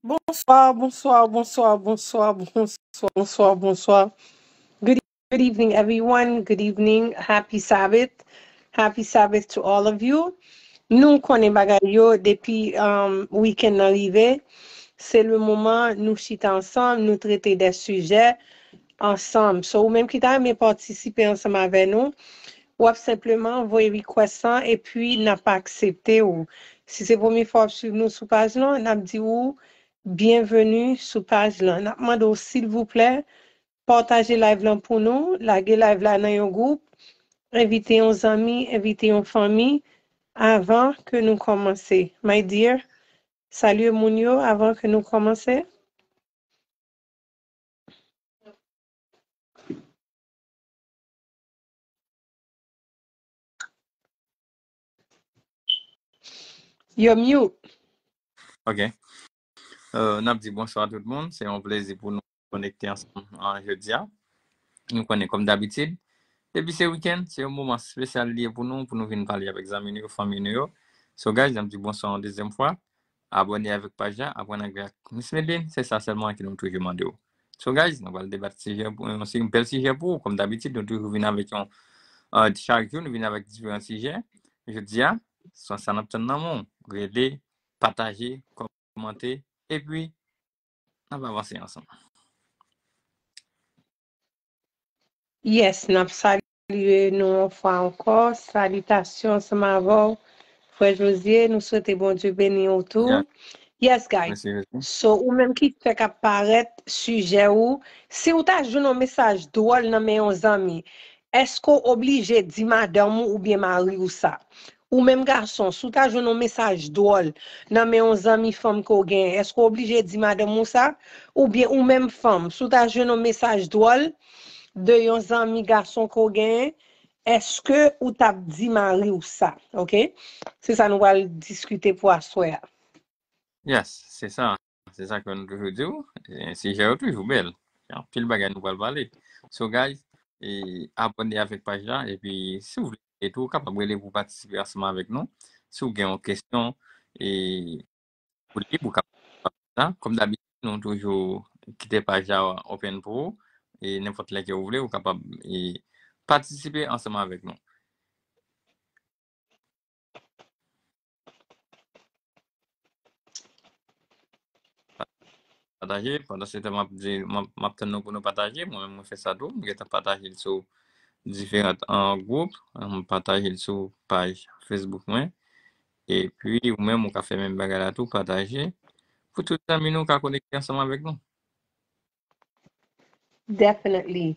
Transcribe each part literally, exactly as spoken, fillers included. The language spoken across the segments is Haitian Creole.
Bonsoir, bonsoir, bonsoir, bonsoir, bonsoir, bonsoir, bonsoir. Good, good evening, everyone. Good evening. Happy Sabbath. Happy Sabbath to all of you. Nou konnen bagay yo depi um, weekend nan rive. Se le moman nou chita ansanm, nou trete de sijè ansanm. So, ou menm ki ta renmen patisipe ansanm avè nou, w ap senpleman voye request lan epi n ap aksepte w. Si se premye fwa w ap swiv nou sou paj lan, n ap di w byenveni sou paj lan. N ap mande w silvouplè pataje live lan pou nou, lage live la nan yon gwoup, envite yon zanmi, envite yon fanmi avan ke nou kòmanse. My dear, salye moun yo avan ke nou kòmanse. You're mute. Ok. Euh, n ap di bonswa tout moun. Se yon plezi pou nou konekte ansanm an jodi a. Nou konnen kòm dabitid, depi se wikenn, se yon moman espesyal li ye pou nou, pou nou vin pale avèk zanmi nou yo, fanmi nou yo. So guys, n ap di bonswa yon dezyèm fwa. Abòne avèk paj la, aprann anglè ak Miss Medlin, se sa sèlman ke nou toujou mande w. So guys, nou pral debat sijè pou yon si- bèl sijè pou ou. Kòm dabitid, nou toujou vin avèk yon uh, chak jou, nou vin avèk diferan sijè. Jodi a, sa sa n ap tann nan men w. Rele, pataje, kòmante, epi n ap avanse ansanm. Yes, n ap salye nou yon fwa ankò. Salitasyon ansanm avè w, frè Josie. Nou swete Bondye beni w tou. Yes, guys. So, ou menm ki fèk ap parèt sijè ou, si w ta jwenn yon mesaj dwòl nan men yon zanmi, èske w oblije di madanm ou oubyen mari w sa? Ou menm gason, si w ta jwenn yon mesaj dwòl nan men yon zanmi fanm ke w genyen, èske w oblije di madanm ou sa? Oubyen ou menm fanm, si w ta jwenn yon mesaj dwòl de yon zanmi gason ke w genyen, èske ou t ap di mari w sa? Ok? Se sa nou pral diskite pou aswè a. Yes, se sa. Se sa ke nou toujou di w. E, sijè yo toujou bèl. Gen anpil bagay nou pral pale. So guys, e, abòne avèk paj la. Epi si w vle tou, ou kapab rele pou patisipe ansanm avèk nou. Si w gen yon kesyon, e, ou lib, ou kapab pale la. Kòm dabitid, nou toujou kite paj la open pou ou. E nenpòt lè ke ou vle, ou kapab e, patisipe ansanm avèk nou. Pataje. Pandan se tan, m ap di, m ap, m ap tann nou pou nou pataje. Mwen menm, mwen fè sa tou. M gentan pataje l sou diferan gwoup. M pataje l sou paj Facebook mwen. Epi, ou menm, ou ka fè menm bagay la tou, pataje. Pou tout zanmi nou ka konekte ansanm avèk nou. Definitely.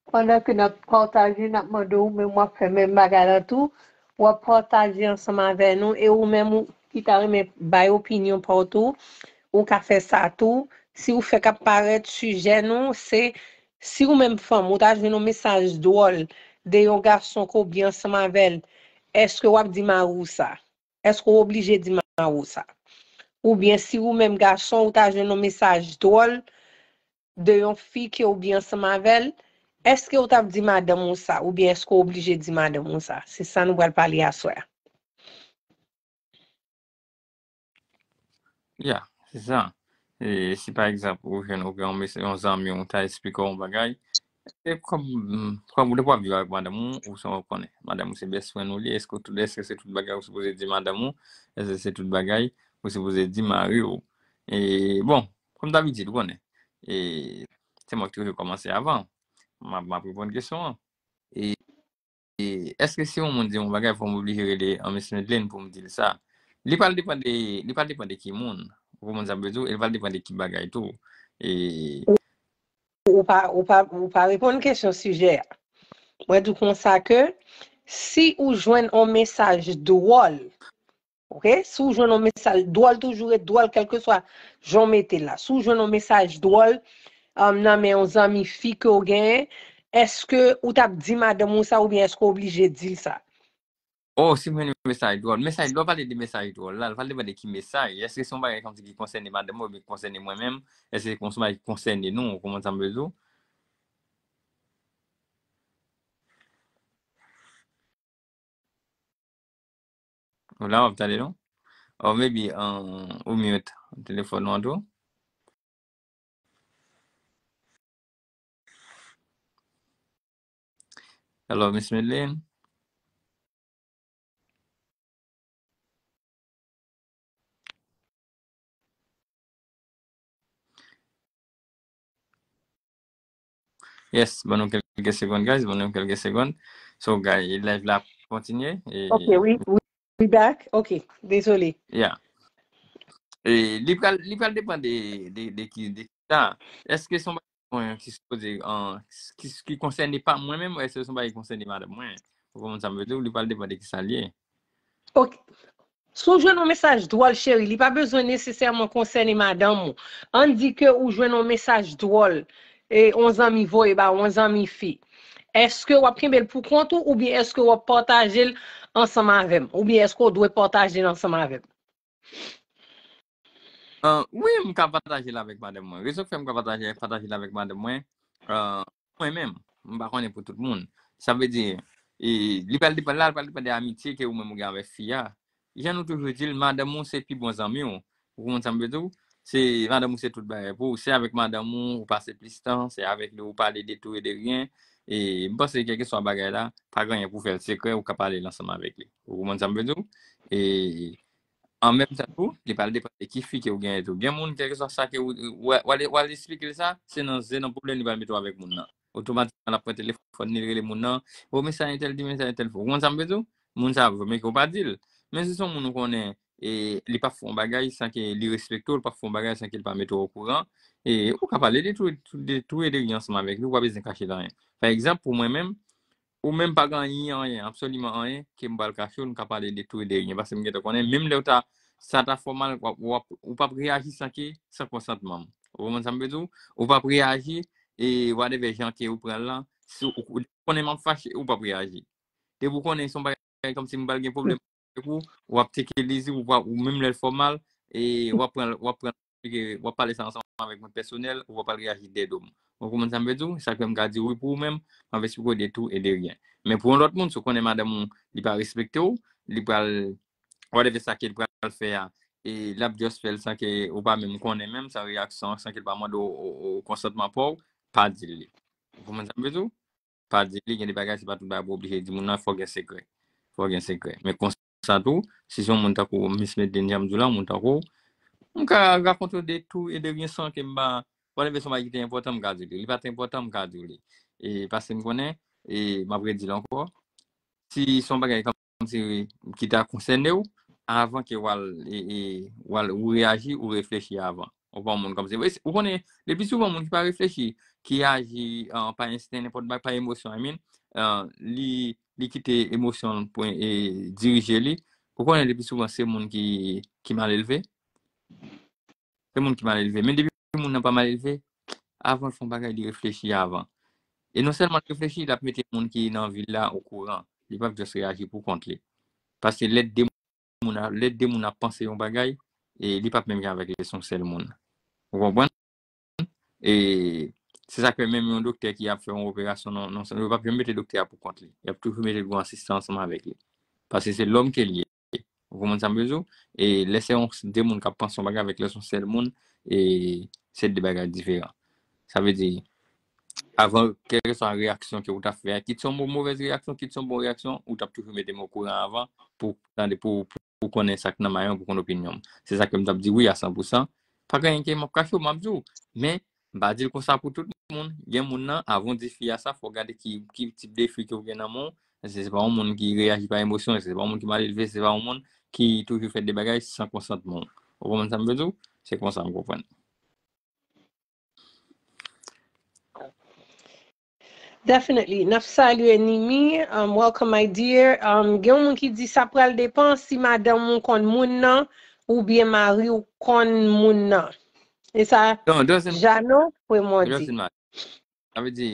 Pandan ke n ap pataje, n ap mande w menm w ap fè menm bagay la tou. W ap pataje ansanm avè nou e ou menm ou ki ta renmen bay opinyon pa w tou, ou ka fè sa tou. Si w fèk ap parèt, sijè nou se si ou menm fanm ou ta jwenn yon mesaj dwòl de yon gason ke w byen ansanm avè l, èske w ap di mari w sa? Èske w oblije di mari w sa? Oubyen si ou menm gason ou ta jwenn yon mesaj dwòl de yon fi ke w byen ansanm avè l, èske w t ap di madanm ou sa? Oubyen èske w oblije di madanm ou sa? Se sa nou pral pale aswè a. Ya, se sa. E si pa egzanp ou jwenn ou gen yon mesaj, yon zanmi w ta esplike w yon bagay, e kòm kòm ou depi w ap viv avèk madanm ou, ou sa w konnen. Madanm ou se best friend ou li, èske tout èske se tout bagay ou sipoze di madanm ou? Èske se tout bagay ou sipoze di mari w? E bon, kòm dabitid ou konnen. E se mwen ki toujou kòmanse avan. M ap m ap reponn kesyon an. E E èske si yon moun di m yon bagay, fò m oblije rele an Miss Medlin pou m di l sa? Li pral depann de, li pral depann de ki moun. Ou konprann sa m vle di w? E li pral depann de ki bagay tou. E Ou pa, ou pa, ou pa reponn kesyon sijè a. Mwen di w konsa ke si ou jwenn yon mesaj dwòl, ok? Si w jwenn yon mesaj dwòl, toujou ret dwòl, kèlkeswa jan w mete l la. Si w jwenn yon mesaj dwòl um, nan men yon zanmi fi ke w genyen, èske ou t ap di madanm ou sa oubyen èske w oblije di l sa? Oh, si mwen mesaj dwòl. Mesaj dwòl, pale de mesaj dwòl la. Pale de ki mesaj. Èske se yon bagay kòmsi ki konsène madanm mwen oubyen ki konsène mwen menm? Èske se yon bagay ki konsène nou? Ou konprann sa m vle di w? Ou la, w ap tande nou? Or maybe um, ou mute telefòn ou an tou. Hello, Miss Medlin. Yes, ban nou kèlke segonn, guys, ban nou kèlke segonn. So, guys, live la kontinye. E... Ok, we, we, we back. Ok, dezole. Yeah. E li pral li pral depann de de de ki de ki sa. Èske se yon bagay ki sipoze an ki ki konsène pa mwen menm, èske se yon bagay ki konsène madanm mwen? Ou konprann sa m vle di w? Li pral depann de ki sa l ye. Ok. Si w jwenn yon mesaj dwòl, cheri, li pa bezwen nesesèman konsène madanm ou. Ann di ke ou jwenn yon mesaj dwòl, e yon zanmi voye ba ou, yon zanmi fi. Èske w ap kenbe l pou kont ou oubyen èske w ap pataje l ansanm avè m? Oubyen èske w dwe pataje l ansanm avè m? Uh, wi, m ka pataje l avèk madanm mwen. Rezon k fè m ka pataje pataje l avèk madanm mwen, uh, mwen menm, m pa konnen pou tout moun. Sa vle di, e, li pral depann la, li pral depann de amitye ke ou menm ou gen avèk fi a. Jan nou toujou di l, madanm ou se pi bon zanmi w. Ou konprann sa m vle di w? Se madanm ou se tout bagay pou ou. Se avèk madanm ou ou pase plis tan, se avèk li ou pale de tou e de ryen. E m panse kèlkeswa bagay la, pa gen anyen pou fè l sekrè, ou ka pale l ansanm avèk li. Ou konprann sa m vle di w? E an menm tan tou, li pral depann de ki fi ke ou genyen tou. Gen moun, kèlkeswa sa ke ou w al eksplike l sa, se nan zen nan pwoblèm li pral mete w avèk moun nan. Otomatikman l ap pran telefòn li, l rele moun nan. O, men sa entèl di, men sa entèl fè. Ou konprann sa m vle di w? Moun sa a vle ke ou pa di l. Men si se yon moun ou konnen e li p ap fè yon bagay san ke li respekte w, li p ap fè yon bagay san ke li pa mete w okouran, e ou ka pale de tou de tou e de ryen ansanm avèk li, ou pa bezwen kache l anyen. Pa egzanp, pou mwen menm, ou menm pa gen anyen, anyen, absoliman anyen ke m pral kache w, m ka pale de tou e de ryen, paske m gentan konnen, menm lè w ta, sa ta fè w mal, w ap, w ap, ou p ap reyaji san ke, san konsantman m. Ou konprann sa m vle di w? Ou p ap reyaji, e whatever jan ke ou pran l lan, si ou, ou konnen m ap fache, ou p ap reyaji. Depi w konnen se yon bagay kòmsi m pral gen pwoblèm avèk ou, w ap take it easy, ou pa, ou menm lè l fè w mal, e w ap pran, w ap pran, w ap pale sa ansanm avèk mwen pèsonèl, ou pa pral reyaji dèyè do m. Ou konprann sa m vle di w? Sa k fè m ka di w wi pou ou menm, m ap eksplike w de tou e de ryen. Men pou yon lòt moun, si w konnen madanm ou, li pa respekte w, li pral, whatever sa ke l pral fè a, e l ap just fè l san ke ou pa menm konnen menm, san reyaksyon, san ke l pa mande w, w, w konsantman pa w, pa di l li. Ou konprann sa m vle di w? Pa di li, gen de bagay, se pa tout bagay pou oblije di moun nan, fò gen sekrè. Fò gen sekrè. Men konsa tou, si se yon moun tankou Miss Medlin, jan m di w la, yon moun tankou w, m ka rakonte w de tou e de ryen san ke m pa, whatever se yon bagay ki te enpòtan, m ka di w li. Li pa t enpòtan, m ka di w li. E paske m konnen, e m ap redi l ankò, si se yon bagay kòmsi ki ta konsène w, avan ke w al, e, e, w al, ou reyaji, ou reflechi avan. Ou pa yon moun kòmsi, ou konnen, le pli souvan moun ki pa reflechi, ki aji, ah, pa ensten, nenpòt bagay, pa emosyon, I mean, ah, li, li kite emosyon l pou, e, dirije li. Ou konnen, le pli souvan se moun ki, ki mal elve. Se moun ki mal elve. Men depi moun nan pa mal elve, avan l fè yon bagay, li reflechi avan. E non sèlman l reflechi, l ap mete moun ki nan vi l la okouran. Li p ap just reyaji pou kont li. Paske lè de moun, lè de moun ap panse yon bagay, e li p ap menm jan avèk lè se yon sèl moun. Ou konprann? E se sa k fè menm yon doktè ki ap fè yon operasyon, non, non, yo p ap janm mete doktè a pou kont li. Y ap toujou mete l gon asistan ansanm avèk li. Paske se lòm ke l ye. Ou konprann sa m vle di w? E lè se yon de moun k ap panse yon bagay avèk lè se yon sèl moun, e se de bagay diferan. Sa vle di, avan, kèlkeswa reyaksyon ke ou ta fè a, kit se yon mo-, movèz reyaksyon, kit se yon bon reyaksyon, ou t ap toujou mete m okouran avan pou tande, pou, pou, pou konnen sa k nan may mwen, pou konn opinyon m. Se sa ke m t ap di wi a san pou san. Pa gen anyen ke m ap kache w, m ap di w. Men, m pa di l konsa pou tout moun. Gen moun nan, avan w di fi a sa, fò w gade ki, ki tip de fi ke w gen nan men w. Èske se pa yon moun ki reyaji pa emosyon, èske se pa yon moun ki mal elve, èske se pa yon moun ki toujou fè de bagay san konsantman w. Ou konprann sa m vle di w? Se konsa m konprann. Definitely. N ap salye Nimi. Um, welcome, my dear. Um, gen yon moun ki di sa pral depan si madanm ou konn moun nan oubyen mari w konn moun nan. E sa, Jano, Premon di. Sa vle di,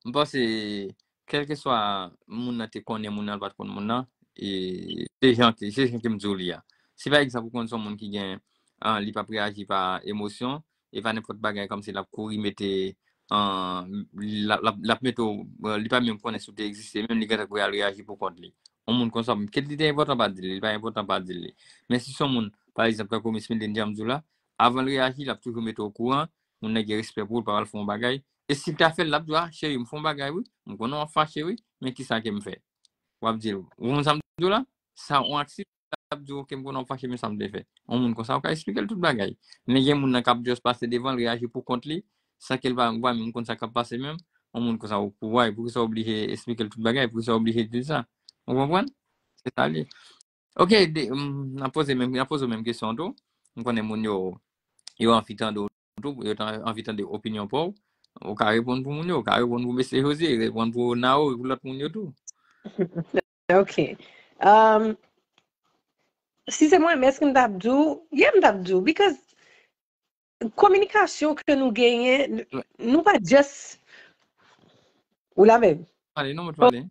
M panse, kèlkeswa moun nan te konnen moun nan, l pa t konn moun nan, e se jan ke, se jan ke m di w li a. Si pa egzanp, ou konn se yon moun ki gen, ah, li p ap reyaji pa emosyon, e pa nenpòt bagay kòmsi l ap kouri mete, ah, l ap, l ap, l ap mete w, li pa menm konnen si w te egziste, menm li gentan kouri al reyaji pou kont li. Yon moun konsa, kit li te enpòtan pa di l, li pa enpòtan pa di l li. Men si se yon moun, pa egzanp, tankou Miss Mildine jan m di w la, avan l reyaji, l ap toujou mete w okouran, moun nan gen respè pou ou, l pa pral fè yon bagay. E si l ta fè l, l ap di w, ah, cheri, m fè yon bagay, wi. M konnen w ap fache, wi. Men kisa ke m fè? W ap di l, ou konn sa m di w la? Sa yon aksidan, l ap di w, ok, m konnen w ap fache, men sa m te fè. Yon moun konsa, ou ka eksplike l tout bagay. Men gen moun nan k ap just pase devan l, reyaji pou kont li, san ke l pa, pa menm konn sa k ap pase menm. Yon moun konsa, ou, pou, why, poukisa w oblije eksplike l tout bagay? Poukisa w oblije di l sa? Ou konprann? Se sa l ye. Ok, de, m, n ap poze menm, n ap poze w menm kesyon tou. M konnen moun yo, yo anvi tande w tou, yo ta anvi tande opinyon pa w. Ou ka reponn pou moun yo, ou ka reponn pou mesye Jose, reponn pou Nao, pou lòt moun yo tou. Ok. Um, si se mwen, men èske m t ap di w? Yeah, m t ap di w. Because kominikasyon ke nou genyen, n- nou pa just. Ou la menm? Pale, non, mwen pale.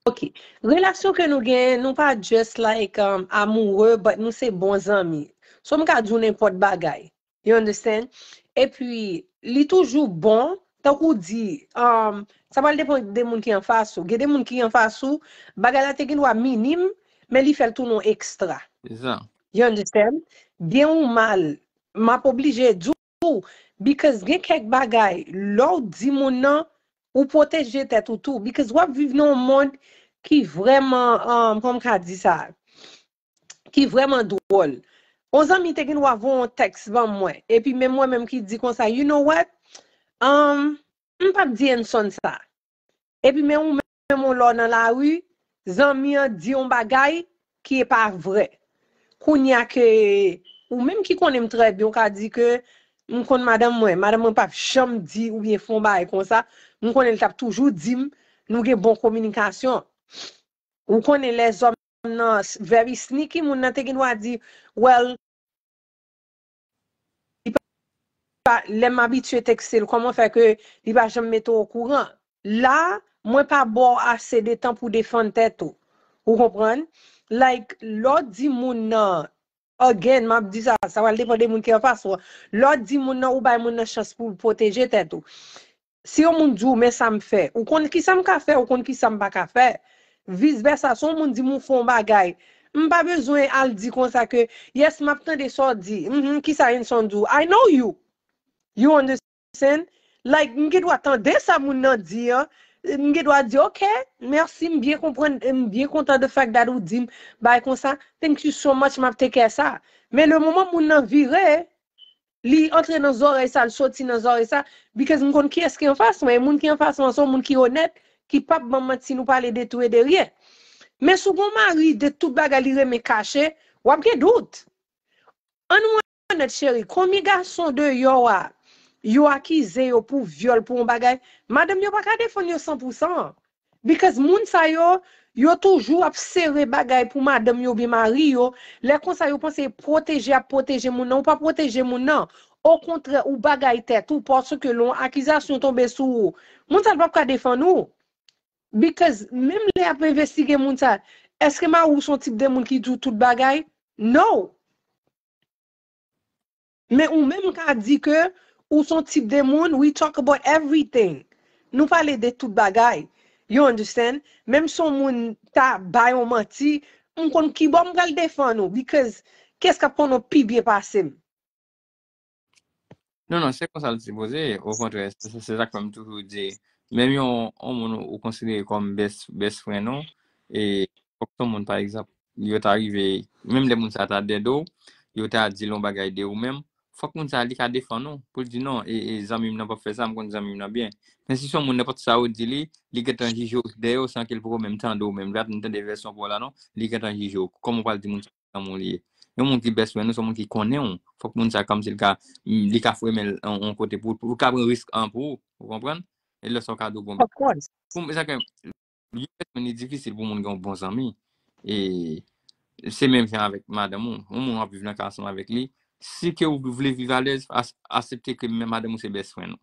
Ok. Relasyon ke nou genyen, nou pa just like um, amoureux, but nou se bon zanmi. So m ka di w nenpòt bagay. You understand? Epi, li toujou bon, tankou di, um, sa pral depann de moun ki anfas ou. Gen de moun ki anfas ou, bagay la te gen dwa minim, men li fè l tounen ekstra. Se sa. You understand? Byen ou mal, m ap oblije di w, because gen kèk bagay, lè w di moun nan, ou pwoteje tèt ou tou. Because w ap viv nan yon mond ki vrèman, um, kòman m ka di sa? Ki vrèman dwòl. Yon zanmi te gen dwa voye yon tèks ban mwen. Epi men mwen menm ki di konsa, you know what? Um, m p ap di Enson sa. Epi men ou menm yon lè w nan lari, zanmi an di yon bagay ki e pa vrè. Kounye a ke ou menm ki konnen m trè byen, ou ka di ke m konn madanm mwen. Madanm mwen p ap janm di oubyen fè yon bagay konsa. M konnen l t ap toujou di m, nou gen bon kominikasyon. Ou konnen lèzòm nan very sneaky, moun nan te gen dwa di, well, li pa, lè m abitye tekste l, kòman fè ke li pa janm mete w okouran? La, mwen pa ba w ase de tan pou defann tèt ou. Ou konprann? Like, lè w di moun nan, again, m ap di sa, sa pral depann de moun ki anfas ou an. Lè w di moun nan, ou bay moun nan chans pou l pwoteje tèt ou. Si yon moun di w, men sa m fè, ou konn kisa m ka fè, ou konn kisa m pa ka fè. Vis vèsa, si yon moun di m ou fè yon bagay, m pa bezwen al di konsa ke, yes, m ap tande sa w di. Mhm, kisa Enson di w? I know you. You understand? Like, m gen dwa tande sa moun nan di an. M gen dwa di, ok, mèsi, m byen konprann, m byen kontan the fact that ou di m bagay konsa. Thank you so much, m ap take care sa. Men le moman moun nan vire, li antre nan zòrèy sa, l soti nan zòrèy sa, because m konn kiyès ki anfas mwen, e moun ki anfas mwen se yon moun ki onèt, ki p ap ban m manti nou pale de tou e de ryen. Men si w gen yon mari de tout bagay li renmen kache, w ap gen dout. Ann nou onèt cheri, konbyen gason deyò a, yo akize yo pou vyòl, pou yon bagay, madanm yo pa ka defann yo san pou san. Because moun sa yo, yo toujou ap sere bagay pou madanm yo oubyen mari yo. Lè konsa yo panse pwoteje ap pwoteje moun nan, ou pa pwoteje moun nan. Okontrè, ou bagay tèt ou paske lè yon akizasyon tonbe sou ou, moun sa l p ap ka defann ou. Because menm lè y ap envestige moun sa, èske mari w se yon tip de moun ki di w tout bagay? No. Men ou menm ka di ke ou se yon tip de moun, we talk about everything. Nou pale de tout bagay. You understand? Menm si yon moun ta bay yon manti, m konn kibò m pral defann ou, because kiyès k ap konn ou pi byen pase m? Non, non, se konsa l sipoze ye. Okontrè, se se sa k fè m toujou di, menm yon, yon moun ou konsidere kòm best, best friend ou, e fòk se yon moun, pa egzanp, yo ta rive, menm lè moun sa ta dead ou, yo ta di l yon bagay de ou menm, fòk moun sa li ka defann ou, pou l di non, e, e zanmi m nan p ap fè sa, m konn zanmi m nan byen. Men si se yon moun, nenpòt sa ou di li, li gentan jije w dèyè w san ke l poko menm tande w menm, li pa t menm tande vèsyon pa w la non, li gentan jije w. Kòman w pral di moun sa zanmi w li ye? Yon moun ki best friend ou, se yon moun ki konnen w. Fòk moun sa kòmsi l ka, li ka fwe men l yon kote pou, pou l ka pran risk an pou ou, ou konprann? E lè sa w ka di w bon. Pou m, sa ke, li difisil pou moun gen yon bon zanmi. E se menm jan avèk madanm ou. Yon moun w ap viv nan kay ansanm avèk li. Si ke ou vle viv alèz, as- aksepte ke men madanm ou se best friend ou.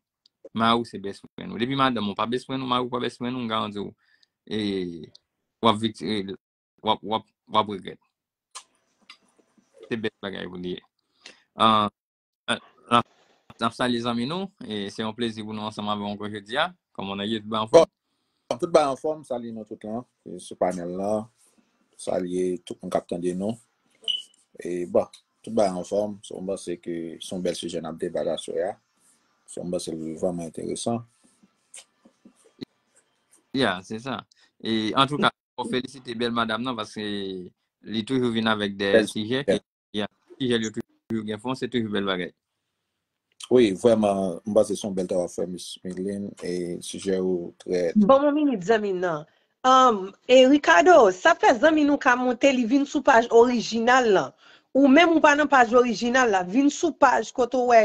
Mari w se best friend ou. Depi madanm ou pa best friend ou, mari w pa best friend ou, m garanti w, e, w ap vikti-, e, w ap, w ap, w ap regrèt. Se bèl bagay pou li ye. Ah, ah, n ap, n ap salye zanmi nou, e se yon plezi pou nou ansanm avè w ankò jodi a. Kòman w ye, tout bagay anfòm? Bon, tout bagay anfòm, salye nou tout lan, e sou panèl lan, salye tout moun k ap tande nou. E bon, tout bagay anfòm, so m panse ke se yon bèl sijè n ap debat aswè a. So m panse l vrèman enteresan. Ya, se sa. E antouka, fò felisite bèl madanm nan paske li toujou vin avèk de sijè ke, ya, sijè li yo toujou gen fon, se toujou bèl bagay. Wi, vrèman, m panse se yon bèl travay w ap fè, Miss Mideline, e sijè yo trè. Ban m yon minit, zanmi m nan. Um, e Ricardo, sa fè zanmi nou ka monte, li vin sou paj orijinal lan. Ou menm ou pa nan paj orijinal la, vin sou paj kote w wè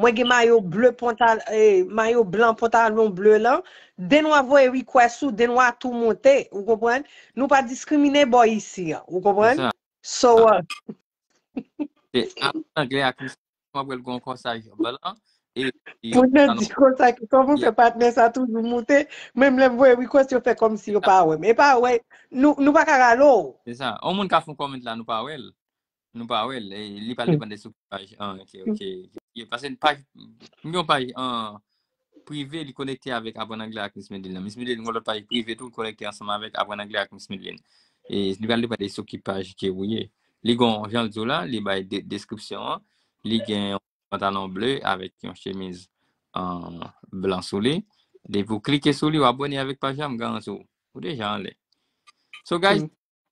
mwen gen mayo ble pantal, eh, mayo blan pantalon ble lan, den w a voye request ou, den w a tou monte, ou konprann? Nou pa diskrimine bò isi an, ou konprann? So, uh, Se anglè ak misye, m ap wè l gon konsaj blan. Pou nan di konsa ke kòman fè patnè sa toujou moute, menm lè m voye request yo fè kòmsi yo pa wè m. E pa wè, nou, nou pa ka rale w. Se sa. Yon moun ka fè yon comment la, nou pa wè l. Nou pa wè l. Li pral depann de sou ki paj. Ah, ok, ok. Paske paj, m gen yon paj an prive, li konekte avèk Aprann Anglè ak Miss Mideline. Miss Mideline gen lòt paj prive tou, li konekte ansanm avèk Aprann Anglè ak Miss Mideline. E li pral depann de sou ki paj ke ou ye. Li gon, jan l di w la, li bay deskripsyon an. Li gen yon pantalon ble avèk yon chemiz blan sou li. Depi w klike sou li, w abòne avèk paj la, m garanti w, ou deja anlè. So guys,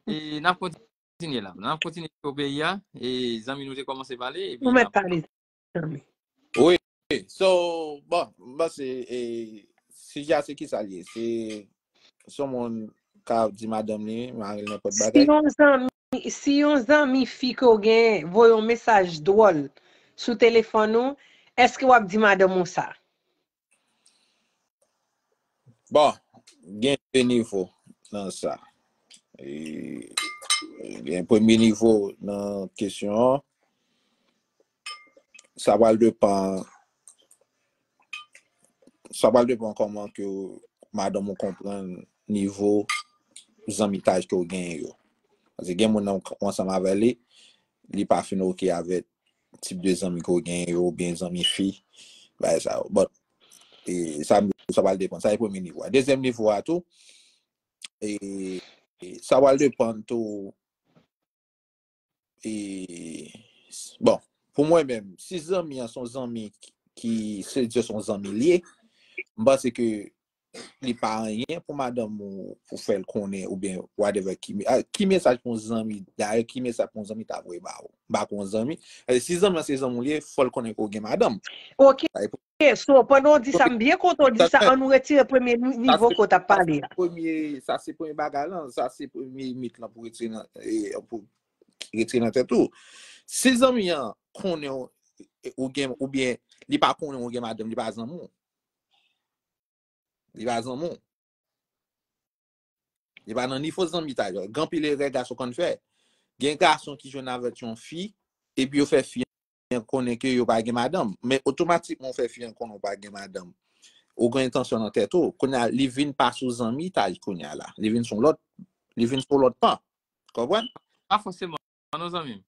e n ap kontinye la. N ap kontinye sou peyi a. E zanmi nou te kòmanse pale. Epi nou mèt pale, zanmi. Wi. So, bon, m panse, e, sijè a se kisa l ye? Se, se yon moun ka di madanm li, mari l nenpòt bagay. Si yon zanmi, si yon zanmi fi ke w gen voye yon mesaj dwòl sou telefòn ou, èske w ap di madanm ou sa? Bon, gen de nivo nan sa. E, gen premye nivo nan kesyon an. Sa pral depann, sa pral depann kòman ke madanm ou konprann nivo zanmitaj ke w genyen yo. Paske gen moun nan w ansanm avè li, li pa fin oke avèk tip de zanmi ke w genyen yo, oubyen zanmi fi, bagay sa yo. But, e, sa, sa pral depann. Sa se premye nivo a. Dezyèm nivo a tou, e, e, sa pral depann tou, e, bon, pou mwen menm, si zanmi an se yon zanmi ki, ki se just yon zanmi l ye, m panse ke li pa anyen pou madanm ou, pou fè l konnen, oubyen whatever, ki, ah, ki mesaj pou yon zanmi, dayè, ki mesaj pou yon zanmi ta voye ba ou? M pa konn yon zanmi. E, si zanmi an se zanmi w li ye, fò l konnen ke w gen madanm. Ok. So, pandan w di sa, m byen kontan w di sa, an nou retire premye ni-, nivo ke w t ap pale a. Premye, sa se premye bagay lan, sa se premye mit lan pou retire nan, e, pou retire nan tèt ou. Si zanmi an konnen w, ou gen, oubyen li pa konnen w gen madanm, li pa zanmi w. Li pa zanmi w. Li pa nan nivo zanmitaj. Gen anpil erè gason konn fè. Gen gason ki jwenn avèk yon fi, epi yo fè fi an konnen ke yo pa gen madanm. Men otomatikman ou fè fi an konnen ou pa gen madanm. Ou gen entansyon nan tèt ou. Kounye a, li vin pa sou zanmitaj kounye a la. Li vin sou lòt, li vin sou lòt pan. Konprann? Pa fòseman, non, zanmi m.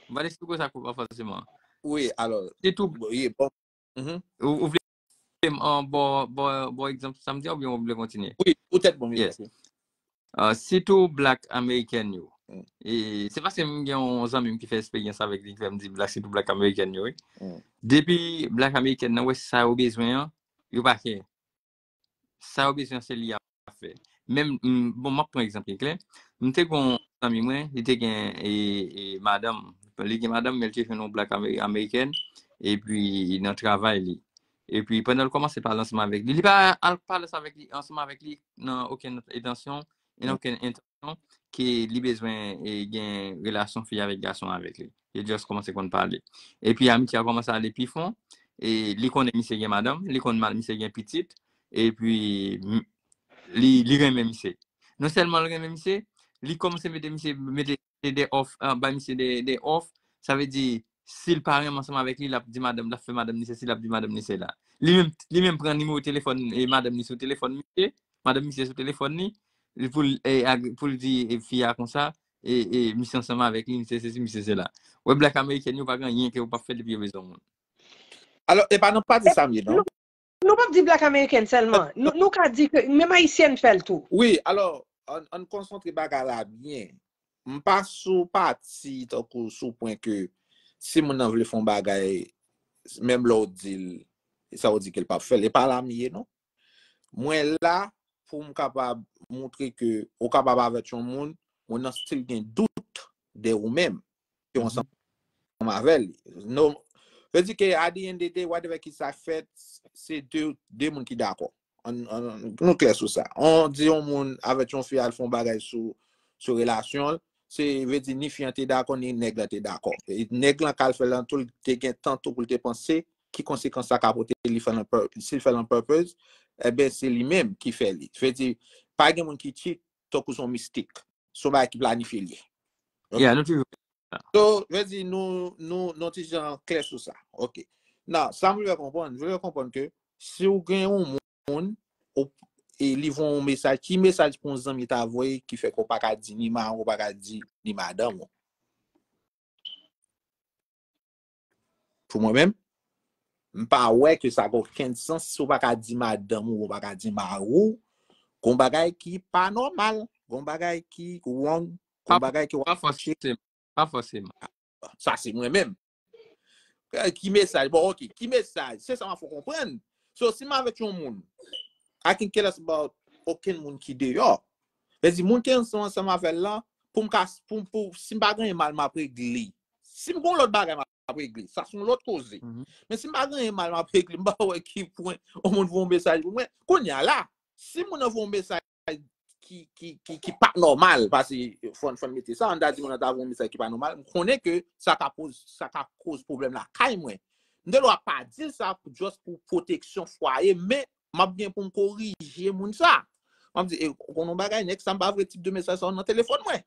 M pral eksplike w sa kou pa fòseman. Wi, alò. Se tou. Wi, bon. Ou, ou vle m, uh, bò, bò, bò egzanp sa m di a, oubyen ou vle kontinye? Wi, poutèt bon, wi. Yes. Uh, sitou Black American yo. Mm. E se paske m gen yon zanmi m ki fè eksperyans avèk li, ki fè m di Black, sitou Black American yo, wi. Mm. Depi Black American nan wè sa yo bezwen an, yo pa kè. Sa yo bezwen se li ap fè. Menm, m, bon, m ap pran egzanp ki klè. M te gen yon zanmi mwen, li te gen, e, e, madanm. Li gen madanm, men li te jwenn yon black Ameri-, American, epi nan travay li. Epi pandan l kòmanse pale ansanm avèk li, li pa al pale ansanm avèk li, ansanm avèk li nan okenn entansyon, e nan okenn entansyon ke li bezwen, e, gen relasyon fi avèk gason avèk li. Li just kòmanse konn pale. Epi amitye a kòmanse ale pi fon, e li konnen misye gen madanm, li konn ma-, misye gen pitit, epi m-, li, li renmen misye. Non sèlman l renmen misye, li kòmanse mete misye, mete de òf, ah, bay misye de, de òf, sa vle di, si l pa renmen ansanm avèk li, l ap di madanm, l ap fè madanm ni sesi, l ap di madanm ni sela. Li menm, li menm pran nimewo telefòn e madanm ni sou telefòn misye, madanm misye sou telefòn li, li pou l, e, ag- pou l di e, fi a konsa, e, e, misye ansanm avèk li, misye sesi, misye sela. Wè, Black American yo pa gen anyen ke yo p ap fè depi yo bezwen moun. Alò, e pa nan pati sa m ye, non? Nou p ap di Black American sèlman. Nou, nou ka di ke menm Ayisyèn fè l tou. Wi, alò, ann ann konsantre bagay la byen. M pa sou pati tankou sou pwen ke si moun nan vle fè yon bagay, menm lè w di l, sa w di ke l p ap fè l. E pa la m ye, non. Mwen la pou m kapab montre ke ou kapab avèt yon moun, moun nan still gen dout de ou menm. Ke w ansanm avè l. No, vle di ke at the end of the day, whatever ki sa fèt, se de, de moun ki dakò. Ann, ann, nou klè sou sa. On di yon moun avèk yon fi al fè yon bagay sou, sou relasyon l, se vle di ni fi an te dakò, ni nèg lan te dakò. E nèg lan k al fè l lan tou, l te gen tan tou pou l te panse ki konsekans sa ka pote li fè l on pur- si l fè l on purpose, ebyen se li menm ki fè li. Vle di, pa gen moun ki cheat tankou se yon mistik. Se yon bagay ki planifye l ye. Yeah, nou toujou. So, vle di nou, nou, nou ti jan klè sou sa. Ok. Now, sa m vle fè konprann, m vle fè konprann ke si w gen yon moun, ou, e li voye yon mesaj, ki mesaj pou yon zanmi ta voye ki fè ke w pa ka di ni mari w, ou pa ka di ni madanm ou? Pou mwen menm, m pa wè ke sa gen okenn sans si w pa ka di madanm ou, ou pa ka di mari w, gon bagay ki pa nòmal, gon bagay ki wrong, gon bagay ki w Pa fòseman. Pa fòseman. Sa se mwen menm. Eh, ki mesaj? Bon, ok, ki mesaj? Se sa m ap fè w konprann. So, si m avèk yon moun, I can care less about okenn moun ki deyò. Vle di, moun ki ansanm ansanm avè l lan, pou m ka, pou, pou, si m pa gen mal, m ap regle. Si m gen lòt bagay, m ap regle. Sa se yon lòt koze. Men si m pa gen mal, m ap regle. M pa wè ki pwen yon moun voye yon mesaj pou mwen. Kounye a la, si moun nan voye yon mesaj ki, ki, ki, ki pa nòmal, paske fò, fò n mete sa, ann ta di moun nan ta voye yon mesaj ki pa nòmal, m konnen ke sa ka poz, sa ka koz pwoblèm lakay mwen. M te dwa pa di l sa pou, just pou pwoteksyon fwaye, men m ap gen pou m korije moun sa. M ap di, e, ou konn yon bagay, nèg sa m pa vle tip de mesaj sa nan telefòn mwen.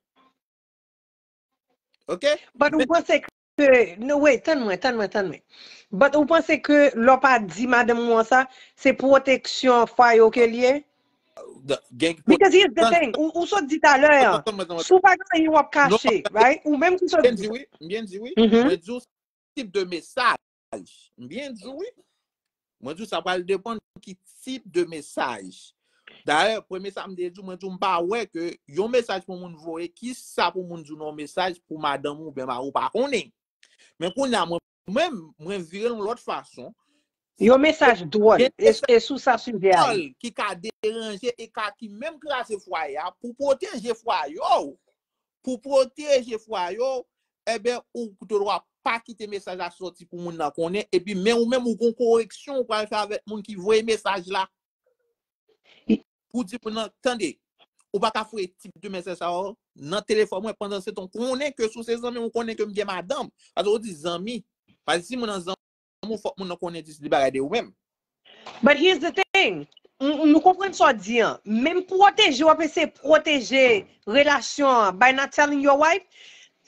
Ok? But ou panse ke, no, wait, tann mwen, tann mwen, tann mwen. But ou panse ke lè w pa di madanm ou an sa, se pwoteksyon fwaye w ke l ye? Gen Because here's the thing, ou, ou sot di talè an, si w pa gen anyen w ap kache, right? Ou menm ki sot di sa. M byen di wi, m byen di wi. Mwen di w tip de mesaj. M byen di w wi. Mwen di w sa pral depann ki tip de mesaj. Dayè, premye sa m te di w, mwen di w m pa wè ke yon mesaj pou moun voye, ki sa pou moun di w nan yon mesaj pou madanm ou oubyen mari w pa konnen. Men kounye a mwen menm, mwen vire l yon lòt fason. Yon mesaj dwòl, e, e sou sa sijè a ye. Ki ka deranje e ka ki menm kraze fwaye a, pou pwoteje fwaye w, pou pwoteje fwaye w, ebyen, ou te dwa pa kite mesaj la soti pou moun nan konnen, epi men ou menm ou gon koreksyon ou pral fè avèk moun ki voye mesaj la. Pou di moun nan, tande, ou pa ka voye tip de mesaj sa yo nan telefòn mwen, pandan se tan ou konnen ke si w se zanmi m, ou konnen ke m gen madanm. Paske ou di zanmi. Paske si moun nan zanmi w, fòk moun nan konnen di bagay de ou menm. But here's the thing. Nou konprann sa w di an. Menm pwoteje, w ap eseye pwoteje relasyon an by not telling your wife.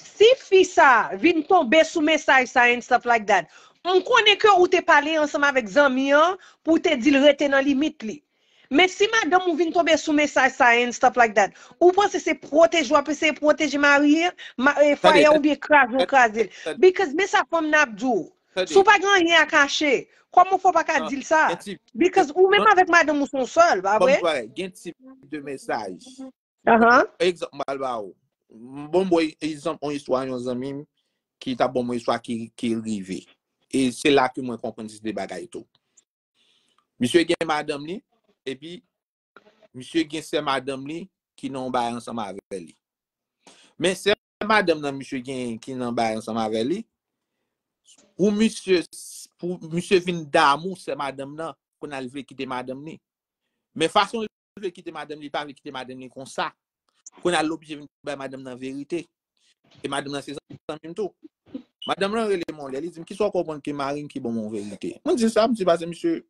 Si fi sa vin tonbe sou mesaj sa and stuff like that, m konnen ke ou te pale ansanm avèk zanmi an pou w te di l rete nan limit li. Men si madanm ou vin tonbe sou mesaj sa and stuff like that, ou panse se pwoteje w ap eseye pwoteje mari, fwaye a oubyen kraze w kraze l? Because men sa fanm nan ap di w. Si w pa gen anyen a kache, kòman w fè w pa ka di l sa? Because ou menm avèk madanm ou se yon sèl, pa vre? Gen tip de mesaj. Aha. Egzanp m pral ba ou. M bon mwen egzanp yon istwa yon zanmi m ki t ap ban mwen istwa ki, ki rive. E se la ke mwen konprann ti de bagay tou. Misye gen madanm li, epi misye gen sè madanm li ki nan yon bagay ansanm avè li. Men sè madanm nan misye gen ki nan bagay ansanm avè li, pou misye, pou misye vin damou sè madanm nan, kounye a l vle kite madanm li. Men fason l vle kite madanm li, li pa vle kite madanm li konsa. Kounye a l oblije vin bay madanm nan verite. E madanm nan se zanmi m tou. Madanm lan rele m yon lè, li di m, "Kisa w konprann ke mari m ki ban m yon verite?" Mwen di sa, m di, "Paske misye,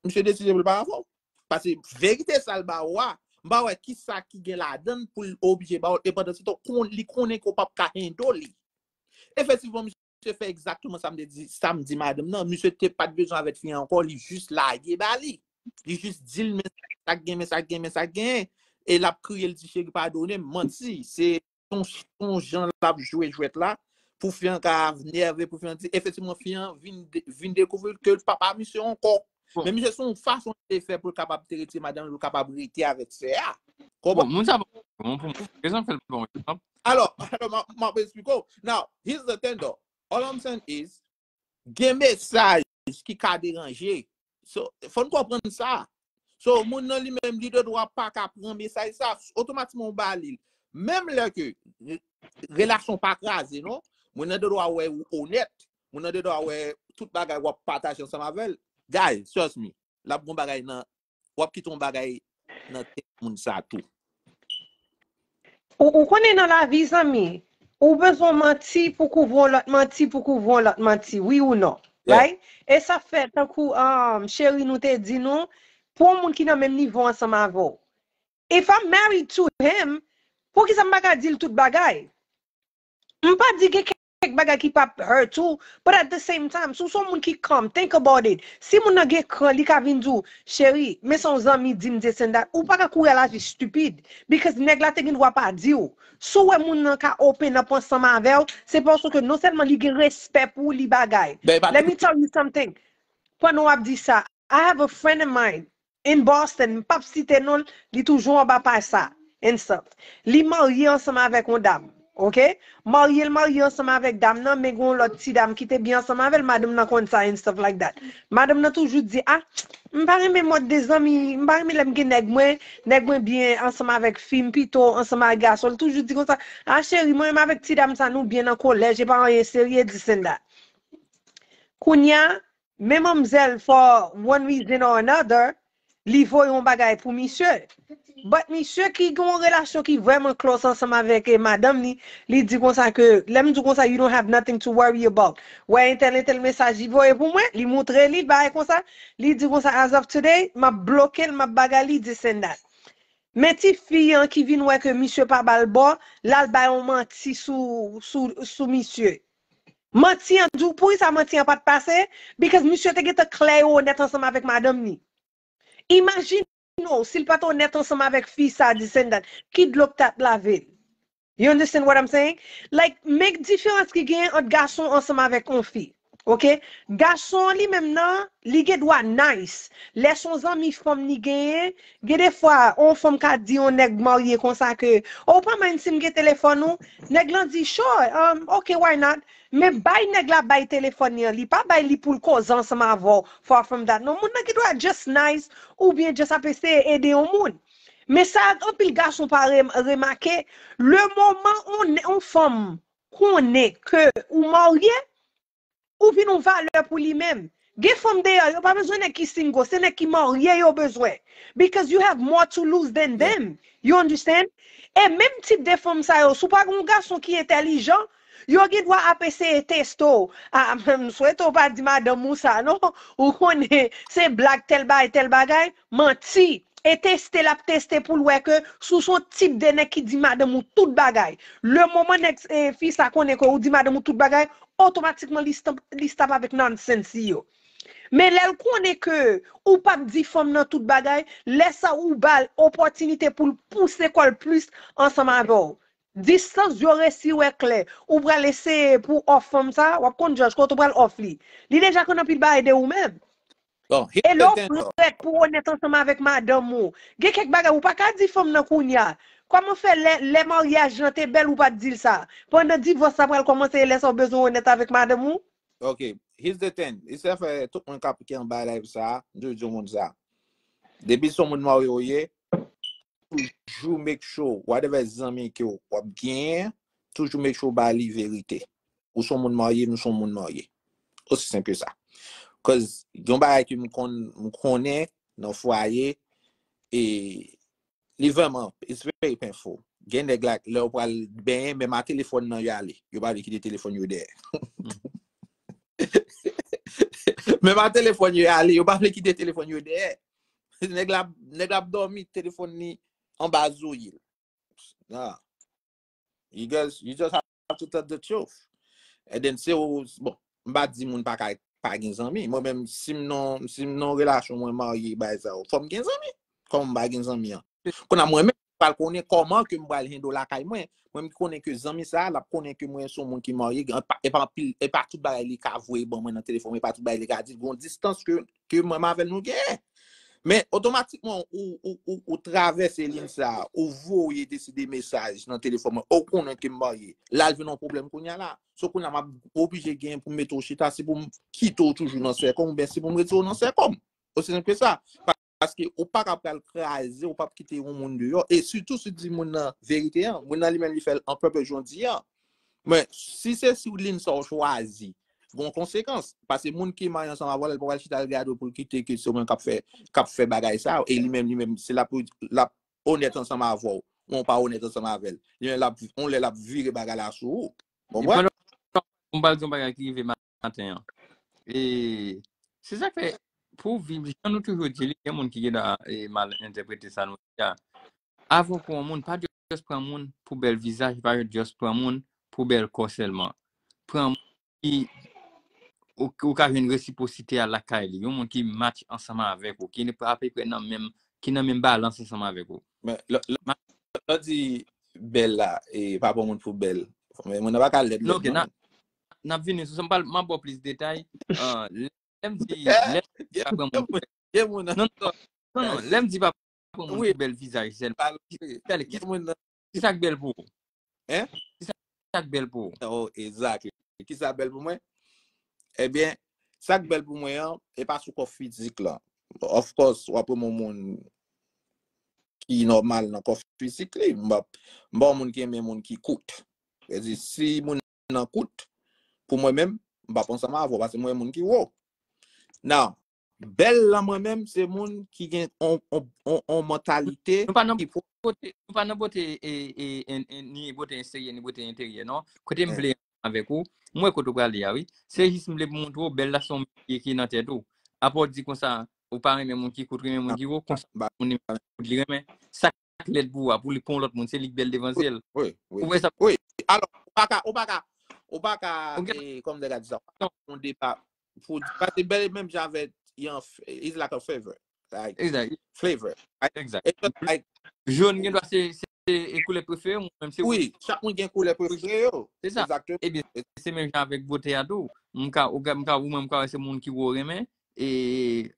misye deside pou l pa avè w." Paske verite sa l ba ou a, m pa wè kisa ki gen ladan l pou l oblije ba ou l, e pandan se tan, kon, li konnen ke w p ap ka handle li. Efektivman, misye misye fè egzakteman sa m te di, sa m di madanm nan. Misye te pa t bezwen avèt fi an ankò, li jis lage ba li. Li jis di l, men sa k gen, men sa k gen, men sa k gen. E l ap kriye, l di, "Cheri, padone m." Manti. Se yon, yon jan l ap jwe jwèt la pou fi an ka nève, pou fi an di, efektivman, fi an vin, vin dekouvri ke l papa misye ankò. Men misye se yon fason li te fè pou l kapab te retire madanm li, pou l kapab rete avèk sè a. Konprann? Bon, moun sa bon pou mwen. Rezon fè l bon egzanp. Alò, alò, m ap, m ap esplike w. Now, here's the thing though. All I'm saying is, gen mesaj ki ka deranje. So, fò n konprann sa. So, moun nan li menm, li de dwa pa ka pran mesaj sa. Otomatikman, ou ba li l. Menm lè ke re- relasyon pa kraze, non, moun nan de dwa wè ou onèt. Moun nan de dwa wè tout bagay w ap pataje ansanm avè l. Guys, trust me, l ap gon bagay nan, w ap kite yon bagay nan tèt moun sa tou. Ou, ou konnen nan lavi, zanmi, ou bezwen manti pou kouvri yon lòt manti, pou kouvri yon lòt manti, wi ou non? Right? E sa fè, tankou um, cheri nou te di nou, pou yon moun ki nan menm nivo ansanm avè w. If I'm married to him, poukisa m pa ka di l tout bagay? M pa di gen kèk bagay ki p ap hurt ou, but at the same time, si w se yon moun ki calm, think about it. Si moun nan gen kran, li ka vin di w, "Cheri, men sa yon zanmi di m this and that," ou pa ka kouri al aji stupid, because nèg la te gen dwa pa di w. Si w wè moun nan ka open up ansanm avè w, se paske non sèlman li gen respè pou ou, li bagay. Let me tell you something. Pandan w ap di sa, I have a friend of mine in Boston, m p ap site non l, li toujou anba paj sa and stuff. Li marye ansanm avèk yon dam, ok? Marye l marye ansanm avèk dam nan, men gen yon lòt ti dam ki te byen ansanm avè l, madanm nan konn sa and stuff like that. Madanm nan toujou di, "Ah, m pa renmen mòd de zanmi, m pa renmen lè m gen nèg mwen, nèg mwen byen ansanm avèk fi m pito, ansanm ak gason." L toujou di konsa, "Ah, cheri, mwen menm avèk ti dam sa, nou byen nan kolèj, e pa anyen serye, this and that." Kounye a, men manmzèl, for one reason or another, li voye yon bagay pou misye. But misye ki gen yon relasyon ki vrèman close ansanm avèk eh, madanm li, li di konsa ke, lè m di konsa, "You don't have nothing to worry about." Wè entèl, entèl mesaj li voye pou mwen, li moutre li, bay konsa, li di konsa, "As of today, m ap bloke l, m ap bagay li, this and that." Men ti fi an ki vin wè ke misye pa ba l bò, l al bay yon manti sou, sou, sou misye. Manti an di w, poukisa manti an pa t pase? Because misye te gentan klè e onèt ansanm avèk madanm ni. Imajine w, si l pa t onèt ansanm avèk fi sa, this and that, ki dlo k t ap lave l? You understand what I'm saying? Like, men diferans ki genyen ant gason ansanm avèk yon fi. Ok? Gason an li menm nan, li gen dwa nice. Lè se yon zanmi fanm li genyen, gen de fwa, yon fanm ka di yon nèg marye konsa ke, "Oh, ou pa mind si m gen telefòn ou?" Nèg lan di, "Sure, um, ok, why not?" Men bay nèg la bay telefòn li an, li pa bay li pou l koze ansanm avè w, far from that. Non, moun nan gen dwa just nice, oubyen just ap eseye ede yon moun. Men sa anpil gason pa re- remake, le moman yon, yon fanm konnen ke ou marye, ou vin yon valè pou li menm. Gen fanm deyò, yo pa bezwen nèg ki single, se nèg ki marye yo bezwen. Because you have more to lose than them. You understand? E menm tip de fanm sa yo, si w pa gen yon gason ki entèlijan, yo gen dwa ap eseye teste w. Ah, m swete w pa di madanm ou sa, non? Ou konnen, se blag, tèl bagay, tèl bagay. Manti. E teste l ap teste pou l wè ke si w se yon tip de nèg ki di madanm ou tout bagay. Le moman nèg eh, fi sa konnen ke ou di madanm ou tout bagay, otomatikman li stop, li stop avèk nonsense li yo. Men lè l konnen ke ou p ap di fanm nan tout bagay, lè sa ou ba l opòtinite pou l pouse kò l plis ansanm avè w. Distans yo resi wè klè. Ou pral eseye pou w off fanm sa, w ap konn jòj kote w pral off li. Li deja konn anpil bagay de ou menm. E lè w prèt pou w onèt ansanm avèk madanm ou, gen kèk bagay ou pa ka di fanm nan kounye a. Kòman fè lè, lè maryaj lan te bèl ou pa t di l sa? Pandan divòs la pral kòmanse, e lè sa w bezwen onèt avèk madanm ou? Ok, here's the thing. E sa fè tout moun k ap ki anba live sa, m toujou di yon moun sa. Depi se yon moun marye w ye, toujou make sure, whatever zanmi ke w ap genyen, toujou make sure w ba li verite. Ou se yon moun marye, nou se yon moun marye. Osi senp ke sa. Cause gen yon bagay ke m konn, m konnen nan fwaye, e li vrèman, it's very painful. Gen nèg la, lè yo pral benyen, menm a telefòn nan y ale. Yo pa vle kite telefòn yo dèyè. Menm a telefòn yo y ale, yo pa vle kite telefòn yo dèyè. Nèg la, nèg la ap dòmi, telefòn li anba zoyè l. Nah. You guys, you just have to tell the truth. And then se ou, bon, m pa di moun pa ka pa gen zanmi. Mwen menm, si m nan, si m nan relasyon, mwen marye, bagay sa yo, fò m gen zanmi. Kòman m pa gen zanmi an? Kounye a mwen menm, m pral konnen kòman ke m pral handle lakay mwen. Mwen, m konnen ke zanmi sa, l ap konnen ke mwen se yon moun ki marye, e pa, e pa anpil, e pa tout bagay li ka voye ban mwen nan telefòn, e pa tout bagay li ka di, gon distans ke, ke mwen avè l nou genyen. Men, otomatikman, ou, ou, ou, ou travèse liy sa, ou voye deside mesaj nan telefòn mwen, ou konnen ke m marye. La, l vin yon pwoblèm kounye a la. So, kounye a, m ap oblije gen pou m mete w chita, si pou m kite w toujou nan sèkòm, oubyen si pou m retire w nan sèkòm. Osi senp ke sa. Paske ou pa ka pral kraze, ou p ap kite yon moun deyò. E sitou si w di moun nan verite an, moun nan li menm li fè l an pèpè jodi an. Men, si se sou liy sa w chwazi, gon konsekans. Paske moun ki marye ansanm avè w, l pa pral chita l gade w pou l kite ke se ou menm k ap fè, k ap fè bagay sa yo. E li menm, li menm, se l ap, l ap onèt ansanm avè w. Ou pa onèt ansanm avè l. Li menm, l ap, yon lè l ap vire bagay la sou ou. Konprann? M pral di yon bagay ki rive maten an. E se sa k fè, pou w viv, jan nou toujou di li, gen moun ki gen dwa e, mal entèprete sa nou di a. Avan w pran yon moun, pa just pran moun pou bèl vizaj, pa just pran moun pou bèl kò sèlman. Pran moun ki ou, ou ka jwenn resipwosite a lakay li, yon moun ki match ansanm avèk ou, ki apeprè nan menm, ki nan menm balans ansanm avèk ou. Men, lè, lè, lè w di bèl la, e pa pran moun pou bèl. Men moun nan pa ka lèd, lèd, non. N ap vini sou sa, m ap ba w plis detay. Lè m di, lè m di pa pran moun pou bèl. Non, non, non, non, lè m di pa pran moun pou bèl vizaj sèlman. Ki sa k bèl pou ou? Hein? Ki sa k bèl pou ou? Oh, exactly. Ki sa bèl pou mwen? Ebyen, sa k bèl pou mwen an, e pa sou kò fizik lan. Of course, w ap renmen yon moun ki nòmal nan kò fizik li. M pa, m pa yon moun ki renmen moun ki kout. Vle di, si moun nan kout, pou mwen menm, m p ap ansanm avè w, paske mwen moun ki wo. Now, bèl lan mwen menm, se moun ki gen on, on, on, on mantalite ki pwo- Kote, nou pa nan bote e, e, e, e, ni bote eksteryè, ni bote enteryè, non. Kote m vle avèk ou, m wè kote w prale a, wi. Se jis m vle montre w, bèl la se yon metye ki nan tèt ou. Apa w di konsa, ou pa renmen moun ki kout, renmen moun ki wo, konsa, moun ki kout li renmen. Sa k lèd pou ou a, pou li pran lòt moun, se li k bèl devan zye l. Ou wè sa? Wi. Alò, ou pa ka, ou pa ka, ou pa ka, e, kòman m te ka di sa? Ou pa ka fè yon deba pou, paske bèl menm jan avèk yon, it's like a favor. Like, flavor. Like, it's just like, jòn gen dwa se, se, e koulè prefere mwen menm se wouj. Wi, chak moun gen koulè prefere yo. Se sa. Egzakteman. Ebyen, se menm jan avèk bote a tou. M ka, ou ka, m ka, ou menm m ka wè se moun ki wo renmen. E,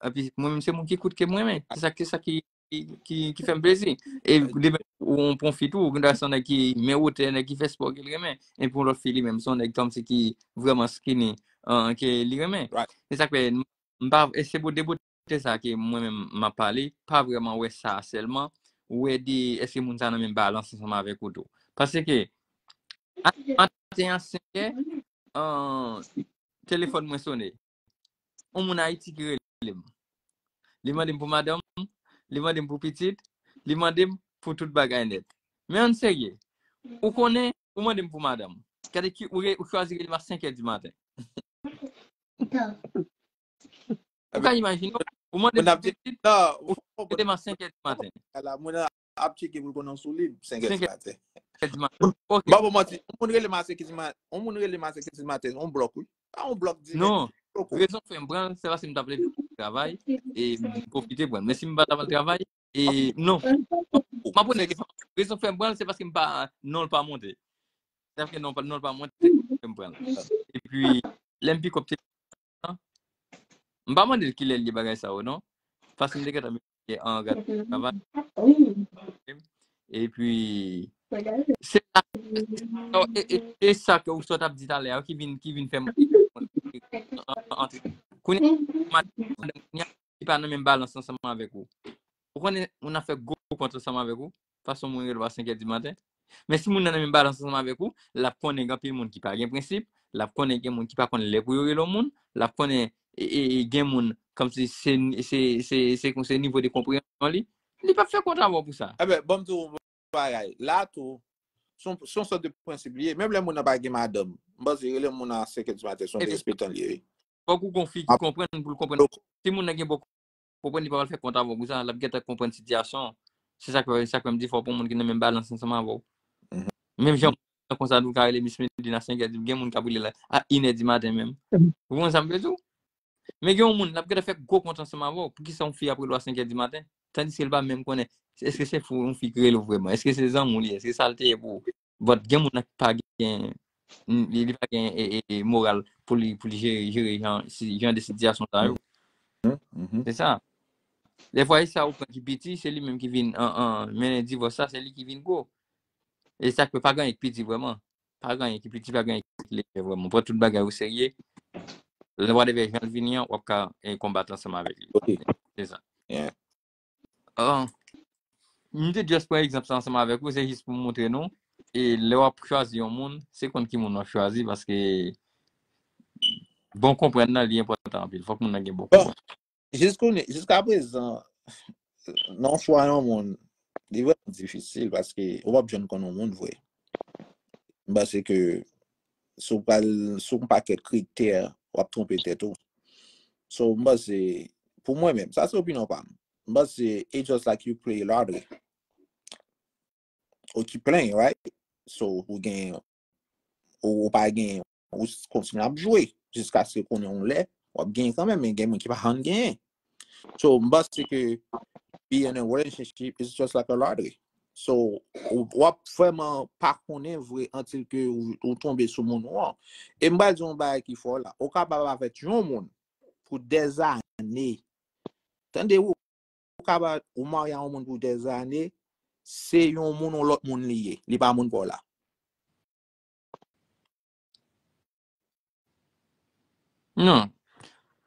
epi, mwen menm se moun ki kout ke m renmen. Se sa, se sa ki, ki, ki, ki fè m plezi. E demen, ou pran fi tou, ou gen dwa se yon nèg ki men wotè, nèg ki fè spò ke l renmen. Epi yon lòt fi li menm, se yon nèg kòmsi ki vrèman skinny, an, ke li renmen. Se sa k fè, m pa, e se bo-, de bote sa ke mwen menm m ap pale, pa vrèman wè sa sèlman, wè de èske moun sa nan menm balans ansanm avèk ou tou. Paske, a, maten an senkè, an, telefòn mwen sonnen. Yon moun Ayiti ki rele m. Li mande m pou madanm, li mande m pou pitit, li mande m pou tout bagay nèt. Men ann serye. Ou konnen, ou mande m pou madanm. Gade ki, ou, re- ou chwazi rele m a senkè di maten. Ou ka imajine, ou mande m pou pitit, ou rele m a senkè di maten. Moun nan ap tcheke pou l konnen w sou lib senkè di maten. Senkè di maten. Ok. M pa pou manti, yon moun rele m a senkè di maten, yon moun rele m a senkè di maten, yon blòk, wi. Pa yon blòk dirèk. Non. Rezon k fè m pran l, se paske m t ap leve travay, e m pwofite pran l. Men si m pa t ap al travay, e non. M ap pran l, rezon k fè m pran l, se paske m pa, non l pa monte. Se paske non, non l pa monte, fè m pran l. Epi, lè m pikòp telefòn nan, m pa mande l kilè l ye bagay sa yo, non. Paske m te gentan mete an rad travay. Epi, se sa, e, e, e sa ke ou sot ap di talè a, ki vin, ki vin fè m antre. Kounye a, li pa nan menm balans ansanm avèk ou. Ou konnen, moun ap fè gwo kont ansanm avèk ou, fason moun rele w a senkè di maten. Men si moun nan nan menm balans ansanm avèk ou, l ap konnen gen anpil moun ki pa gen prensip, l ap konnen gen moun ki pa konn lè pou yo rele yon moun, l ap konnen, e, e, e, gen moun, kòmsi se, se, se, se, se nivo de konpreyansyon li, li p ap fè kont avè w pou sa. Enben, ban m di w yon bagay. La tou, se yon, se yon sòt de prensip li ye. Menm lè moun nan pa gen madanm, m panse rele moun nan a senkè di maten, se yon derespektan li ye, wi. Fòk ou gon fi ki konprann pou l konprann. Si moun nan gen bon konprann, li pa pral fè kont avè w pou sa, l ap gentan konprann sitiyasyon w. Se sa k fè, sa k fè m di fò w pran moun ki nan menm balans ansanm avè w. Menm jan tan konsa, nou ka rele Miss Medina senkè, gen moun k ap rele la a inè di maten menm. Ou konprann sa m vle di w? Men gen yon moun, l ap gentan fè gwo kont ansanm avè w. Poukisa yon fi ap rele w a senkè di maten? Tandiske l pa menm konnen, èske se fou yon fi ki rele w vrèman? Èske se zanmi w li ye? Èske sa l te ye pou ou? But gen moun nan ki pa gen, li, li pa gen e, e, e, moral pou li, pou li jere, jere jan, si, jan de sitiyasyon sa yo. Se sa. Defwa, e sa ou pran ki piti, se li menm ki vin an, an, mennen divòs sa, se li ki vin gwo. E sa k fè pa gen anyen ki piti vrèman. Pa gen anyen ki piti, pa gen anyen ki lejè vrèman. Pran tout bagay o serye. Lè w a devè jan l vini an, w ap ka eh, konbat ansanm avèk li. Se sa. Ah, m te just pran egzanp sa ansanm avèk ou, se jis pou m montre nou. E lè w ap chwazi yon moun, se konn ki moun w ap chwazi, paske bon konprann nan, li enpòtan anpil. Fòk moun nan gen bon konprann. Jiska prezan, nan chwa yon moun, li vrèman difisil paske ou p ap janm konn yon moun vre. M panse ke si w pral sou yon pakèt kritè, w ap twonpe tèt ou. So, m panse, pou mwen menm, sa se opinyon pa m. M panse, it's just like you play lottery. Ou ki plen, right? So, ou gen, ou, ou pa gen, ou kontinye ap jwe jiskaske konnen yon lè, w ap genyen kanmenm, men gen moun ki pa janm genyen. So, m panse ke be in a relationship is just like a lottery. So, w ap vrèman pa konnen vre antil ke ou, ou tonbe sou moun ou an. E m pral di yon bagay ki fò la. Ou kapab avèk yon moun pou dèzane. Tande, ou kapab, ou marye a yon moun pou dèzane, se yon moun, yon lòt moun li ye. Li pa moun pa w la. Non.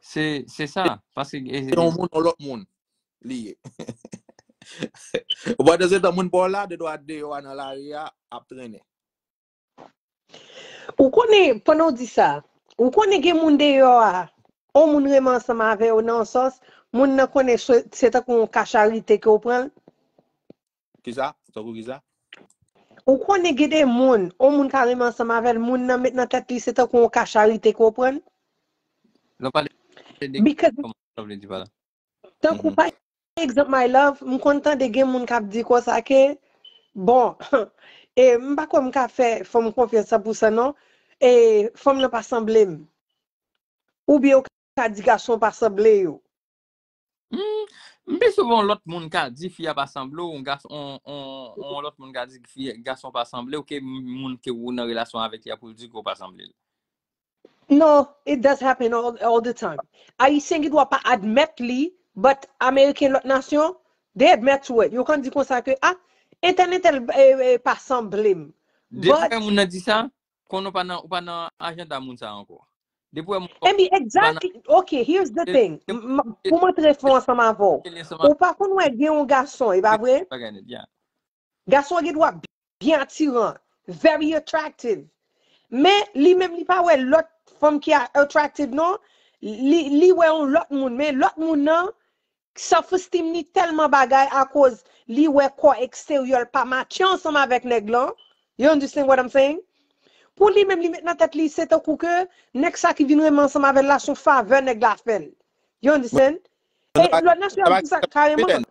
Se se sa. Paske e, se yon moun, yon lòt moun li ye. Pandan se tan, moun pa w la, de dwa deyò a nan lari a, ap trennen. Ou konnen, pandan w di sa, ou konnen gen moun deyò a, yon moun renmen ansanm avè w nan yon sans, moun nan konnen se se tankou yon ka charite ke w pran l. Kisa? Tankou kisa? Ou konnen gen de moun, yon moun ka renmen ansanm avè l, moun nan met nan tèt li se tankou yon ka charite ke w pran l. Lè w pale de Because kòman sa w vle di pa la? Tankou pa egzanp, my love, m konn tande gen moun k ap di konsa ke, bon, e m pa kwè m ka fè fanm konfyans san pou san non, e fanm nan pa sanble m. Oubyen ou ka di gason pa sanble yo. Hmm, m pi souvan yon lòt moun ka di fi a pa sanble w, yon gason, yon, yon, yon lòt moun ka di fi, gason pa sanble w, ke moun ke ou nan relasyon avèk li a pou l di ke w pa sanble l. No, it does happen all, all the time. Ayisyen gen dwa pa admèt li, but Ameriken lòt nasyon, they admit to it. Yo konn di konsa ke, ah, entèl entèl eh, eh, pa sanble m. Depi wè moun nan di sa, konnen ou pa nan, ou pa nan ajanda moun sa ankò. Depi wè moun. Epi, exactly. Ok, here's the thing. Pou m antre fon ansanm avè w. Ou pa konn wè gen yon gason, e pa vre? Gason an gen dwa byen atiran, very attractive. Men li menm li pa wè lòt fanm ki attractive non. Li, li wè yon lòt moun, men lòt moun nan, self esteem li tèlman bagay akoz li wè kò eksteryè l pa matche ansanm avèk nèg lan. You understand what I'm saying? Pou li menm li met nan tèt li se tankou ke nèg sa ki vin renmen ansanm avè l la se yon favè nèg la fè l. You understand? E lòt nasyon ap di sa kareman.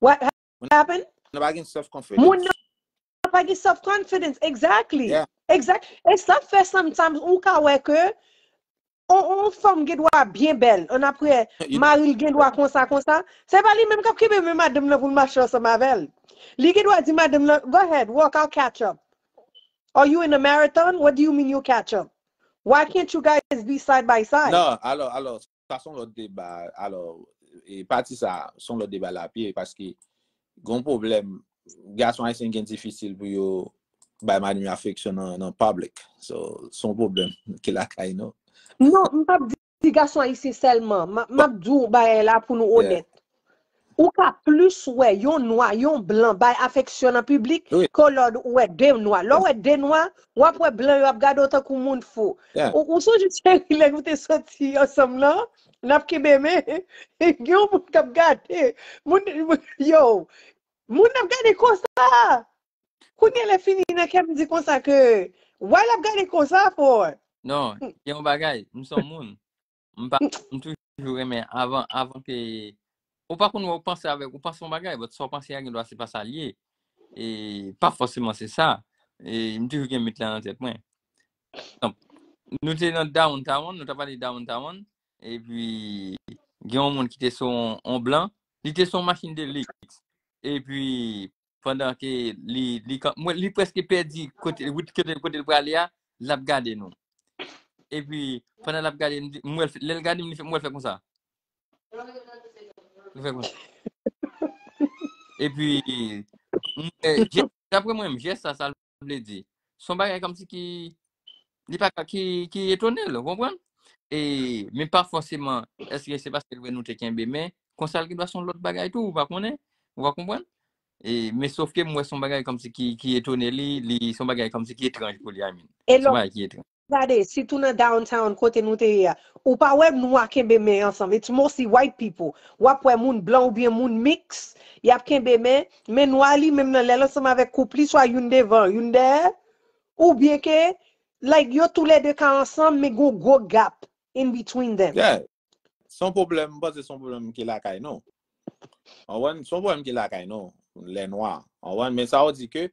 What happened? Moun nan pa gen self confidence. Moun nan pa gen self confidence, exactly. Exact. E sa fè sometimes ou ka wè ke on, on fanm gen dwa byen bèl, an apre mari l gen dwa konsa konsa. Se pa li menm k ap kenbe men madanm nan pou l mache ansanm avè l. Li gen dwa di madanm nan, go ahead, walk, I'll catch up. Are you in a marathon? What do you mean you catch up? Why can't you guys be side by side? Non, alò, alò, sa se yon lòt deba. Alò, e pati sa, se yon lòt deba lapye, paske gen yon pwoblèm, gason ayisyen gen difisil pou yo bay madanm yo afeksyon nan, nan public. So, se yon pwoblèm ki lakay nou. Non, m p ap di gason ayisyen sèlman. M ap di w bagay la pou nou onèt. Ou ka plis wè yon nwa, yon blan bay afeksyon nan piblik ke lè w wè de nwa. Lè w wè de nwa, w ap wè blan yo ap gade w tankou moun fou. Ou, ou sonje Cheri lè nou te soti ansanm nan, n ap kenbe men, gen yon moun k ap gade. Moun, yo, moun ap gade konsa. Kounye a lè fini nan kè m di konsa ke, why l ap gade konsa for? Non, gen yon bagay, m se yon moun. M pa, m toujou renmen avan, avan ke, ou pa konn wè ou panse avèk, ou panse yon bagay, but sa w panse a gen dwa se pa sa l ye. E pa fòseman se sa. E, m toujou gen mit la nan tèt mwen. Donk, nou te nan downtown, nou t ap pale downtown, epi gen yon moun ki te sou yon, yon blan, li te sou yon machin de liks. Epi, pandan ke li, li, kan- mwen, li prèske pèdi kote, wout kote, kote l prale a, l ap gade nou. Epi, pandan l ap gade, m di- m wè l fè- lè l gade m, li fè- m wè l fè konsa. Li fè konsa. Epi, m- eh, jès- daprè mwen, jès sa, sa l vle di. Se yon bagay kòmsi ki, li pa ka, ki, ki etone l, ou konprann? E, men pa fòseman, èske se paske l wè nou te kenbe men, konsa l gen dwa se yon lòt bagay tou, ou pa konnen, ou pa konprann? E, men sof ke m wè se yon bagay kòmsi ki, ki etone li, li se yon bagay kòmsi ki etranj pou li, I mean. Se yon bagay ki etranj. Gade, sitou nan downtown, kote nou te ye a, ou pa wè nwa kenbe men ansanm. It's mostly white people. W ap wè moun blan oubyen moun miks, y ap kenbe men, men nwa li menm nan lè l ansanm avèk koup li, swa youn devan, youn dèyè, oubyen ke, like, yo toulède ka ansanm, men gon gwo gap in between them. Yeah. Se yon pwoblèm, m panse se yon pwoblèm ki lakay nou. Ou konprann? Se yon pwoblèm ki lakay nou, lè nwa. Ou konprann? Men sa w di ke,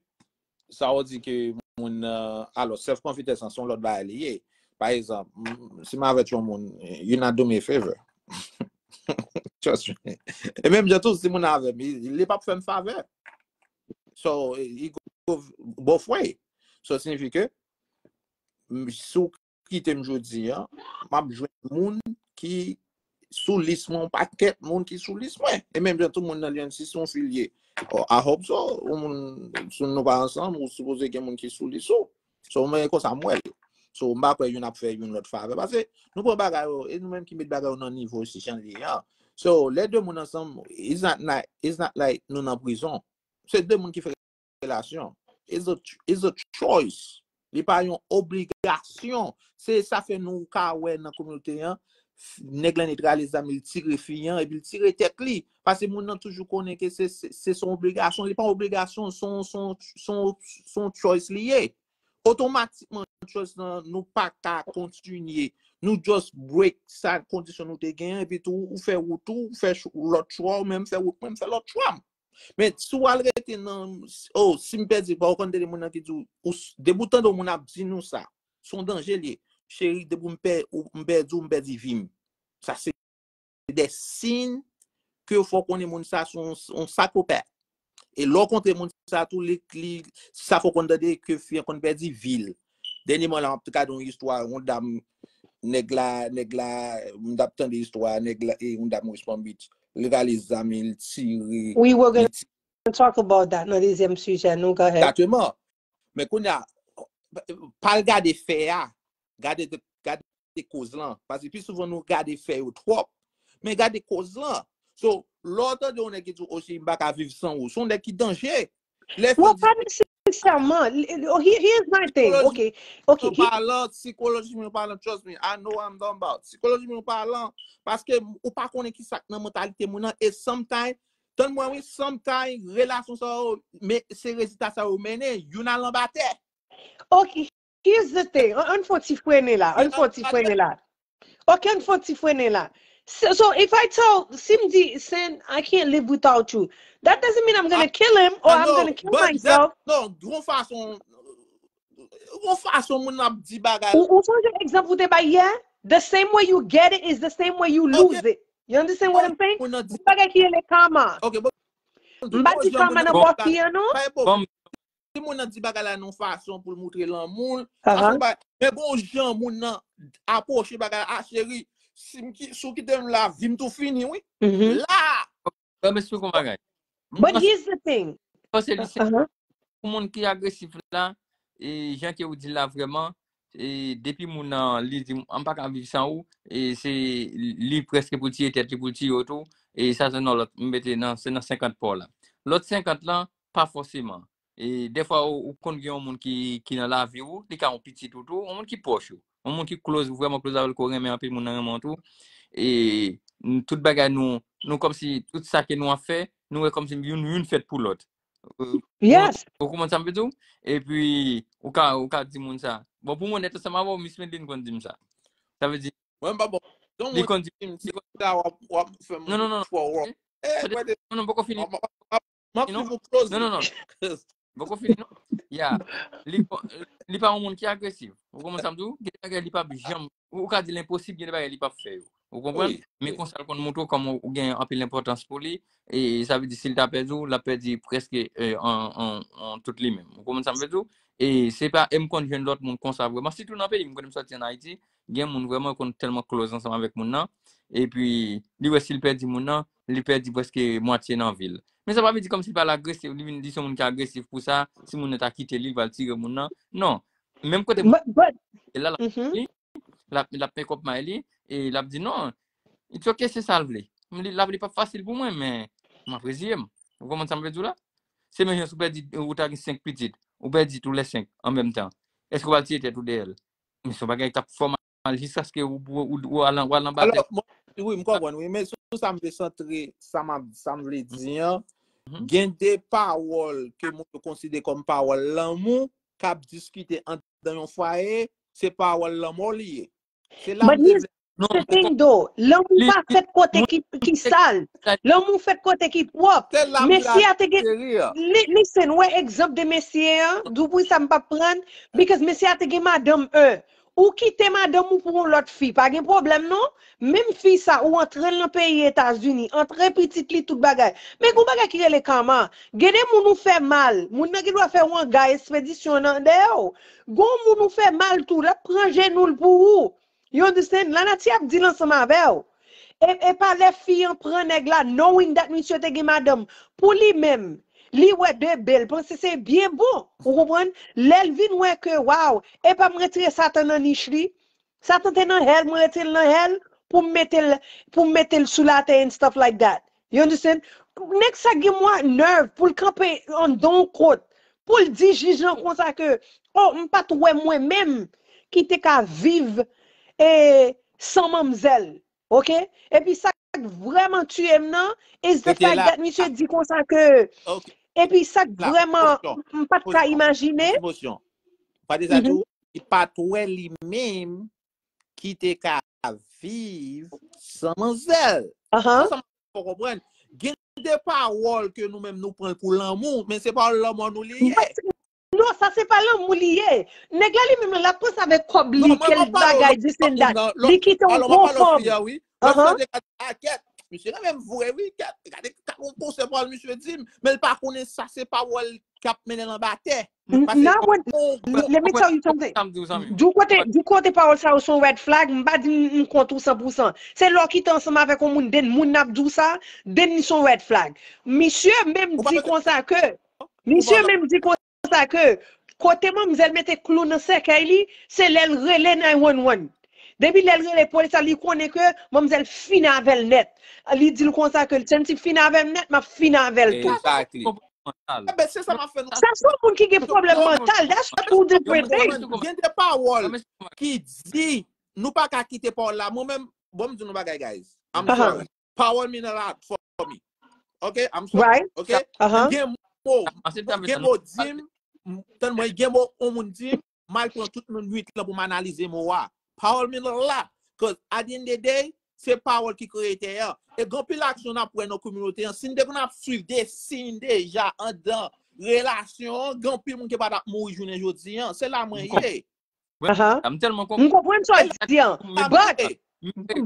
sa w di ke moun nan, alò, self confidence lan, se yon lòt bagay li ye. Pa egzanp, m- si m avètire yon moun, you not do me a favor. Trust me. E menm jan tou, si moun avè m, li, li p ap fè m favè. So, it go both way. So, siyifi ke, m- si w kite m jodi a, m ap jwenn moun ki sou lis mwen, yon pakèt moun ki sou lis mwen. E menm jan tou moun nan L M C se yon filye. Oh, I hope so. Ou moun, si nou pa ansanm, ou sipoze gen moun ki sou lis ou. So, mwen konsa m wè l. So, m pa kwè youn ap fè youn lòt favè. Paske nou pran bagay yo, e nou menm ki met bagay yo nan nivo se jan li ye an. So, lè de moun ansanm, it's not, not, it's not like nou nan prizon. Se de moun ki fè relasyon. It's a, it's a choice. Li pa yon obligasyon. Se sa fè nou ka wè nan kominote an, nèg lan netralize zam li, li tire fi an, epi li tire tèt li. Paske moun nan toujou konnen ke se, se, se son obligasyon. Li pa yon obligasyon, son, son, son, son choice li ye. Otomatikman, choice lan, nou pa ka kontinye. Nou just break sa kondisyon nou te genyen, epi tou, ou fè wout ou, ou fè lòt chwa, ou menm fè wout mwen, m fè lòt chwa m. Men si w al rete nan, oh, si m pèdi, pa w konn de moun nan ki di w, depi w tande yon moun ap di nou sa, se yon danje li ye. Cheri, depi m pèdi w, m pèdi vi m. Sa se de siy ke fò w konnen moun sa se yon, yon psychopath. E lè w kontre moun sa tou, li, li, sa fò w konn tande ke fi an konn pèdi vi l. Dènyèman la, m ap gade yon istwa, yon dam, nèg la, nèg la, m t ap tande istwa, nèg la, e yon dam West Palm Beach, li rale zam li, li tire. We were gonna talk about that nan dezyèm sijè nou, go ahead. Egzakteman. Men kounye a, pa al gade fè a, gade, gade koz lan. Paske pi souvan nou gade fè yo twòp. Men gade koz lan. So, lè w tande yon nèg ki di w, "Osi, m pa ka viv san ou," se yon nèg ki danje. Lè fi Well, di, pa nesesèman. L- l- oh, he- Here's my thing. Psychology- Okay, okay. He- palan, sikolojikman palan, trust me, I know what I'm talking about. Sikolojikman palan, paske ou pa konnen ki sa k nan mantalite moun nan, e sometimes, tann mwen wi, sometimes, relasyon sa yo, men se rezilta sa yo mennen, youn al anba tè. Okay, here's the thing. An, an fè yon ti frennen la. An fè yon ti frennen la. Okay, an fè yon ti frennen la. So, so if I tell, si m di, Sen, I can't live without you, that doesn't mean I'm gonna kill him or I I'm know, gonna kill but myself. That, non, yon fason, yon fason moun ap di bagay. Ou, ou sonje egzanp ou te bay yè? The same way you get it is the same way you Okay. Lose it. You understand what I'm saying? Moun nan di, Bagay ki rele karma. okay, bon, M pa di karma nan bò fi an, non. Pa gen pwoblèm. Si moun nan di bagay la nan yon fason pou l montre lanmou l, sa se yon bagay. Men bon jan moun nan apwoche bagay la, "Ah, cheri, si m ki, si w kite m la, vi m tou fini, wi." Mhm. La, Ban m esplike yon bagay. But here's the thing. Panse li se Uh-huh. pou moun ki agresif la, e jan ke ou di la vrèman, e depi moun nan li di, "M pa ka viv san ou," e se li prèske pou l tiye tèt li, pou l tiye w tou, e sa se nan lòt, m mete nan, se nan senkant pa w la. Lòt senkant lan, pa fòseman. E dèfwa ou, ou konn gen yon moun ki, ki nan lavi ou, li ka yon pitit ou tou, yon moun ki pwòch ou, yon moun ki close, vrèman close avè l, ke w renmen anpil, moun nan renmen w tou. E n- tout bagay nou, nou kòmsi, tout sa ke nou ap fè, nou wè kòmsi youn, youn fèt pou lòt. Euh, Yes. Ou konprann sa m vle di w? Epi, ou ka, ou ka di moun sa. Bon, pou m onèt ansanm avè w, Miss Medlin konn di m sa. Sa vle di, mwen m pa bon. Donk, li mwen, konn di, si konn sa w ap, w ap fè m Non, non, non, fò wrong. Eh, Tande, brother, non, non, poko fini. m ap, m ap, m ap Non, suiv ou closely. Non, non, non. Poko fini non. Ya. Li, li pa yon moun ki agresif. Ou konprann sa m di w? Gen bagay li p ap janm, ou ka di l enposib, gen bagay li p ap fè yo. Ou konprann? Men konsa l konn montre w kòman ou gen anpil enpòtans pou li. E sa vle di si l ta pèdi w, l ap pèdi prèske, e, an, an, an tout li menm. Ou konprann sa m vle di w? E se pa, e m konn jwenn lòt moun konsa vrèman. Sitou nan peyi m, kote m sòti an Ayiti, gen moun vrèman konn tèlman close ansanm avèk moun nan. Epi, li wè si l pèdi moun nan, li pèdi prèske mwatye nan vi l. Men sa pa vle di kòmsi l pa l agresif, li vin di se yon moun ki agresif pou sa, si moun nan ta kite li, li pral tire moun nan. Non. Menm kote moun e la, l ap, li, l ap, l ap make up mind li, e l ap di non, it's ok, se sa l vle. Li, lavi li p ap fasil pou mwen, men m ap reziye m. Ou konprann sa m vle di w la? Se menm jan si w pèdi, ou ta gen senk pitit, ou pèdi tou lè senk an menm tan. Èske w pral tiye tèt ou dèyè l? Men se yon bagay k ap fè w mal jiskaske ou, ou, ou, ou al, ou al anba tè. Alò, mwen, wi, m konprann, wi, men sou sa m vle santre, sa m ap, sa m vle di an, gen de pawòl ke moun yo konsidere kòm pawòl lanmou, k ap diskite anndan yon fwaye, se pawòl lanmò li ye. Se la m te vle. But here's the thing though, lanmou pa fèt kote ki, ki sal. Lanmou fèt kote ki pwòp. Mesye a te gen, li, listen, wè egzanp de mesye an, di w poukisa m p ap pran, because mesye a te gen madanm en. Ou kite madanm ou pou yon lòt fi, pa gen pwoblèm non. Menm fi sa, ou antre l nan peyi Etazini, antre pitit li, tout bagay. Men gen yon bagay ki rele karma. Gen de moun ou fè mal, moun nan gen dwa fè yon anga espedisyon nan dèyè w. Gen yon moun ou fè mal tou, l ap pran jenou l pou ou. You understand? Lanati ap deal ansanm avè w. E, e pa lè fi an pran nèg la, knowing that misye te gen madanm. Pou li menm, li wè de bel, panse se byen bon. Ou konprann? Lè l vin wè ke, wow, e pa m retire Satan nan nich li. Satan te nan hell, mwen retire l nan hell pou m mete l, pou m mete l sou latè and stuff like that. You understand? Nèg sa gen mwa nerve pou l kanpe anndan yon kot, pou l di jij lan konsa ke, oh, m pa t wè mwen menm ki te ka viv, e, san manmzèl. Ok? Epi sa k vrèman tiye m nan, is the fact that misye di konsa ke, epi sa k vrèman, m pa t ka imajine. Pa deja di w, li pa t wè li menm ki te ka viv san manzèl. Sa m pa konprann. Gen de pawòl ke nou menm nou pran l pou lanmou, men se pawòl lanmò nou li ye. Non, sa se pa lanmou li ye. Nèg la li menm la, l ap panse avèk kòb li, ke l bagay, this and that. Li kite yon bon fanm. Lòt sa te ka di, a kèt, misye renmen m vre wi, kèt, gade, gade yon konsè pawòl misye di m, men l pa konnen sa se pawòl k ap mennen l anba tè. Now, let me tell you something. Du kote, du kote pawòl sa yo se yon red flag, m pa di m, m kont ou san pou san. Se lè w kite ansanm avèk yon moun, then moun nan ap di w sa, then li se yon red flag. Misye menm di konsa ke, misye menm di konsa ke, kote manmzèl mete klou nan sèkèy li, se lè l rele nine one one. Depi lè l rele polis la, li konnen ke manmzèl fini avè l nèt. Li di l konsa ke, sèn ti fini avè m nèt, m ap fini avè l tou. Exactly. Sa se yon moun ki gen pwoblèm mantal. That's two different things. Gen de pawòl ki di, nou pa ka kite pawòl la. Mwen menm, bon, m di nou bagay, guys. I'm sorry. Pawòl mean a lot for me. Ok? I'm sorry. Ok? Gen mo, gen mo di m, tann mwen, gen mo yon moun di m, m al pran tout nwit lan pou m analize mo a. Pawòl mean a lot. Cause at the end of the day, se pawòl ki kreye tè a. E gen anpil aksyon n ap wè nan kominote an. Si n te konn ap swiv de siy deja anndan relasyon an, gen anpil moun ki pa t ap mouri jounen jodi an. Se la mwen ye. M konprann sa w di an. But,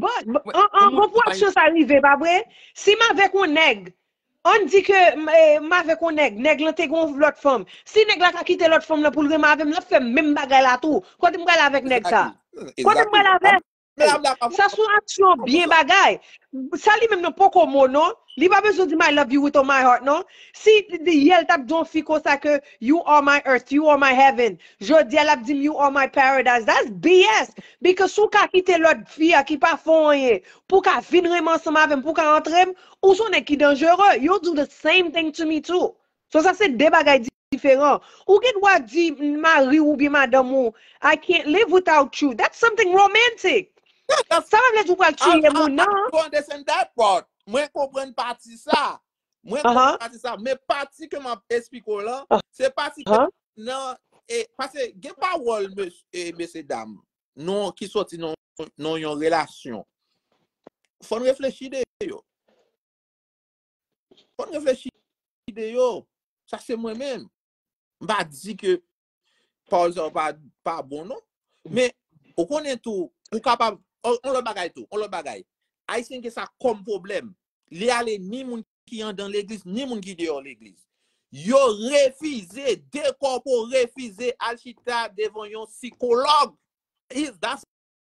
but, an, an, bon pou aksyon sa rive, pa vre? Si m avèk yon nèg, ann di ke m, e, m avèk yon nèg, nèg lan te gen yon lòt fanm. Si nèg la ka kite lòt fanm lan pou l renmen avè m, l ap fè menm bagay la tou. Kote m pral avèk nèg sa? Kote m pral avè l? Sa se yon aksyon byen bagay. Sa li menm nan poko mo non. Li pa bezwen di m I love you with all my heart non. Si yè l t ap di yon fi konsa ke you are my earth, you are my heaven, jodi a l ap di m you are my paradise. That's B S. Because si w ka kite lòt fi a ki pa fè w anyen pou w ka vin renmen ansanm avè m, pou w ka antre m, ou se yon nèg ki danjere. You do the same thing to me too. So sa se de bagay diferan. Ou gen dwa di mari w oubyen madanm ou, I can't live without you. That's something romantic. Sa pa vle di w pral tiye moun nan. I understand that part. Mwen konprann pati sa. Mwen konprann pati sa. Men pati ke m ap esplike w lan, se pati ke nan, e, paske gen pawòl, mes-, e, mesye dam, non, ki sòti nan, nan yon relasyon. Fò n reflechi de yo. Fò n reflechi de yo. Sa se mwen menm. M pa di ke pawòl sa yo pa, pa bon, non. Men, ou konnen tou, ou kapab, on, on lòt bagay tou, on lòt bagay. Ayisyen gen sa kòm pwoblèm. Li ale ni moun ki andan legliz, ni moun ki deyò legliz. Yo refize, de kòpo refize al chita devan yon sikològ. Is, that's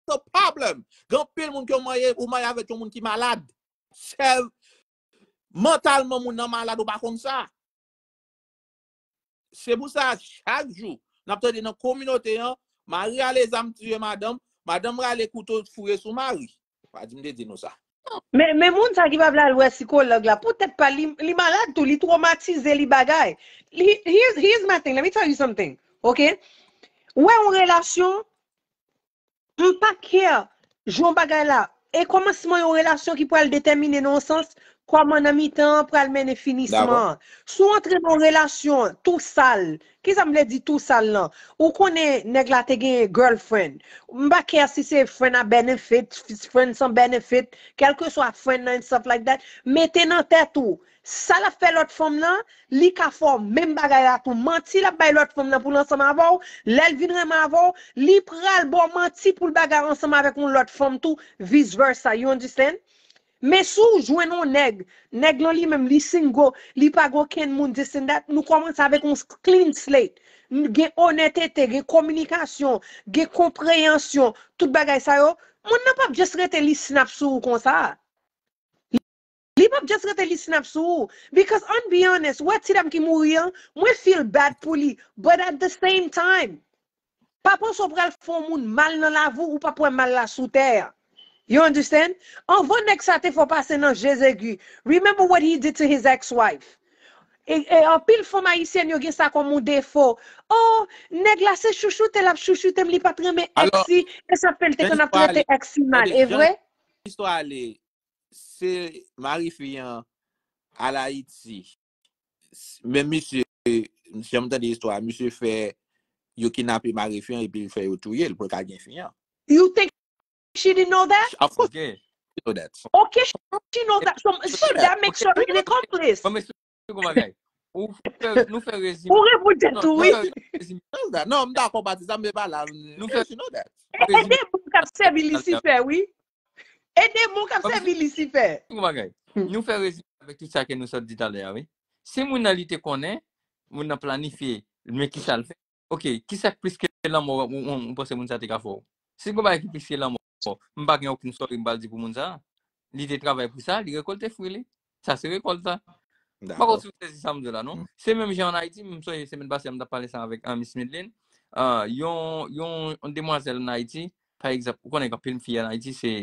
the problem. Gen anpil moun ke w marye, ou marye avèk yon moun ki malad. Sè, mantalman moun nan malad, ou pa konn sa. Se pou sa, chak jou, n ap tande nan kominote an, mari rale zam tiye madanm, madanm rale kouto foure sou mari. Pa di m te di nou sa. Men, men moun sa ki pa vle al wè sikològ la, poutèt pa li, li malad tou, li twomatize, li bagay. Li, here's, here's my thing, let me tell you something, ok? Ou wè yon relasyon, m pa care jan bagay la. E kòmansman yon relasyon ki pral detèmine nan yon sans kòman nan mitan an pral mennen finisman an. Si w antre nan yon relasyon tou sal, kisa m vle di tou sal lan? Ou konnen nèg la te gen girlfriend. M pa care si se friend a benefit, friend san benefit, kèlkeswa friend nan and stuff like that. Mete nan tèt ou, sa l ap fè lòt fanm nan, li ka fè w menm bagay la tou. Manti l ap bay lòt fanm nan pou l ansanm avè w, lè l vin renmen avè w, li pral ba w manti pou l bagay ansanm avèk yon lòt fanm tou, vice versa, you understand? Men si w jwenn yon nèg, nèg lan li menm, li single, li pa gen okenn moun, this and that, nou kòmanse avèk yon clean slate. Gen onètete, gen kominikasyon, gen konpreyansyon, tout bagay sa yo, moun nan p ap just rete li snap sou ou konsa. Li p ap just rete li snap sou ou. Because, an be honest, wè ti dam ki mouri an, mwen feel bad pou li. But at the same time, pa panse w pral fè yon moun mal nan lavi w, ou p ap wè mal la sou tè a. You understand? Anvan nèg sa te fè w pase nan je zegui. Remember what he did to his ex-wife. E, e anpil fanm ayisyèn yo gen sa kòm yon defo. Oh, nèg la se chouchoute l ap chouchoute m, li pa t renmen ex li, e sa fè l te konn ap trete ex li mal, e vre? Istwa ale, se mari fi an al Ayiti. Men misye, jan m tande istwa, misye fè yo kidnape mari fi an epi l fè yo touye l pou l ka gen fi an. You think she didn't know that? Of course, Okay. You know that. Okay, she knows that. So, so that makes her an accomplice. Bon, men se yon bagay. Ou fè, nou fè rezime. Ou repoute Non, tou, nou wi. fè rezime. That's that. Non, m dakò, Patisa, men pa la. Nou fè- You know that. E demon k ap sèvi Lisifè, wi. E demon k ap Bon, sèvi Lisifè. Yon bagay. Nou fè rezime avèk tout sa ke nou sot di talè a, wi. Si moun nan li te konnen, moun nan planifye, men ki sa l fè? Ok, ki sa k plis ke lanmò ou, ou, ou panse moun sa te ka fè w? Si gon bagay ki plis ke lanmò, m pa gen okenn sòri m pral di pou moun sa. Li te travay pou sa, li rekòlte fwi li. Sa se rekòlt la. M pa konn si w sezi sa m di la, non? Se menm jan an Ayiti, m sonje semèn pase a, m t ap pale sa avèk ah, Miss Midlin. Ah, yon, yon, yon demwazèl an Ayiti, pa egzanp, ou konnen gen anpil fi an Ayiti, se,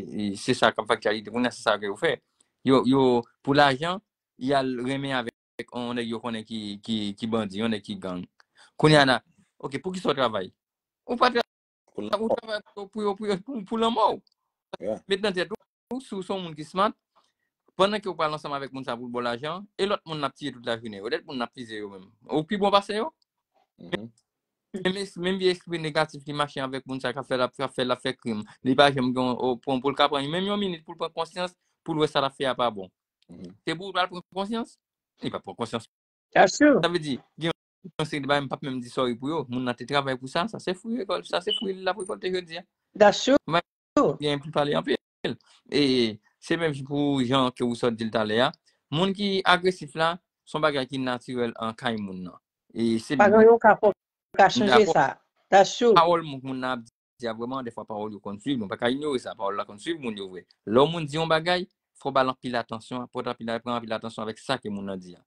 se sa k ap aktyalite kounye a, se sa ke yo fè. Yo, yo, pou lajan, y al renmen avèk yon nèg yo konnen ki, ki, ki bandi, yon nèg ki gang. Kounye a la, ok, pou ki sa w travay? Ou pa travay, ou travay pou, pou, yo- pou, yo- pou, pou lanmò w. Yeah. Met nan tèt ou, si w se yon moun ki smart, pandan ke w pral ansanm avèk moun sa pou l ba w lajan, e lòt moun n ap tiye tout lajounen, yo, lòt moun n ap fize yo menm. Ou pi bon pase yo? Mhm. Menm, es- menm vye espri negatif ki mache avèk moun sa k ap fè l ap, k ap fè l ap fè krim. Li pa janm gen yon, pran pou l ka pran menm yon minit pou l pran konsyans, pou l wè sa l ap fè a pa bon. Mhm. Se pou l pral pran konsyans? Li pa pran konsyans. That's true. Sa vle di, gen yon seri de bagay m p ap menm di sòri pou yo. Moun nan te travay pou sa, sa se fwi rekòlte, sa se fwi l ap rekòlte jodi a. That's true. Gen pou pale anpil. E se menm jan pou jan ke ou sot di l talè a. Moun ki agresif la, se yon bagay ki natirèl an kay moun nan. E se Pa gen yon ka fò ka chanje sa. That's true. Pawòl moun, moun nan ap di a vrèman, defwa pawòl yo konn swiv, nou pa ka inyore sa, pawòl la konn swiv moun yo vre. Lè yon moun di yon bagay, fò ba l anpil atansyon, pòte anpil, pran anpil atansyon avèk sa ke moun nan di a.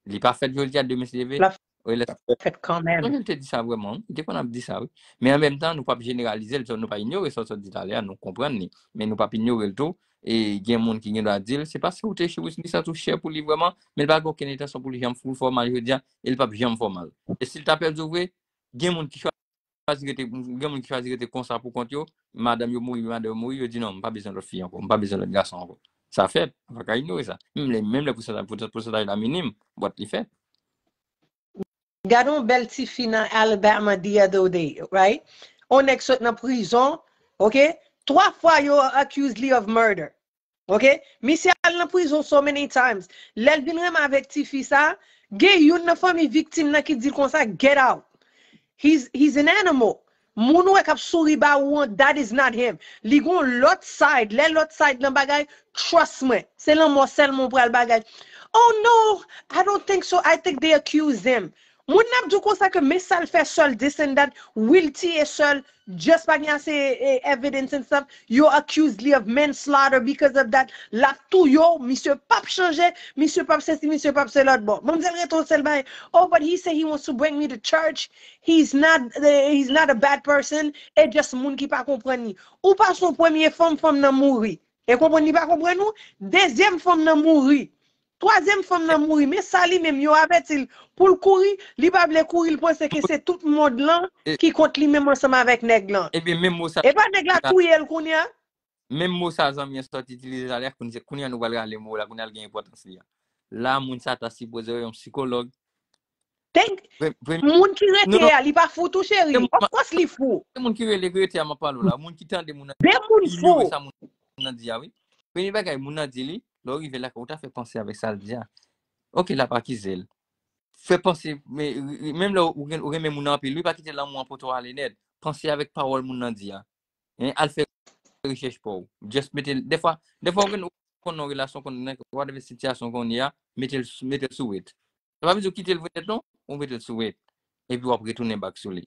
Li pa fèt jodi a, demen se leve, L ap relè fèt kanmenm. Sonje l te di sa vrèman, wi. Li te konn ap di sa, wi. Men an menm tan, nou p ap jeneralize l, nou pa inyore sa, nou pa inyore sa, nou sot di talè a, nou konprann li. Men nou p ap inyore l tou. E gen moun ki gen dwa di l, se paske ou te cheri, li santi w chè pou li vrèman, men li pa gen okenn entansyon pou li janm fè w mal jodi a, e li p ap janm fè w mal. E si l ta pèdi w vre, gen moun ki chwazi rete, gen moun ki chwazi rete konsa pou kont yo, madanm yo mouri, madanm yo mouri, yo di non, m pa bezwen lòt fi ankò, m pa bezwen lòt gason ankò. Sa fèt, ou pa ka inyore sa. Menm lè, menm lè pousantaj, pousantaj la minim, but li fèt. Gade yon bèl ti fi nan Alabama the other day, right? On nèg sot nan prizon, ok? Twa fwa yo accuse li of murder. Ok? Misye al nan prizon so many times. Lè l vin renmen avèk tifi sa, gen youn nan fanmi viktim nan ki di l konsa, "Get out. He's, he's an animal." Moun ou wè k ap souri ba ou an, that is not him. Li gon lòt side. Lè lòt side nan bagay, trust mwen. Se lanmò sèlman ou pral bagay. "Oh no, I don't think so. I think they accuse him." Moun nan ap di w konsa ke men sa l fè sè l, this and that. Wi, l tiye sè l, just pa gen ase eh, evidence and stuff. Yo accuse li of manslaughter because of that. L ap touye w, misye p ap chanje, misye p ap sesi, misye p ap se lòt bò. Manmzèl rete yon sèl bagay. "Oh, but he said he wants to bring me to church. He's not, eh, he's not a bad person." E just moun ki pa konprann li. Ou pa se yon premye fanm, fanm nan mouri. E konprann li pa konprann ou? Dezyèm fanm nan mouri. Twazyèm fanm nan mouri. Men sa li menm, yo avèti l pou l kouri. Li pa vle kouri, li panse ke se tout mond lan ki kont li menm ansanm avèk nèg lan. Ebyen, menm mo sa, e pa nèg la touye l kounye a? Menm mo sa zanmi an sot itilize talè, kounye a nou pral rale mo la, kounye a l gen enpòtans li a. La, moun sa ta sipoze yon sikològ. Thank, moun ki rete a, li pa fou tou, cheri. Of course, li fou. Se moun ki rele, ki rete a, m ap pale w la. Moun ki tande moun nan, de moun fou, inyore sa moun nan di a, wi. Premye bagay, moun nan di li, lè w rive lakay ou, ta fè panse avèk sa l di a. Ok, l ap akize l. Fè panse, men, menm lè ou, ou renmen moun nan anpil, wi, pa kite lanmou an pote w ale nèt. Panse avèk pawòl moun nan di a. Hein, al fè rechèch pa w. Just mete l, dèfwa, dèfwa ou gen, ou konn nan relasyon, konn nan whatever sitiyasyon konn ye a, mete l, mete l sou wait. Sa pa vle di ou kite l vre nèt non, ou mete l sou wait. Epi w ap retounen back sou li.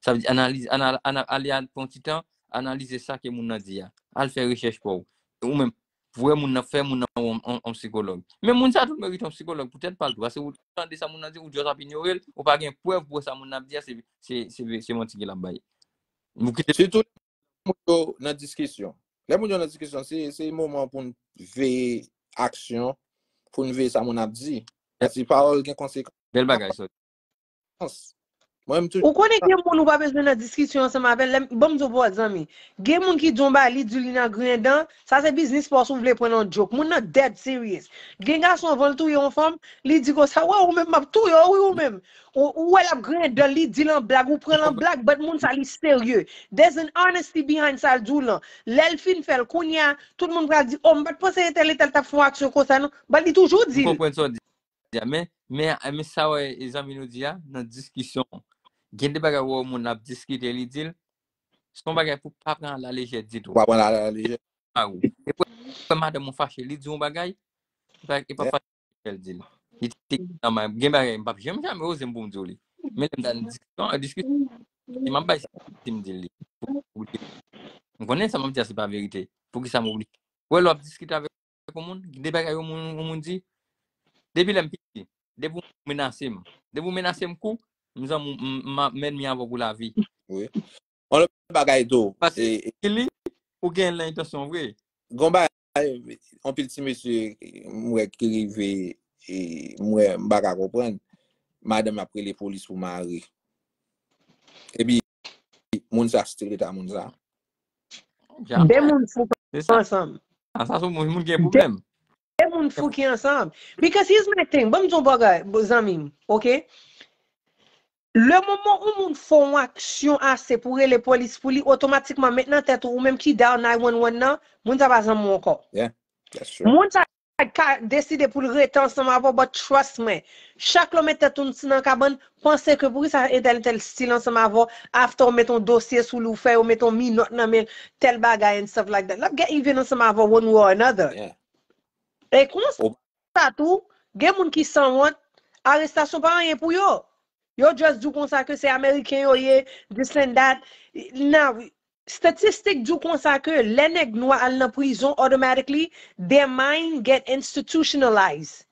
Sa vle di analize, anal, anal, ale a pran ti tan, analize sa ke moun nan di a. Al fè rechèch pa w. Ou menm, vwè moun nan, fè moun nan yon, yon, yon sikològ. Men moun sa tou merite yon sikològ pou tèt pa l tou. Paske ou tande sa moun nan di, ou just ap inyore l, ou pa gen prèv pou sa moun nan ap di a, se, se, se, se manti ke l ap bay. Ou kite. Sitou moun yo nan diskisyon. Lè moun yo nan diskisyon, se, se moman pou n veye aksyon, pou n veye sa moun ap di. Paske pawòl gen konsekans. Bèl bagay, sòti. Mwen, m toujou. Ou konnen gen moun ou pa bezwen nan diskisyon ansanm avè l. Lè m, ban m di w pou zanmi. Gen moun ki di yon bagay, li di li nan griyen dan, sa se biznis pa w si w vle pran l an joke. Moun nan dead serious. Gen gason, anvan l touye yon fanm, li di konsa, "Wè, ou menm, m ap touye w, wi, ou menm." Ou, ou wè l ap griyen dan, li di l an blag, ou pran l an blag, but moun sa, li serye. There's an honesty behind sa l di w lan. Lè l fin fè l, kounye a, tout moun pral di, "Oh, m pa t panse entèl, entèl t ap fè yon aksyon konsa, non." But li toujou di l. M konprann sa w di a, men, men, men sa w wè, e zanmi nou di a, nan diskisyon, gen de bagay ou wè moun ap diskite, li di l, se yon bagay pou pa pran a la lejè ditou. Pa pran a la lejè. Pa ou. E pou, pou madanm ou fache, li di yon bagay, e pa, e pa fache l di l. Li te nan may, gen bagay, m p ap janm, jamè oze m pou m di w li. Men lè m ta nan diskisyon, diskisyon, si m ap bay, si m di l li. Pou, pou, m konnen sa m ap di a, se pa verite. Poukisa m oblije? Ou wè lè w ap diskite avèk yon moun, de bagay yon moun, yon moun di, depi lè m piti, depi w menase m, depi w menase m kou, m zanmi, m, m, m ap mènmi avè w pou lavi. Wi. Yon lòt bagay tou, paske e, e, li, ou gen l nan entansyon vre. Gon bagay, anpil ti mesye, m wè ki rive, e, m wè m pa ka konprann, madanm ap rele polis pou mari. Epi, moun sa still rete a moun sa. De moun fou ansanm. A, sa se moun, moun gen pwoblèm. De moun fou ki ansanm. Because here's my thing. Ban m di yon bagay, zanmi m, ok? Le moman yon moun fè yon aksyon ase pou rele polis pou li, otomatikman, met nan tèt ou, ou menm ki dial nine one one nan, moun sa pa zanmi w ankò. Yeah, that's true. Moun sa ka deside pou l rete ansanm avè w, but trust mwen, chak lè w met tèt ou nan kabann, panse ke poukisa entèl, entèl still ansanm avè w, after w met yon dosye sou li, ou fè yo met yon minòt nan men l, tèl bagay and stuff like that. L ap get even ansanm avè w one way or another. Yeah. E konsa tou, gen moun ki sanwont, arestasyon pa anyen pou yo. Yo just di w konsa ke se Ameriken yo ye, this and that. Now, statistik di w konsa ke lè nèg nwa al nan prizon, automatically, their mind get institutionalized.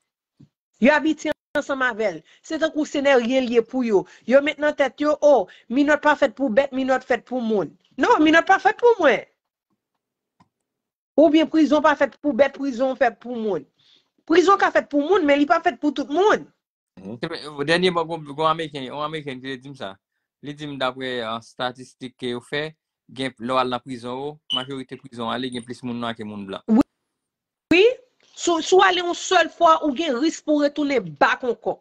Yo abitye ansanm avè l. Se tankou se nan ryen l ye pou yo. Yo met nan tèt yo, oh, minòt pa fèt pou bèt, minòt fèt pou moun. Non, minòt pa fèt pou mwen. Oubyen prizon pa fèt pou bèt, prizon fèt pou moun. Prizon ka fèt pou moun, men li pa fèt pou tout moun. Mhm. Dènyèman, gon, gon Ameriken, yon Ameriken ki te di m sa. Li di m, daprè, ah, statistik ke yo fè, gen, lè w al nan prizon yo, majorite prizon ale, gen plis moun nwa ke moun blan. Wi, wi. Si w, si w ale yon sèl fwa, ou gen risk pou w retounen back ankò.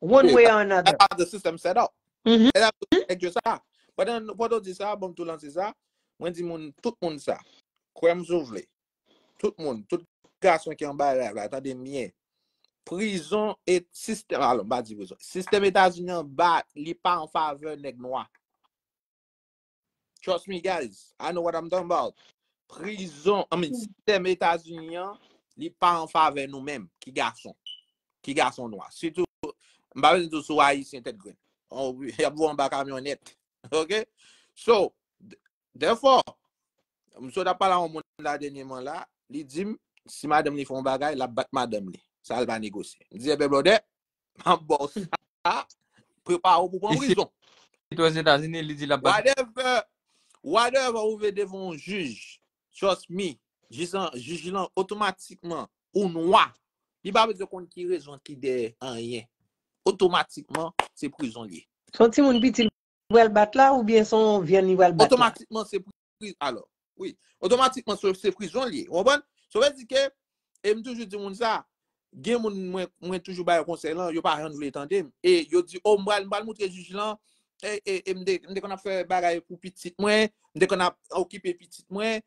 One way or another. That's how the system set up. Mhm. E la, nèg yo sa. Pandan, pandan w di sa, bon, m tou lanse sa, mwen di moun, tout moun sa. Kwè m si w vle. Tout moun, tout gason ki anba live la, tande m byen. Prizon e sistèm, alò, m pa di prizon. Sistèm Etazini an ba, li pa an favè nèg nwa. Trust me, guys, I know what I'm talking about. Prizon, I mean, sistèm Etazini an, li pa an favè nou menm, ki gason. Ki gason nwa. Sitou, m pa bezwen di w sou Ayisyen tèt grenn. Y ap voye anba kamyonèt. Ok? So, therefore, m sot ap pale a yon moun la dènyèman la, li di m, si madanm li fè yon bagay, l ap bat madanm li. Sa l pa negosye. M di, ebyen, brother, m ap ba w sa, prepare w pou pran prizon. Isit Ozetazini, li di l ap bat. Whatever, whatever ou vle devan yon jij, trust me, jij lan, jij lan otomatikman, ou nwa, li pa bezwen konn ki rezon ki dèyè anyen. Otomatikman, se prizon li ye. Se yon timoun piti li pral bat la, oubyen se yon vyann li pral bat la? Otomatikman, se pri-, alò, wi. Otomatikman, se, se prizon li ye. Ou konprann? Sa vle di ke, e m toujou di moun sa, gen moun mwen, mwen toujou ba yo konsèy lan, yo pa janm vle tande m. E yo di, o, m pral, m pral montre jij lan, e, e, e m te, m te konn ap fè bagay pou pitit mwen, m te konn ap okipe pitit mwen.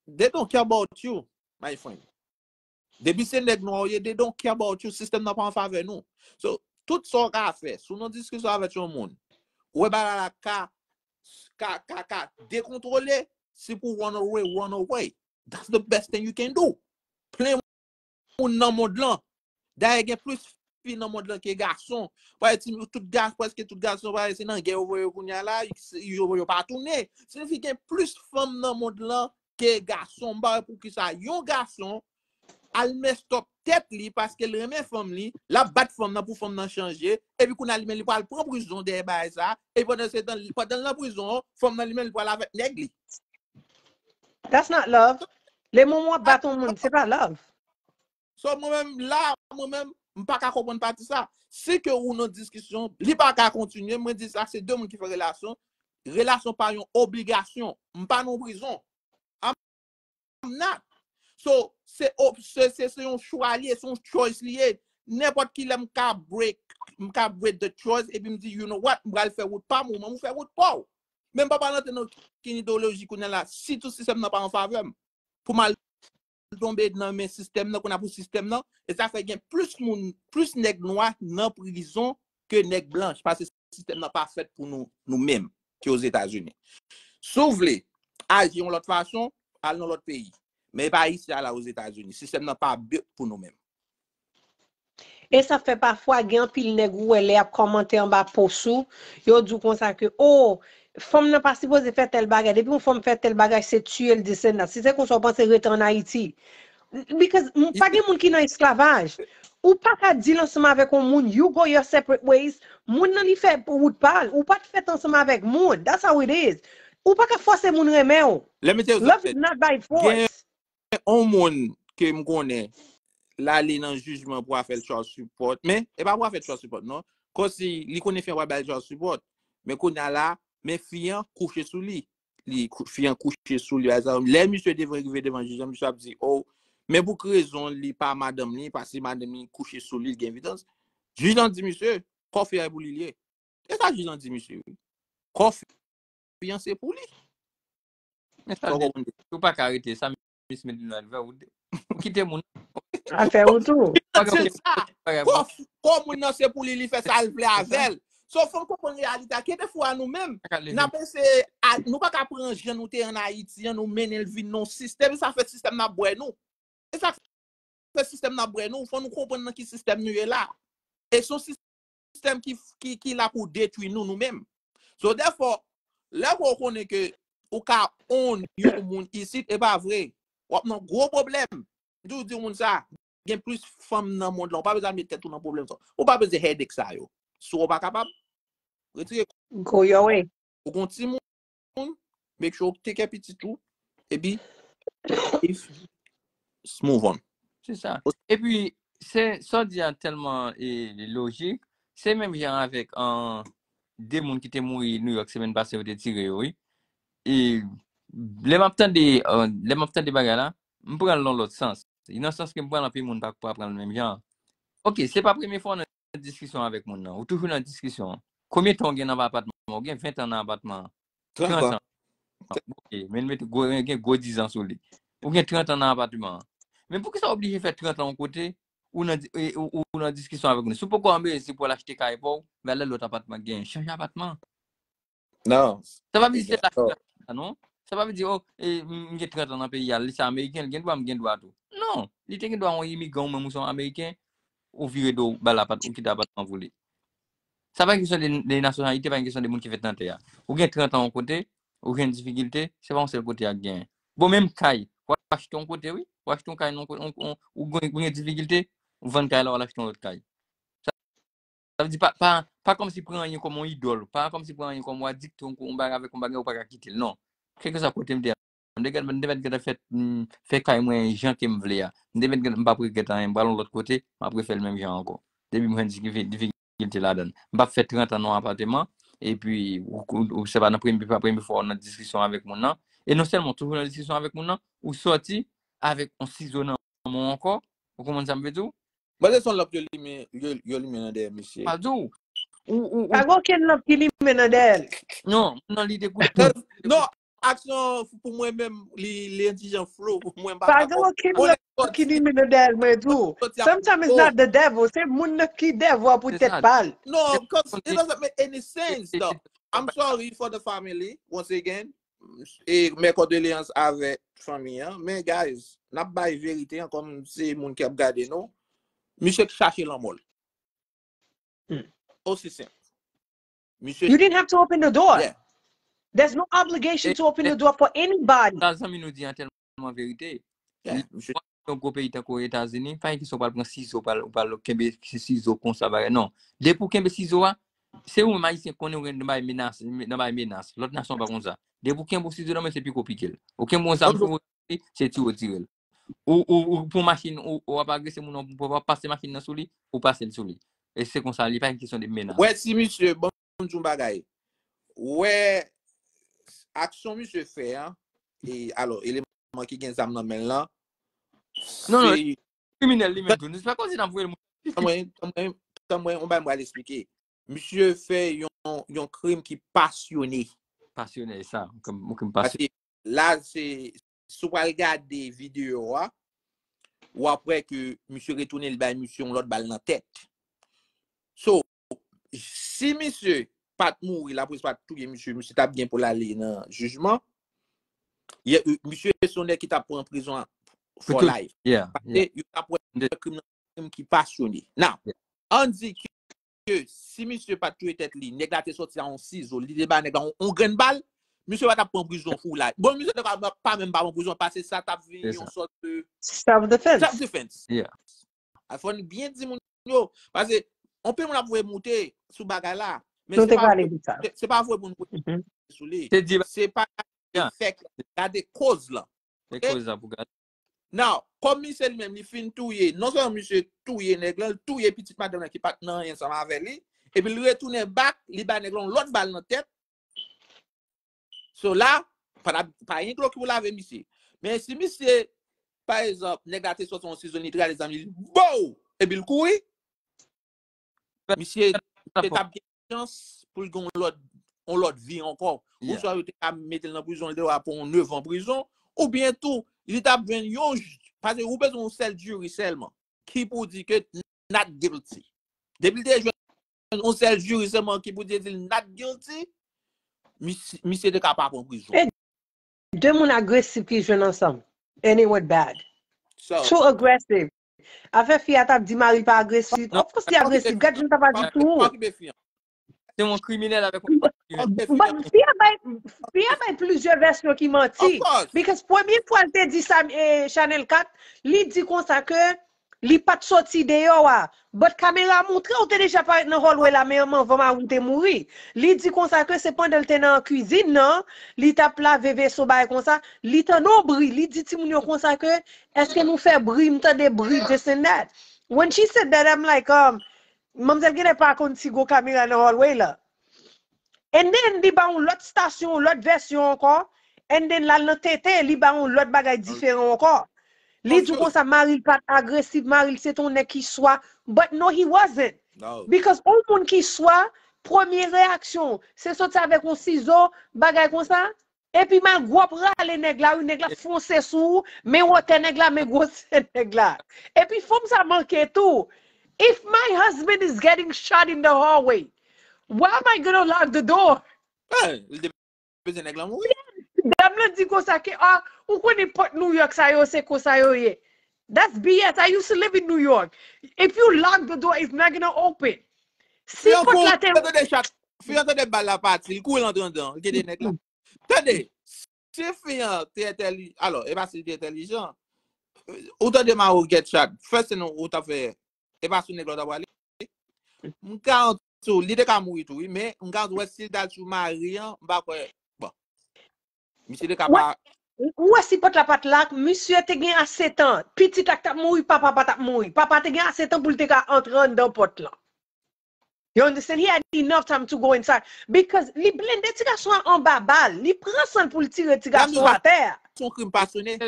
They don't care about you, my friend. Depi se nèg nwa ou ye, they don't care about you. Sistèm nan pa an favè nou. So, tout sa w ka fè, si w nan diskisyon avèk yon moun, ou wè bagay la ka, ka, ka, ka dekontwole, si pou run away, run away. That's the best thing you can do. Plen moun nan mond lan. Dayè, gen plis fi nan mond lan ke gason. Paske tout ga-, prèske tout gason, paske se nan gè yo voye yo kounye a la, yo, yo pa tounen. Siyifi gen plis fanm nan mond lan ke gason. M pa wè poukisa yon gason al mess up tèt li paske l renmen fanm li, l ap bat fanm nan pou fanm nan chanje, epi kounye a li menm li pral pran prizon dèyè bagay sa, epi pandan se tan, pandan l nan prizon an, fanm nan li menm li pral avèk nèg li. That's not love. Le moman w ap bat yon moun, se pa love. So, mwen menm, la, mwen menm, m pa ka konprann pati sa. Si ke ou nan diskisyon, li pa ka kontinye, mwen di sa, se de moun ki fè relasyon. Relasyon pa yon obligasyon. M pa nan prizon. I'm, I'm not. So, se op-, se, se, se yon chwa li ye, se yon choice li ye. Nenpòt ki lè m ka break, m ka break the choice, epi m di, you know what, m pral fè wout pa m, ou menm ou fè wout pa w. Men m pa pral antre nan okenn ideyoloji kounye a la, sitou sistèm nan pa an favè m. Pou m al tonbe nan men sistèm nan, kounye a pou sistèm nan, e sa fè gen plis moun, plis nèg nwa nan prizon ke nèg blanch, paske sistèm nan pa fèt pou nou, nou menm, ki Ozetazini. Si w vle aji yon lòt fason, al nan lòt peyi. Men e pa isi a la Ozetazini. Sistèm nan pa built pou nou menm. E sa fè pafwa gen anpil nèg ou wè lè y ap kòmante anba post ou, yo di w konsa ke, o, fanm nan pa sipoze fè tèl bagay. Depi yon fanm fè tèl bagay, se tiye l, this and that. Si se konsa, w panse rete ann Ayiti. Because m, pa gen moun ki nan esklavaj. Ou pa ka deal ansanm avèk yon moun, you go your separate ways. Moun nan li fè wout pa l. Ou pa t fèt ansanm avèk moun. That's how it is. Ou pa ka fòse moun renmen w. Let me tell you something. Love is not by force. Gen yon moun ke m konnen, l ale nan jijman pou afè child support. Men, e pa pou afè child support, non. Kòmsi li konnen fi an pral bay child support. Men kounye a la, men fi an kouche sou li. Li kou-, fi an kouche sou li. Pa egzanp, lè misye devan, rive devan jij lan, misye ap di, o, men pou ki rezon li pa madanm li, paske madanm li kouche sou li, li gen evidans. Jij lan di misye, kò fi a e pou li li ye. E sa jij lan di misye, wi. Kò fi an se pou li. Men sa, ou pa ka rete sa, Miss Medina, ou kite moun. Afè ou tou. Se sa. Kò, kò moun nan se pou li, li fè sa l vle avè l. So, fò n konprann reyalite a. Gen de fwa nou menm, n ap eseye, a, nou pa ka pran jan nou te ann Ayiti an, nou mennen l vin nan yon sistèm, e sa fè sistèm nan ap bwè nou. E sa fè sistèm nan ap bwè nou, fò nou konprann nan ki sistèm nou ye la. E se yon sistèm ki, ki, ki la pou detwi nou, nou menm. So, therefore, lè ke w konnen ke ou ka own yon moun isit, e pa vre, w ap nan gwo pwoblèm. M toujou di moun sa, gen plis fanm nan mond lan, ou pa bezwen al met tèt ou nan pwoblèm sa. Ou pa bezwen headache sa yo. Si w pa kapab, retire. Go your way. Ou gon timoun, make sure ou take care pitit ou, epi, if, move on. Se sa. Epi, se, sa w di a tèlman, e, lojik. Se menm jan avèk, an, de moun ki te mouri New York semèn pase, yo te tire yo, wi. E lè m ap tande, e, lè m ap tande bagay la, m pran l nan lòt sans. Nan sans ke m pran l, anpil moun pa, pa pran l menm jan. Ok, se pa premye fwa w nan diskisyon avèk moun nan. Ou toujou nan diskisyon. Konbyen tan w gen nan apatman? Ou gen ven tan nan apatman an. Trant an. Ok, men mete gwo, gen gwo diz an sou li. Ou gen trant an nan apatman an. Men poukisa w oblije fè trant an yon kote, ou nan, di- e- ou, ou nan diskisyon avèk moun? Si w poko anmezi pou al achte kay pa w, men al nan lòt apatman k genyen. Chanje apatman. Non. Sa pa vle di se laj sa non. Sa pa vle di, oh, e, m m gen trant an nan peyi a, li se ameriken, li gen dwa, m gen dwa tou. Non, li te gen dwa yon imigran ou menm ou se yon ameriken, ou vire do w ba l apat, ou kite apatman pou li. Sa pa yon kesyon de, de nasyonalite, pa yon kesyon de moun ki fèt nan tè a. Ou gen trant an yon kote, ou gen difikilte, se pa yon sèl kote a k genyen. Bon, menm kay, w achte yon kote, wi, w achte yon kay, non, ou gen difikilte, ou vann kay la, w al achte yon lòt kay. Sa vle di, pa, pa, pa kòmsi pran anyen kòm yon idòl, pa kòmsi pran anyen kòm w a dikte yon, yon bagay avèk yon bagay ou pa ka kite l, non. Kèlkeswa kote m te ye, m te mèt gentan fè, fè kay mwen jan ke m vle a. M te mèt gentan, m p ap regrèt anyen, m pral yon lòt kote, m ap refè l menm jan ankò. Depi m jwenn difikilte ladan l. M p ap fè trant an nan yon apatman, epi ou, ou, ou se pa nan premye, pa premye fwa ou nan diskisyon avèk moun nan. E non sèlman, toujou nan diskisyon avèk moun nan, ou sòti avèk yon sizo nan men w ankò, ou konprann sa m vle di w? Bon, se son lanp yo limen, yo, yo limen nan dèyè misye. Pa di w. Ou, ou, Pa gen okenn lanp ki limen nan dèyè l. Non, non, li te koute. Non, aksyon pou mwen menm, li, li endijan flo pou mwen. Pa gen okenn lanp ki limen nan dèyè l, mwen di w. Sometimes it's not the devil, se moun nan ki devil a pou tèt pa l. No, because it doesn't make any sense, though. I'm sorry for the family, once again. E mes condoléances avèk fanmi an. Men, guys, n ap bay verite an kòm se moun ki ap gade nou. Misye k chache lanmò l. Osi senp. Misye. You didn't have to open the door. Yeah. There's no obligation to open the door for anybody. Sa zanmi nou di an tèlman verite. Yeah, misye. Yon gwo peyi tankou Etazini, pa gen kesyon pral pran sizo, pral, pral kenbe sizo konsa bagay. Non. Depi w kenbe sizo a, se ou menm Ayisyen konnen ou gen nan bay menas, nan bay menas. Lòt nasyon pa konsa. Depi w kenbe yon sizo nan men, se pike w pike l. Ou kenbe yon zam pou ou, se tire w tire l. Ou, ou, ou pran machin, ou, ou ap agrese moun nan, ou ap pase machin nan sou li, ou pase l sou li. E se konsa, li pa yon kesyon de menas. Wè, si misye, bon, m di yon bagay. Wè, aksyon misye fè an, e, alò, eleman ki gen zam nan men l lan, Non, non, kriminèl li menm tou. Se pa kòmsi n ap voye l moun. Tan mwen, tan mwen, tan mwen, yon bagay m pral eksplike. Misye fè yon, yon krim ki pasyone. Pasyone, e sa, yon krim, yon krim pasyone. Paske la, se, si w pral gade videyo a, w ap wè ke misye retounen, li bay misye yon lòt bal nan tèt. So, si misye pa t mouri, lapolis pa t touye misye, misye t ap gen pou l ale nan jijman. Ye, misye se yon nèg ki t ap pran prizon for life. Yeah, Paske yo t ap wè krim nan krim ki pasyone. Now, ann di ke, ke si misye pa t touye tèt li, nèg la te sòti a yon sizo, li te ba nèg la yon, yon grenn bal, misye pa t ap pran prizon for life. Bon, misye te ka pa menm pa pran prizon, paske sa t ap vin yon sòt de self defense. Self defense. Yeah. Fò n byen di moun yo, paske anpil moun ap voye moute sou bagay la. Men Nou se te pa pale vre, de sa. se pa vre pou nou voye sou li. Se di Se pa Yeah. efèk, gade koz lan. Se koz la pou gade. Now, kòm misye li menm, li fin touye, non sèlman misye touye nèg lan, li touye pitit madanm nan ki pa t nan anyen ansanm avè li, epi li retounen back, li bay nèg lan yon lòt bal nan tèt. So la, pa, pa gen dlo ki pou lave misye. Men si misye, pa egzanp, nèg la te sòti yon sizo, li trale zam li, bow! Epi l kouri, misye te t ap gen chans pou l gen yon lòt, yon lòt vi ankò. Ou swa yo te ka mete l nan prizon, l te va pran yon nevan prizon, oubyen tou, li t ap jwenn yon, paske ou bezwen yon sèl jiri sèlman, ki pou di ke not guilty. Depi l te jwenn yon sèl jiri sèlman ki pou di l not guilty, misye, misye te ka pa pran prizon. De moun agresif ki jwenn ansanm. And it went bad. So, Too aggressive. Afè fi a t ap di mari l pa agresif. Of course li agresif. Gad jan l t ap aji sou ou. Pa okipe fi an. Se yon kriminèl avèk yon But fi a bay, fi a bay plizyè vèsyon ki manti. Of course. Because premye fwa l te di sa, eh, Chanèl kat, li di konsa ke li pa t sòti deyò a. But kamera montre ou te deja parèt nan hallway la, men anvan mari w te mouri. Li di konsa ke se pandan l te nan kwizin nan, li t ap lave veso bagay konsa, li tande yon bri, li di timoun yo konsa ke, èske nou fè bri, m tande bri, this and that. When she said that, I'm like, um, manmzèl genlè pa konn si gon kamera nan hallway la. And then, li ba yon lòt stasyon, yon lòt vèsyon ankò. And then, l al nan tenten, li ba yon lòt bagay diferan ankò. Li di konsa, mari l pa t agresif, mari l se t yon nèg ki swa. But no, he wasn't. No. Because yon moun ki swa, premye reyaksyon, se soti avèk yon sizo, bagay konsa. Epi malgre w ap rale nèg la, wi, nèg la fonse sou ou, men wotè nèg la, men gwosè nèg la. Epi fanm sa manke tou. If my husband is getting shot in the hallway, why am I gonna lock the door? Eh, li te bezwen nèg lan mouri. Dam lan di konsa ke, ah, ou konnen pòt New York sa yo, se konsa yo ye. That's B S. I used to live in New York. If you lock the door, it's not gonna open. Si Fi an pòt kouri, la te tande chat. Fi an tande bal la pati, li kouri l antre anndan, li kite nèg la. Tande, si fi an te entèlijan, alò, e pa si li te entèlijan. Ou tande mari w get shot, first thing ou t ap fè, e pa sou nèg la w t ap prale. M garanti w, li te ka mouri tou, wi, men m garanti w, si l t al sou mari an, m pa kwè, bon. Misye te ka Wè, pa ou wè si pòt la pa t lak, misye te gen ase tan. Pitit la k t ap mouri, papa pa t ap mouri. Papa te gen ase tan pou l te ka antre anndan pòt lan. You understand? He had enough time to go inside. Because li blende ti gason an anba bal. Li pran san l pou l tire ti gason atè a. Se yon krim pasyone.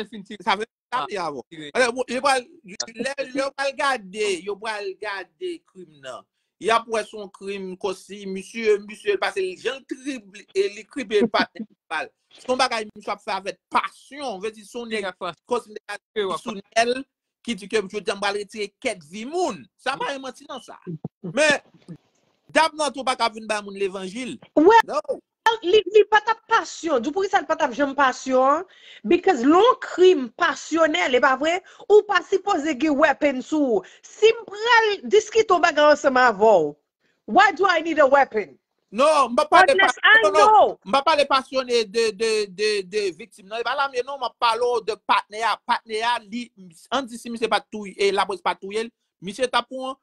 Sa vle sa li avò. Yo pral, lè yo pral gade, yo pral gade krim nan. Y ap wè se yon krim konsi misye, misye pase l jan l trip e li kripe patnè bal. Se yon bagay misye ap fè avèk pasyon. Vle di se yon nèg konsi nèg la sou nèl ki di ke jodi a m pral retire kèk vi moun. Sa pa gen manti nan sa. Men dam nan tou pa ka vin bay moun levanjil. Well, li, li pa t ap pasyon. Di poukisa l pa t ap janm pasyon an? Because lè yon krim pasyonèl, e pa vre? Ou pa sipoze gen weapon sou ou. Si m pral diskite yon bagay ansanm avè w, why do I need a weapon? Non, m pa pale Unless I know. M pa pale pasyone de, de, de, de viktim nan. E pa lame non, m ap pale w de patnè a. Patnè a, li, ann di si misye pa t touye, e lapolis pa t touye l, misye t ap pran,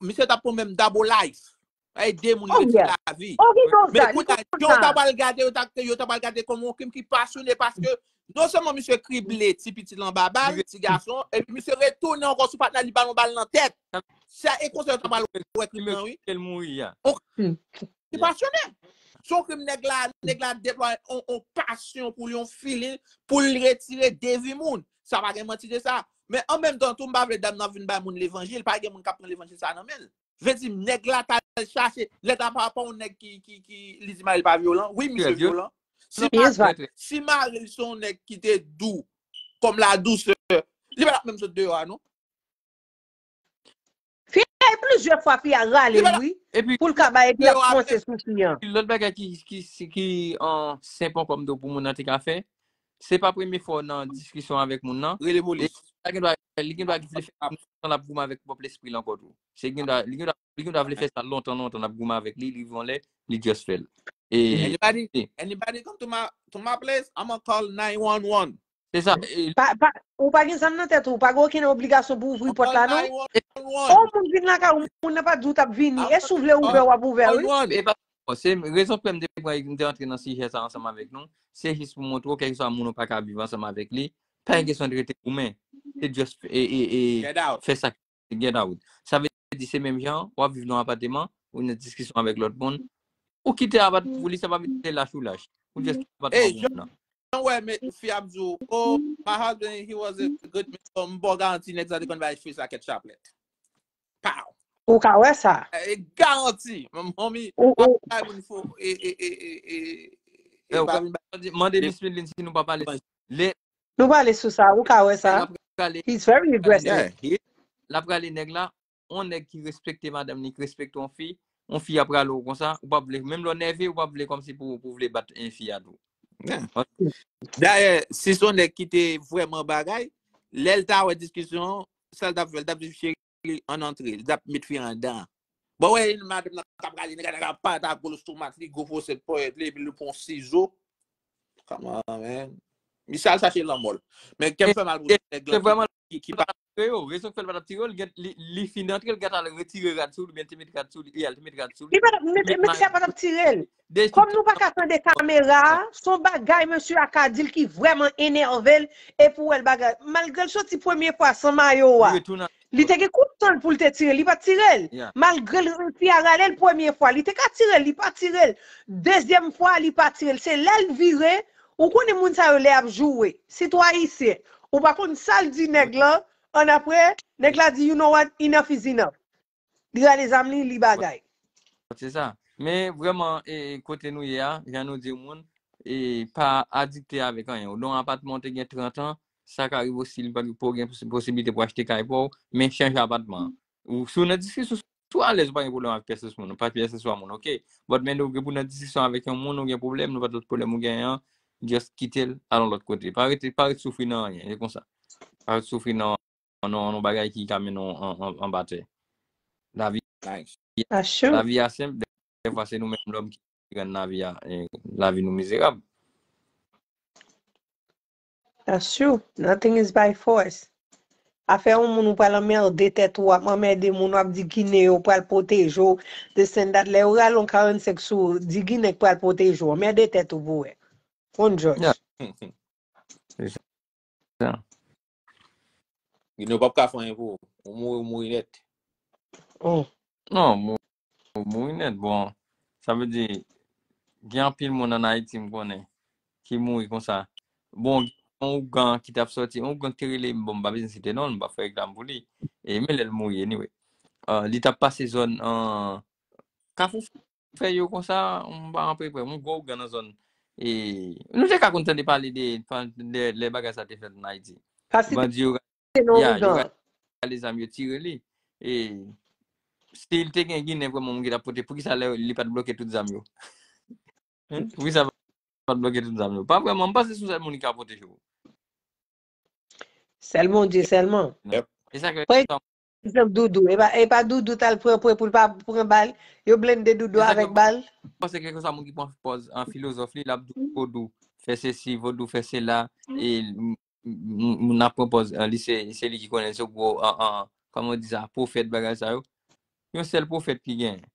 misye t ap pran menm double life. Ay, de moun li retire lavi. Oh, he knows Men that. He kounye a, knows yo ta that. pral gade, yo ta, yo ta pral gade kòm yon krim ki pasyone paske non sèlman misye krible ti pitit lan anba bal, ti gason, epi misye retounen ankò sou patnè li ba l yon bal nan tèt. Sa e konsa yo ta pral wè krim nan, wi. Ke l mouri a. Li pasyone. Se yon krim nèg la, nèg la deplwaye on, on pasyon pou li, on feeling pou l retire de vi moun. Sa pa gen manti de sa. Men an menm tan tou, m pa vle dam nan vin bay moun levanjil, pa gen moun k ap pran levanjil sa nan men l. Vle di nèg la t al chache, nèg la pa pa yon nèg ki, ki, ki li di mari l pa vyolan. Wi, misye vyolan. Si mari, si mari l se yon nèg ki te dou, kòm la dousè, li pa t ap menm sot deyò a non. Fi a, plizyè fwa fi a rale l, wi. Pou l ka bay, epi l ap fonse sou fi an. Lòt bagay ki, ki, ki, ki senp ankò m do pou moun nan te ka fè, se pa premye fwa w nan diskisyon avèk moun nan. Rele polis. Li gen dwa, li gen dwa vle fè sa lontan l ap goumen avèk pwòp lespri l ankò tou. Se gen dwa, li gen dwa, li gen dwa vle fè sa lontan, lontan l ap goumen avèk li, li rive yon lè, li just fè l. E Anybody, anybody come to my, to my place, I'ma call nine one one. Se sa. Pa, pa, ou pa gen zam nan tèt ou, ou pa gen okenn obligasyon pou ouvri pòt la non. Yon moun vin lakay ou, moun nan pa di w t ap vini. E si w vle ouvè, w ap ouvè, wi. E pa, se rezon k fè m te pran, m te antre nan sijè sa ansanm avèk nou. Se jis pou montre w, kèlkeswa moun ou pa ka viv ansanm avèk li, pa gen kesyon de rete goumen. Se just e, e, e, fè sa, get out. Sa vle di se menm jan, w ap viv nan yon apateman, ou nan diskisyon avèk lòt moun, ou kite apateman pou li, sa pa vle di se lach ou lach. Ou just kite apateman pou moun nan. Jan wè men fi ap di w, oh, my husband, he was a good man. M ba w garanti nèg sa te konn bay fi sa kèk chaplet. Pow! Ou ka wè sa. E garanti. Manmi, pa bay moun fo e, e, e, e, e, e pa vin bay Mande Miss Midline si nou pa pale. Nou pale sou sa, ou ka wè sa. He's very aggressive. Yeah, he L ap rale nèg la, on nèg ki respekte madanm li, ki respekte on fi, on fi ap rale w konsa, ou p ap vle, menm lè w nève, ou p ap vle kòmsi pou, pou vle bat en fi a tou. Dayè, si se yon nèg ki te vrèman bagay, lè l ta wè diskisyon an, sa l t ap fè, l t ap di cheri ann antre, l t ap met fi an anndan. Bon, wè, madanm nan t ap rale nèg la, nèg la pata gwo lestomak li, gwo fosèt ponyèt li, epi li pran sizo. Come on, man. Misye al chache lanmò l. Men kè m fè mal pou nèg la ki, ki pa Yo, rezon k fè l pa t ap tire w, li, li fin antre, l gentan al retire rad sou li, oubyen te met rad sou li, e al te met rad sou li. Li pa t ap, mesye a pa t ap tire l. Kòm nou pa ka tande kamera a, se yon bagay mesye a ka di l ki vrèman enève l, epi w wè l bagay. Malgre l soti premye fwa san mayo a, li te gen kout san l pou l te tire, li pa t tire l. Malgre l, fi a rale l premye fwa, li te ka tire l, li pa tire l. Dezyèm fwa, li pa tire l. Se lè l vire, ou konnen moun sa yo lè y ap joure. Sitou ayisyen, ou pa konn sa l di nèg lan, annapre, nèg la di, you know what, enough is enough. Li rale zam li, li bagay. Se sa. Men vrèman, e, kote nou ye a, jan nou di moun, e pa adikte avèk anyen. Ou nan yon apatman, ou te gen trant an, sa ka rive osi, li pa pou gen posi- posiblite pou achte kay pa w, men chanje apatman an. Ou, si w nan diskisyon, si w alèz, ou pa gen pwoblèm avèk pyès moun, ou pa pyès moun, oke. But men ou gen pou nan diskisyon avèk yon moun, ou gen pwoblèm, nenpòt lòt pwoblèm ou genyen an, just kite l, al yon lòt kote. Pa rete, pa ret soufri nan anyen, e konsa. Pa ret soufri nan, nan, nan bagay ki ka mennen w an, an, anba tè. Lavi, Nice. That's true. lavi a senp, dèfwa se nou menm lòm ki rann lavi a, eh, lavi nou mizerab. That's true. Nothing is by force. Afè yon moun ou pral anmède tèt ou, w ap anmède moun, w ap di Ginen yo pral pwoteje w, this and that. Lè yo rale yon karannsenk sou ou, di Ginen k pral pwoteje w. Anmède tèt ou pou wè. Konn jòj. Yeah. Se sa. Ginen yo p ap ka fè anyen pou ou. Ou mouri, ou mouri nèt. Oh. Non, mou- mouri nèt. Bon, sa vle di, gen anpil moun ann Ayiti, m konnen, ki mouri konsa. Bon, gen yon ougan ki t ap sòti, yon ougan ki te rele, bon, m pa bezwen site non l, m pa fè reklam pou li. E, men lè l mouri, anyway. Ah, li t ap pase zòn, ah, Kafou Fèy yo konsa, m pa anpe prè, yon gwo ougan nan zòn. E, nou te ka konn tande pale de, de lè bagay sa te fèt ann Ayiti. Pase Bandi yo se non ya, yo ougan. Rale zam yo tire li. E si l te gen Ginen vrèman moun ki t ap pote, poukisa lè li pa t bloke tout zam yo? Hein? Poukisa pa t bloke tout zam yo? Pa vrèman, m panse se yon sèl moun ki ka pwoteje w. Sèl Bondye sèlman. Yep. E sa ke Pran egzanp Doudou. E pa, e pa Doudou t al pran pwen pou l pa pran bal. Yo blende Doudou e sa ke avèk bal. M panse kèlkeswa moun ki pran pòz an filozòf li, l ap di vodou fè sesi, vodou fè sela, e m- m- moun ap pran pòz an, li se se li ki konnen se gwo an, an, kòman yo di sa, pwofèt bagay sa yo. Yon sèl pwofèt ki genyen.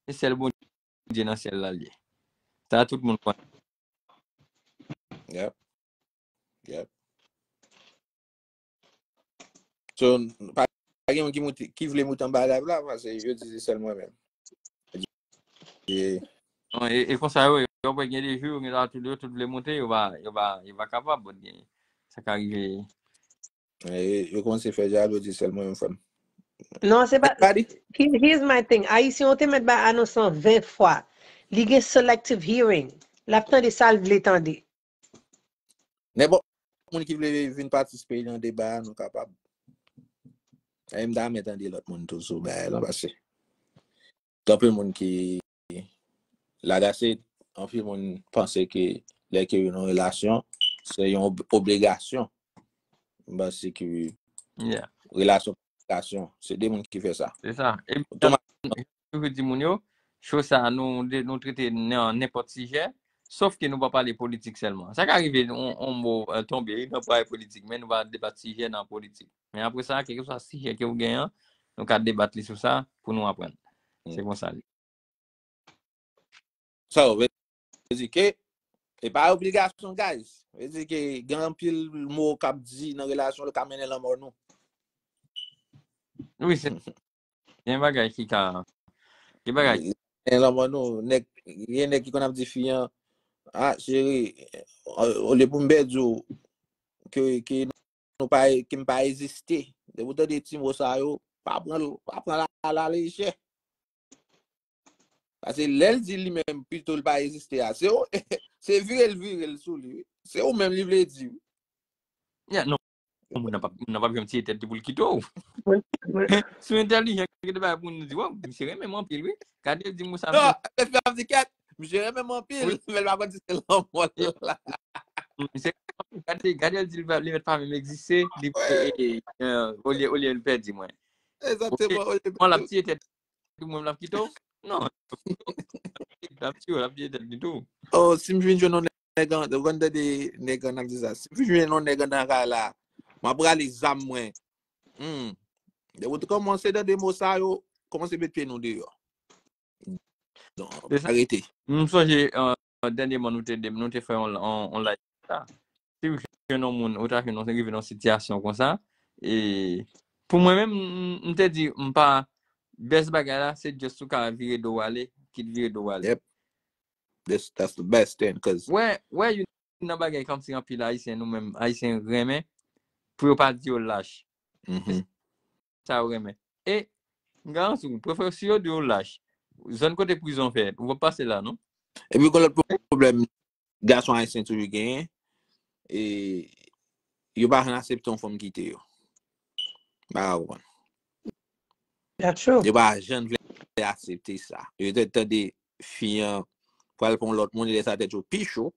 Se sèl Bondye nan syèl la l ye. Sa tout moun konnen. Yep. Yep. So, pa pa gen moun ki, moute, ki vle moute anba live la, paske yo di se sèl mwen menm. Yeah. Non, e, e konsa yo, yo wè gen de jou, yo gen la tout, yo tout vle monte, yo pa, yo pa, yo pa kapab, bon, gen, sa ka rive. E, yo kòmanse fè jalou, di sèl mwen menm, frè m. Non, se pa. Body? He- Here's my thing. Ayisyen yo te mèt bay anons lan ven fwa. Li gen selective hearing. L ap tande sa l vle tande. Nenpòt moun ki vle vin patisipe nan deba a, nou kapab. E m ta renmen tande lòt moun tou sou bagay lan, paske gen anpil moun ki lagase, anpil moun panse ke lè ke yo nan relasyon, se yon ob- obligasyon. M panse ke Yeah. relasyon, obligasyon, se de moun ki fè sa. Se sa. E m Otomatik- toujou di moun yo, cho sa, nou, de- nou trete nan nenpòt sijè, sòf ke nou pa pale politik sèlman. Sa ka rive, on, on mo eh, tonbe wi, nan pale politik, men nou pa debat sijè nan politik. Men apre sa, kèlkeswa sijè ke ou genyen, nou ka debat li sou sa pou nou aprann. Se konsa li. Sa yo vle di ke e pa obligasyon, guys. Vle di ke gen anpil mo k ap di nan relasyon, l ka mennen lanmò nou. Wi, se gen bagay ki ka gen bagay. Gen lanmò nou, nèg, gen nèg ki konn ap di fi an, ah, cheri, olye pou m pèdi w, ke, ke nou pa, ke m pa egziste. Depi w tande ti mo sa yo, pa pran l, pa pran l a la lejè. Paske lè l di li menm pito l pa egziste a, se w- se vire l vire l sou li, wi. Se ou menm li vle di, wi. Ya, non. Moun nan p ap, moun nan p ap janm tiye tèt li pou l kite w. Si w entèlijan, gen de bagay pou moun di, waw, misye renmen m anpil, wi. Gade l di m sa. Non, men fi ap di kèt, misye renmen m anpil, men l pa konn si se lanmò l la. Misye, gade, gade l di li pa- li mèt pa menm egziste, li, e, e, e, olye, olye l pèdi mwen. Egzakteman, olye Mwen l ap tiye tèt li, mwen l ap kite w. Non. L ap tiye w, l ap tiye tèt li tou. Oh, si m vin jwenn yon nèg an, ou konn tande nèg an ap di sa. Si m vin jwenn yon nèg an nan kay la, m ap rale zam mwen. Hmm. Depi w te kòmanse tande mo sa yo, kòmanse met pye nou deyò. Donk, Se sa. Arete. M sonje, euh, dènyèman nou te, nou te fè yon, yon, yon live sa. Si w jwenn yon moun, ou ta jwenn yon, rive nan sitiyasyon konsa, e pou mwen menm, m, m te di, m pa, best bagay la, se just ou ka vire do w ale, kit vire do w ale. Yep. This, that's the best thing, 'cause Wè, wè, youn nan bagay kòmsi anpil Ayisyen, nou menm, Ayisyen renmen, pou yo pa di yo lach. Mhm. Sa yo renmen. E, m garanti w, prefere si yo di yo lach, zòn kote prizon fèt, ou p ap pase la, non? Epi, gen lòt pwoblèm, gason ayisyen toujou genyen, e yo pa janm aksepte yon fanm kite yo. M pa ka konprann. That's true. Yo pa janm vle aksepte sa. Yo te tande fi an pral pran lòt moun, e lè sa tèt yo pi cho.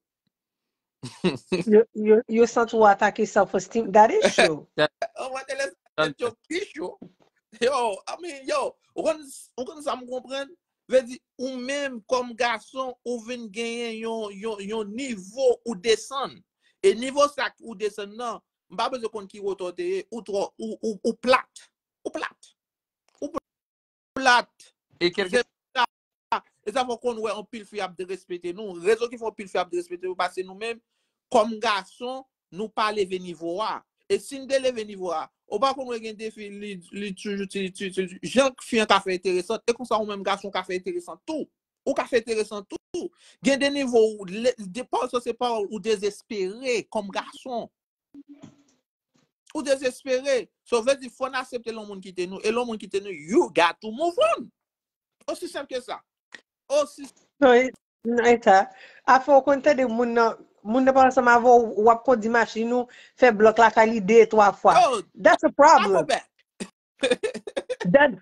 Yo, yo, yo santi w atake self esteem. That is true. Ou wè, te lè sa tèt yo pi cho. Yo, I mean, yo, ou konn, ou konn sa m konprann? Vle di, ou menm kòm gason, ou vin genyen yon, yon, yon nivo ou desann. E nivo sa k ou desann nan, m pa bezwen konn ki wotè w te ye, ou twò, ou, ou, ou plat. Ou plat. Ou plat. E kèlke E sa fè w konn wè anpil fi ap derespekte nou. Rezon ki fè anpil fi ap derespekte nou, paske nou menm, kòm gason, nou pa leve nivo a. E si n te leve nivo a, ou pa konn wè gen de fi, li, li toujou ti, ti, ti, jan fi an ka fè enteresan, e konsa ou menm gason ka fè enteresan tou. Ou ka fè enteresan tou. Gen de nivo, ou le- de pawòl sa se pawòl ou dezespere kòm gason. Ou dezespere. So vle di fò n aksepte lè yon moun kite nou. E lè yon moun kite nou, you got to move on. Osi senp ke sa. Osi Non, e- non, e sa. Afè w konn tande moun nan, moun nan pa ansanm avè w, w ap kondi machin ou, fè blòk lakay li de, twa fwa. Yo, That's a pa go problem. back. That,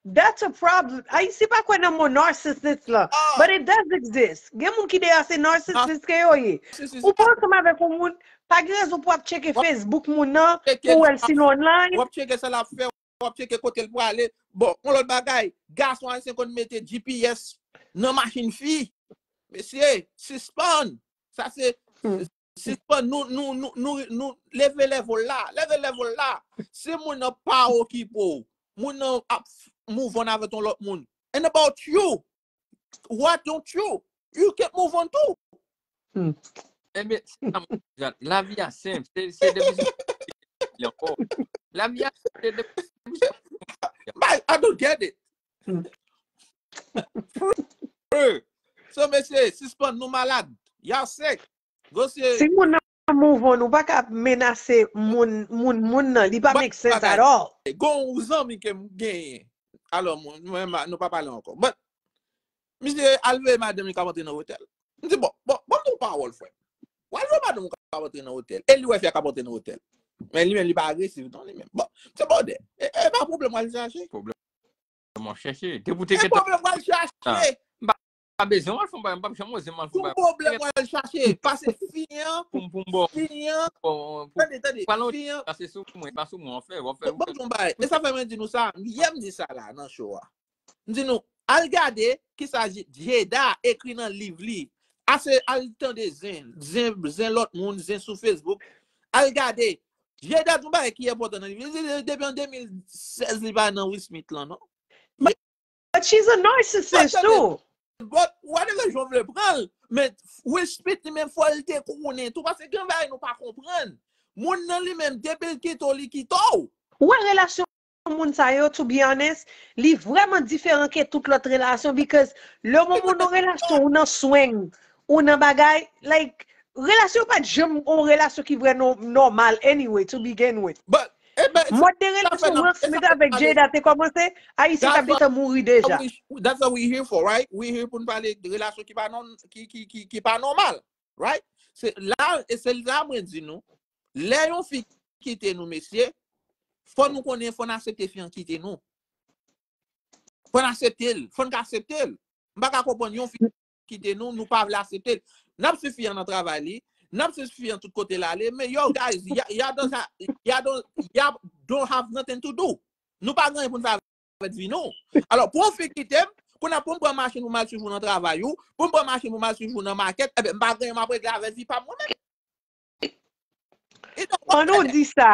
that's a problem. Ayisyen pa kwè nan mo narcissist lan. Ah, But it does exist. Gen moun ki deyò se narcissist ke yo ye. si, si, Ou si. pa ansanm avèk yon moun, pa gen rezon pou w ap tcheke W ap Facebook moun nan, tcheke pou w wè l sa, si l online. W ap tcheke sa l ap fè, w ap tcheke kote l prale. Bon, yon lòt bagay, gason ayisyen konn mete G P S nan machin fi. Mesye, sispann. Sa se, Hmm. sispann, nou, nou, nou, nou, nou leve level la. Leve level la. Si moun nan pa okipe w, moun nan ap move on avèk yon lòt moun. And about you, what don't you? You can move on too. Hmm. Ebyen, se sa m di, lavi a senp. Se, se depi sou li ankò. Lavi a senp, se depi But I don't get it. Hmm. Free. So, mesye, sispann, nou malad. Y'all sick. Go se Si moun nan move on, ou pa ka menase moun, moun, moun nan. Li pa But make sense bagay. At all. Gon yon zanmi ke m genyen. Alò, mwen, mwen, ma- nou pa pale ankò. But, misye al veye madanm li k ap antre nan otèl. M di, bon, bon, bon, m di yon pawòl, frè. W al veye madanm ou k ap antre nan otèl. E li wè fi a k ap antre nan otèl. Men li menm, li pa agresiv, non, li menm. Bon, se bòdè. E, e pa pwoblèm w al chache. Pwoblèm w ap chèche. Depi w te E gentan pwoblèm w al chache. M pa bezwen w al fè yon bagay, m p ap janm oze m al fè yon Pou bagay. pwoblèm w al chache. Pase fi an, Pou m, pou m bò. Fi an, Bon, pou tande, tande, pa lon fi an, pase sou mwen, pa sou mwen, w ap fè, w ap fè, bon, bon, bay. E sa fè mwen di nou sa, yè m di sa la nan show a. M di nou, al gade kisa J- Jada ekri nan liv li. Ase al tande zen, zen, zen lòt moun, zen sou Facebook. Al gade. Jada di yon bagay ki enpòtan nan liv li. Li di depi an de mil sèz li pa nan Will Smith lan, non. But she's a narcissist But too. But whatever jan w vle pran l, men Will Smith li menm fò l te konnen tou, paske gen bagay nou pa konprann. Moun nan li menm, depi l kite w, li kite w. Ou wè relasyon moun sa yo, to be honest, li vrèman diferan ke tout lòt relasyon, because le moman ou nan relasyon, ou nan swing, ou nan bagay, like, relasyon pa t janm yon relasyon ki vrè nò- nòmal anyway, to begin with. But, e ben, Mòd de sa fè relasyon nan, Will e sa Smith fè avèk nan, Jada te kòmanse, Ayisyen t ap that's why gentan mouri deja. we, that's what we here for, right? We here pou n pale de relasyon ki pa non, ki, ki, ki, ki pa nòmal, right? Se la, e se la mwen di nou, lè yon fi kite nou, mesye, fò nou konnen, fò n aksepte fi an kite nou. Fò n aksepte l, fò n ka aksepte l. M pa ka konprann yon fi kite nou, nou pa vle aksepte l. N ap swiv fi an nan travay li, n ap swiv fi an tout kote l ale, men yo, guys, y'all, y'all don't have, y'all don't, y'all don't have nothing to do. Nou pa gen anyen pou n fè avèk vi nou. Alò, pou yon fi kite m, kounye a pou m pran machin pou m al swiv ou nan travay ou, pou m pran machin pou m al swiv ou nan makèt, ebyen, m pa gen anyen m ap regle avèk vi pa m mwen menm. It don't work Pandan w like that. Di sa,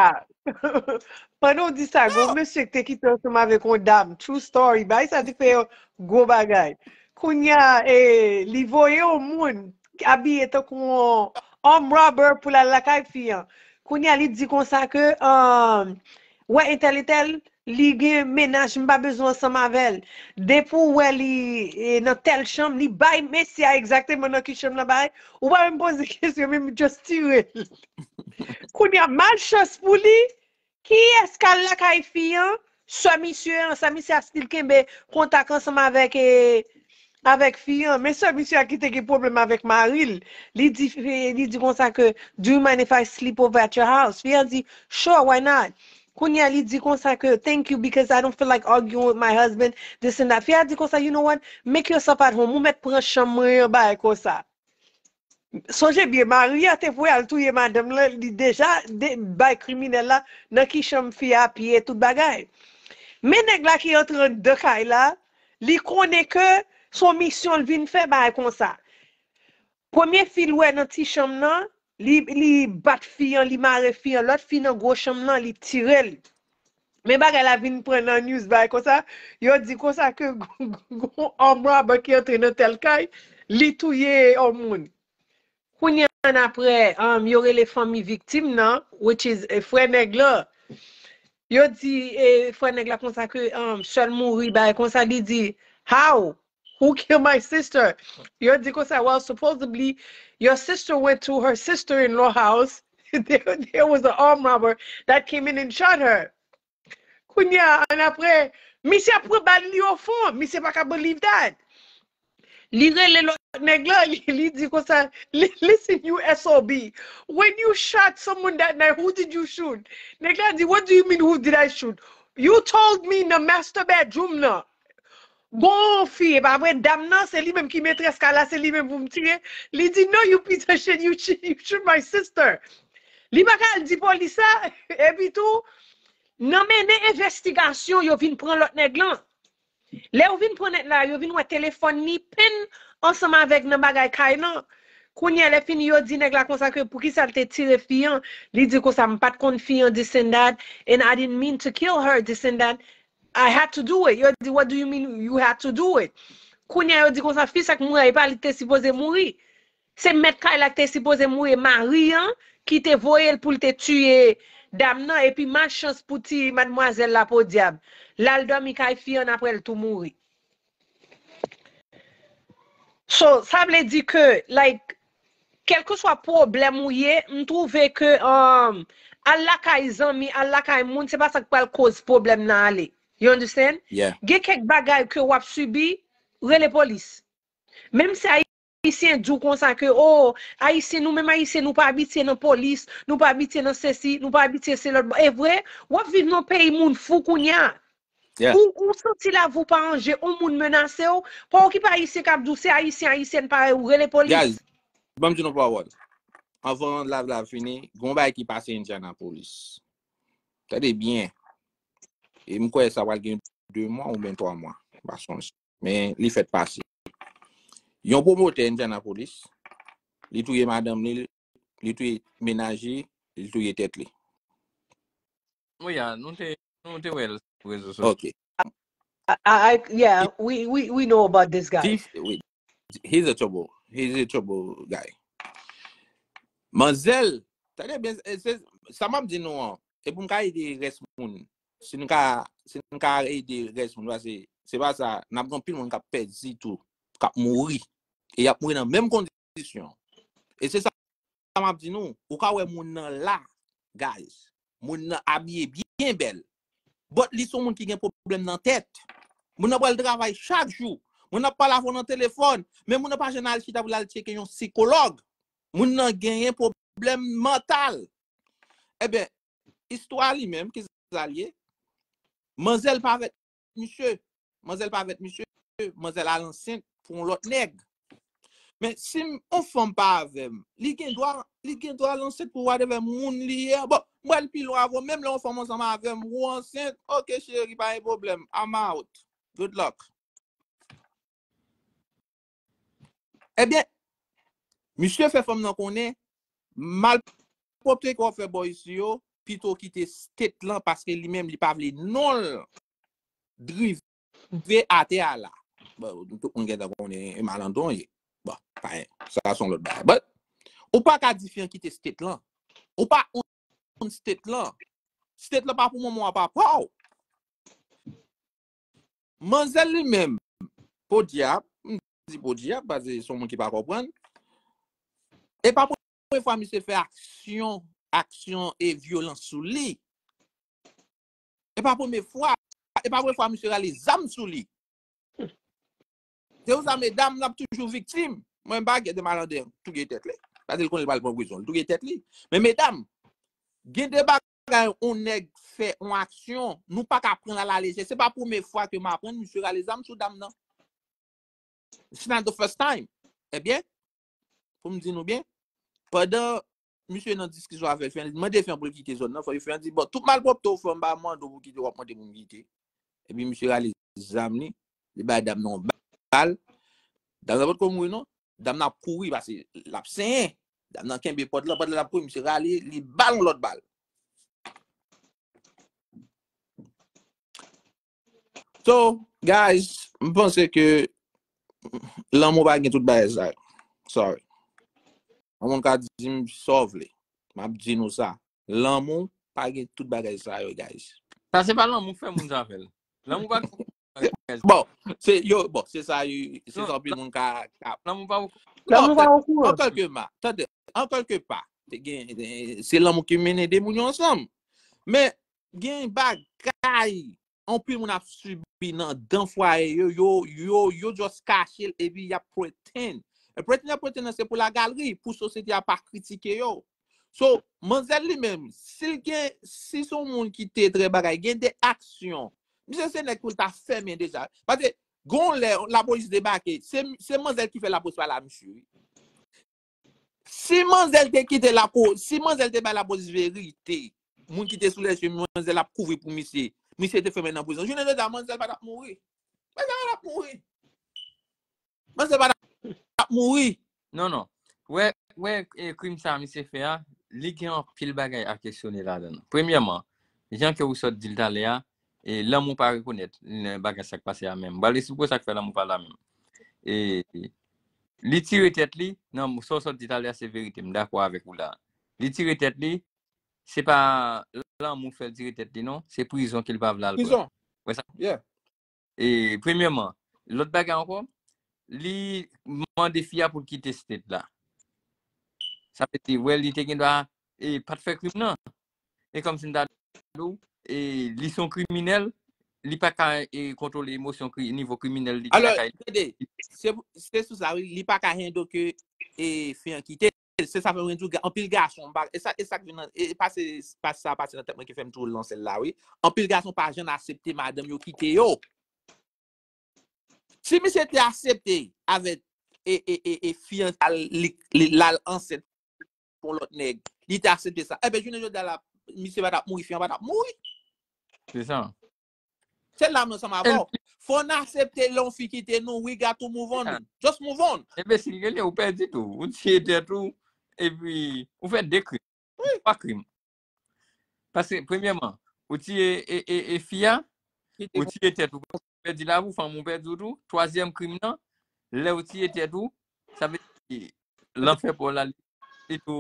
pandan w di sa, gon Non, mesye ki te kite ansanm avèk yon dam. True story. Bagay sa te fè yon gwo bagay. Kounye a, eh, li voye yon moun abiye tankou yon armed robber pou l al lakay fi an. Kounye a, li di konsa ke, um, wè, entèl, entèl, li gen mennaj, m pa bezwen ansanm avè l. Depi w wè li, eh, nan tèl chanm, li bay mesye a egzakteman nan ki chanm nan bay. Ou pa menm poze kesyon, menm just tire l. Kounye a, malchans pou li, kiyès k al lakay fi an? Sè misye an, sè misye a still kenbe kontak ansanm avèk, eh, avèk fi an. Men sèl misye a ki te gen pwoblèm avèk mari l. Li di, li di konsa ke, "Do you mind if I sleep over at your house?" Fi an di, "Sure, why not?" Kounye a, li di konsa ke, "Thank you, because I don't feel like arguing with my husband, this and that." Fi a di konsa, "You know what? Make yourself at home. Ou mèt pran chanm mwen an," bagay konsa. Sonje byen, mari a te voye al touye madanm lan, li deja de, bay kriminèl la nan ki chanm fi a, pye, tout bagay. Men nèg la ki antre anndan kay la, li konnen ke se yon misyon l vin fè, bagay konsa. Premye fi l wè nan ti chanm nan, li, li bat fi an, li mare fi an, lòt fi nan gwo chanm nan, li tire l. Men bagay la vin pran nan news bay konsa, yo di konsa ke gon armed robber ki antre nan tèl kay, li touye yon moun. Kounye a annapre, um, yo rele fanmi viktim nan, which is, eh, frè nèg la. Yo di, eh, frè nèg la konsa ke, um, sè l mouri, bagay konsa, li di, "How? Who killed my sister?" Yo di konsa, "Well, supposedly, your sister went to her sister-in-law house. There, there was an armed robber that came in and shot her." Kounye a, annapre, misye ap pran bal li ofon. Misye pa ka believe that. Li rele lòt nèg la, li, li di konsa, "Li- Listen, you S O B. When you shot someone that night, who did you shoot?" Nèg la di, "What do you mean, who did I shoot? You told me in the master bedroom nan." Gon fi, e pa vre, dam nan, se li menm ki metrès kay la, se li menm pou m tire. Li di, "No, you piece of shit, you, sh- you shoot my sister." Li pa ka al di polis sa, epi tou, nan mennen envestigasyon, yo vin pran lòt nèg lan. Lè yo vin pran nèg la, yo vin wè telefòn li penn ansanm avèk nan bagay kay lan. Kounye a, lè fini, yo di nèg la konsa ke poukisa l te tire fi an. Li di konsa, "M pa t konn fi an, this and that, and I didn't mean to kill her, this and that. I had to do it." Yo di, "What do you mean you had to do it?" Kounye a, yo di konsa, "Fi sa k mouri a, e pa li k te sipoze mouri. Se mèt kay la k te sipoze mouri, mari an, ki te voye l pou l te tiye dam nan, epi malchans pou ti madmwazèl la, podyab. L al dòmi kay fi an, apre l tou mouri." So, sa vle di ke, like, kèlkeswa pwoblèm ou ye, m twouve ke, um, al lakay zanmi, al lakay moun, se pa sa k pral koz pwoblèm nan ale. You understand? Yeah. Gen kèk bagay ke w ap sibi, rele polis. Menm si Ayisyen di w konsa ke, "Oh, Ayisyen, nou menm Ayisyen, nou pa abitye nan polis, nou pa abitye nan sesi, nou pa abitye se lòt." E vre, w ap viv nan peyi moun fou kounye a. Yeah. Ou, ou santi lavi w pa an je, yon moun menase w, pa okipe Ayisyen k ap di w se Ayisyen, Ayisyèn parèy ou, rele polis. Guys, ban m di nou pawòl. Anvan live la fini, gon bagay ki pase Indianapolis. Tande byen. E m kwè sa pral gen de mwa oubyen twa mwa. M pa sonje. Men li fèt pase. Yon pwomotè Indianapolis, li touye madanm li, li touye mennaj li, li touye tèt li. Wi, a, nou te, nou te wè l sou rezo sosyo. Ok. I, I, yeah, we, we, we know about this guy. This, wi. He's a trouble. He's a trouble guy. Manzèl, tande byen, e se sa m ap di nou an. E pou m ka ede rès moun. Si nou ka, si nou ka ede rès moun, paske se pa sa, n ap gen anpil moun k ap pèdi tou, k ap mouri. E y ap mouri nan menm kondisyon. E se sa m ap di nou, ou ka wè moun nan la, guys. Moun nan abiye byen bèl. But li se yon moun ki gen pwoblèm nan tèt. Moun nan pral travay chak jou. Moun nan ap pale avè w nan telefòn. Men moun nan pa janm al chita pou l al tcheke yon sikològ. Moun nan genyen pwoblèm mantal. Ebyen, istwa li menm, ki sa l ye? Manzèl pa avèk misye. Manzèl pa avèk misye. Manzèl al ansent pou yon lòt nèg. Men si m, yon fanm pa avè m, li gen dwa, li gen dwa al ansent pou whatever moun li ye. Bon, m pral pi lwen avè w, menm lè yon fanm ansanm avè m, ou ansent, ok cheri, pa gen pwoblèm, I'm out. Good luck. Ebyen, misye fè fanm nan konnen, malpwòpte ke w ap fè bò isi yo, pito kite state lan, paske li menm li pa vle non l drive atè a la. Bon, tout moun gentan konnen e malandron ye. Bon, pa, sa se yon lòt bagay. But, ou pa ka di fi an kite state lan. Ou pa own state lan. State lan pa pou manman w a papa w. Manzèl li menm, podyab, m di podyab, paske se yon moun ki pa konprann. E pa premye fwa misye fè aksyon, aksyon e vyolans sou li. E pa premye fwa, e pa premye fwa misye rale zam sou li. Se pou sa medam nan ap toujou viktim. Mwen m pa gen de malandren touye tèt li. Paske l konnen l pral pran prizon, l touye tèt li. Men medam, gen de bagay yon nèg fè, yon aksyon, nou pa ka pran l alalejè. Se pa premye fwa ke m aprann misye rale zam sou dam nan. It's not the first time. Ebyen, pou m di nou byen, pandan misye nan diskisyon avè Fian, li mande Fian pou l kite zòn nan, fò Fian di, bon, tout malpwòpte w fè m, m pa mande w pou kite, w ap mande pou m kite. Epi misye rale zam li, li bay dam nan yon bal. Dam nan potko mouri non. Dam nan ap kouri paske l ap senyen. Dam nan kenbe pòt lan, pandan l ap kouri, misye rale, li ba l yon lòt bal. So, guys, m panse ke lanmou pa gen tout bagay sa yo. Sorry. Yon moun ka di m sa w vle. M ap di nou sa. Lanmou pa gen tout bagay sa yo, guys. Sa se pa lanmou k fè moun sa fè l. Lanmou pa Bon, se yo, bon, se sa, yo- se sa anpil moun ka ka Lanmou pa Non, an kèlke pa, tande, an kèlke pa, te gen, se lanmou ki mennen de moun yo ansanm. Men, gen bagay, anpil moun ap sibi nan dan fwaye yo, yo, yo, yo just kache l epi y ap pretend. E pretend, y ap pretend nan se pou lagalri, pou sosyete a pa kritike yo. So, manzèl li menm, si l gen, si se yon moun ki te trè bagay, gen de aksyon. Misye se nèg pou l ta fèmen deja. Paske, gon lè, lapolis debake, se, se manzèl ki fè lapolis pa la misye, wi. Si manzèl te kite lapo, si manzèl te bay lapolis verite, moun ki te sou lèzye, manzèl ap kouvri pou misye, misye te fèmen nan prizon. Jounen jodi a, manzèl pa t ap mouri. Manzèl pa t ap mouri. Manzèl pa t ap mouri. Non, non. Wè, wè, e, krim sa misye fè a, li gen anpil bagay a kesyone ladan l. Premyèman, jan ke ou sot di l talè a, e, lanmou pa rekonèt bagay sa k pase a menm. M pral esplike w sa k fè lanmou pa la menm. E, li tire tèt li, nan sa w sot di talè a se verite, m dakò avèk ou la. Li tire tèt li, se pa lanmou fè l tire tèt li non, se prizon ke l pa vle al pran. Prizon. Wè sa? Yeah. E premyèman, lòt bagay ankò, li mande fi a pou l kite state la. Sa vle di, wè, li te gen dwa e pa t fè krim nan. E kòmsi m ta di w, e li se yon kriminèl, li pa ka e kontwole emosyon kri, nivo kriminèl li gen Alò, lakay li. Tande, se, se sou sa, wi, li pa ka handle ke e, fi an kite l. Se sa fè mwen di w, ga- anpil gason, m pa- e sa, e sa k vin nan, e pa se, pa sa pase nan tèt mwen ki fè m toujou lanse l la, wi. Anpil gason pa janm aksepte madanm yo kite yo. Si misye te aksepte avèk e, e, e, e fiyanse li, li l al ansent pou lòt nèg, li te aksepte sa. Ebyen, jounen jodi a la, misye pa t ap mouri, fi an pa t ap mouri. Se sa. Se la m ansanm avè w. Fò n aksepte lè yon fi kite nou, we got to move on. Just move on. Enbesil ke li ye, ou pèdi tou. Ou tiye tèt ou, epi ou fè de krim. Twa krim. Paske, premyèman, ou tiye e, e, e fi a, ou tiye tèt ou, pèdi lavi w, fanm ou pèdi w tou. Twazyèm krim nan, lè ou tiye tèt ou, sa vle di, lanfè pa w la, li, li tou,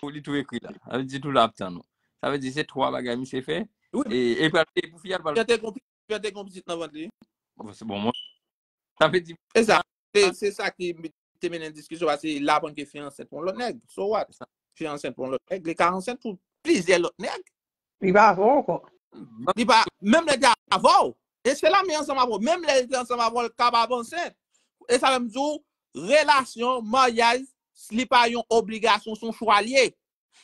li tou ekri la. Sa vle di tou la ap tann ou. Sa vle di se twa bagay misye fè. Wi. E, e pral peye pou fi a, l pral Jan te gon pi- jan te gon pitit nan vant li. Bon, se bon, mwen. Sa vle di, E sa, se, se sa ki te mennen diskisyon, paske l aprann ke fi an ansent pou yon lòt nèg. So what? Fi an ansent pou yon lòt nèg, li ka ansent pou plizyè lòt nèg. Li pa avè w ankò. Li pa, menm lè l te avè w. E se la men ansanm avè w. Menm lè l te ansanm avè w, l kapab ansent. E sa menm di w, relasyon, maryaj, li pa yon obligasyon, se yon chwa l ye.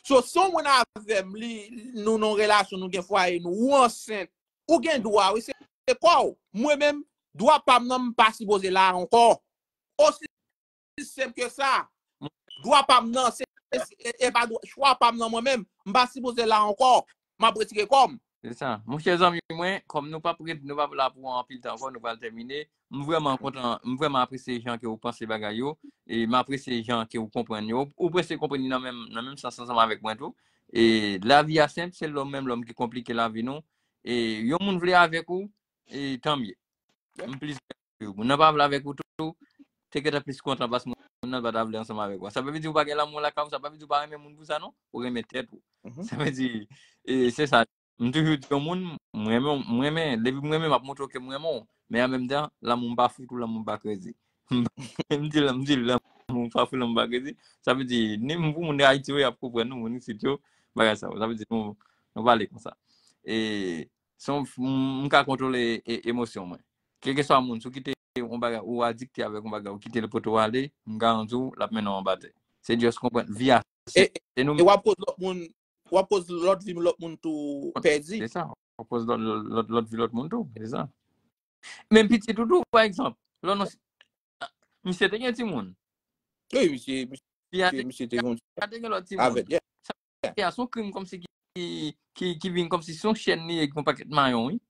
So, si yon moun avè m, li, nou nan yon relasyon, nou gen fwaye nou, ou ansent, ou gen dwa, wi, se se kò w. Mwen menm, dwa pa m nan, m pa sipoze la ankò. Osi senp ke sa. Dwa pa m nan, se, se, e, e pa dwa, chwa pa m nan mwen menm, m pa sipoze la ankò. M ap retire kò m. Se sa. Monchè zanmi mwen, kòm nou p ap ret, nou p ap la pou anpil tan ankò, nou pral tèmine. M vrèman kontan, m vrèman apresye jan ke ou panse bagay yo, e m apresye jan ke ou konprann yo. Ou prese konprann li nan menm, nan menm sans ansanm avèk mwen tou. E lavi a senp, se lòm menm lòm ki konplike lavi nou. E yon moun vle avèk ou, e tanmye. M plis moun nan pa vle avèk ou tou, te gentan plis kontan paske moun nan pa ta vle ansanm avèk ou. Sa pa vle di ou pa gen lanmou lakay ou, sa pa vle di ou pa renmen moun pou sa non, ou renmen tèt ou. Sa vle di, e, se sa. M toujou di yon moun, m renmen, m renmen, depi m renmen, m ap montre w ke m renmen w. Men an menm tan, lanmou m pa fout ou, lanmou m pa kreze. M di, m di lanmou m pa fout, lanmou m pa kreze. Sa vle di, ni m pou moun Ayiti yo, y ap konprann nou, moun isit yo, bagay sa yo. Sa vle di, nou, nou pale konsa. E, se yon, m, m ka kontwole e, emosyon mwen. Kèlkeswa moun, si w kite yon bagay, ou adikte avèk yon bagay, ou kite l pote w ale, m garanti w, l ap mennen w anba tè. Se just konprann vi a se, e w ap koz lòt moun, w ap koz lòt vi lòt moun tou pèdi. Se sa, w ap koz lòt, lòt, lòt vi lòt moun tou, se sa. Menm pitit ou tou, pa egzanp, lò non, misye te gen timoun. Wi, misye, misye, misye te gen te gen lòt timoun. Sa se yon krim kòmsi ki, ki, ki vin kòmsi se yon chèn li ye, ki yon pakèt mayon, wi.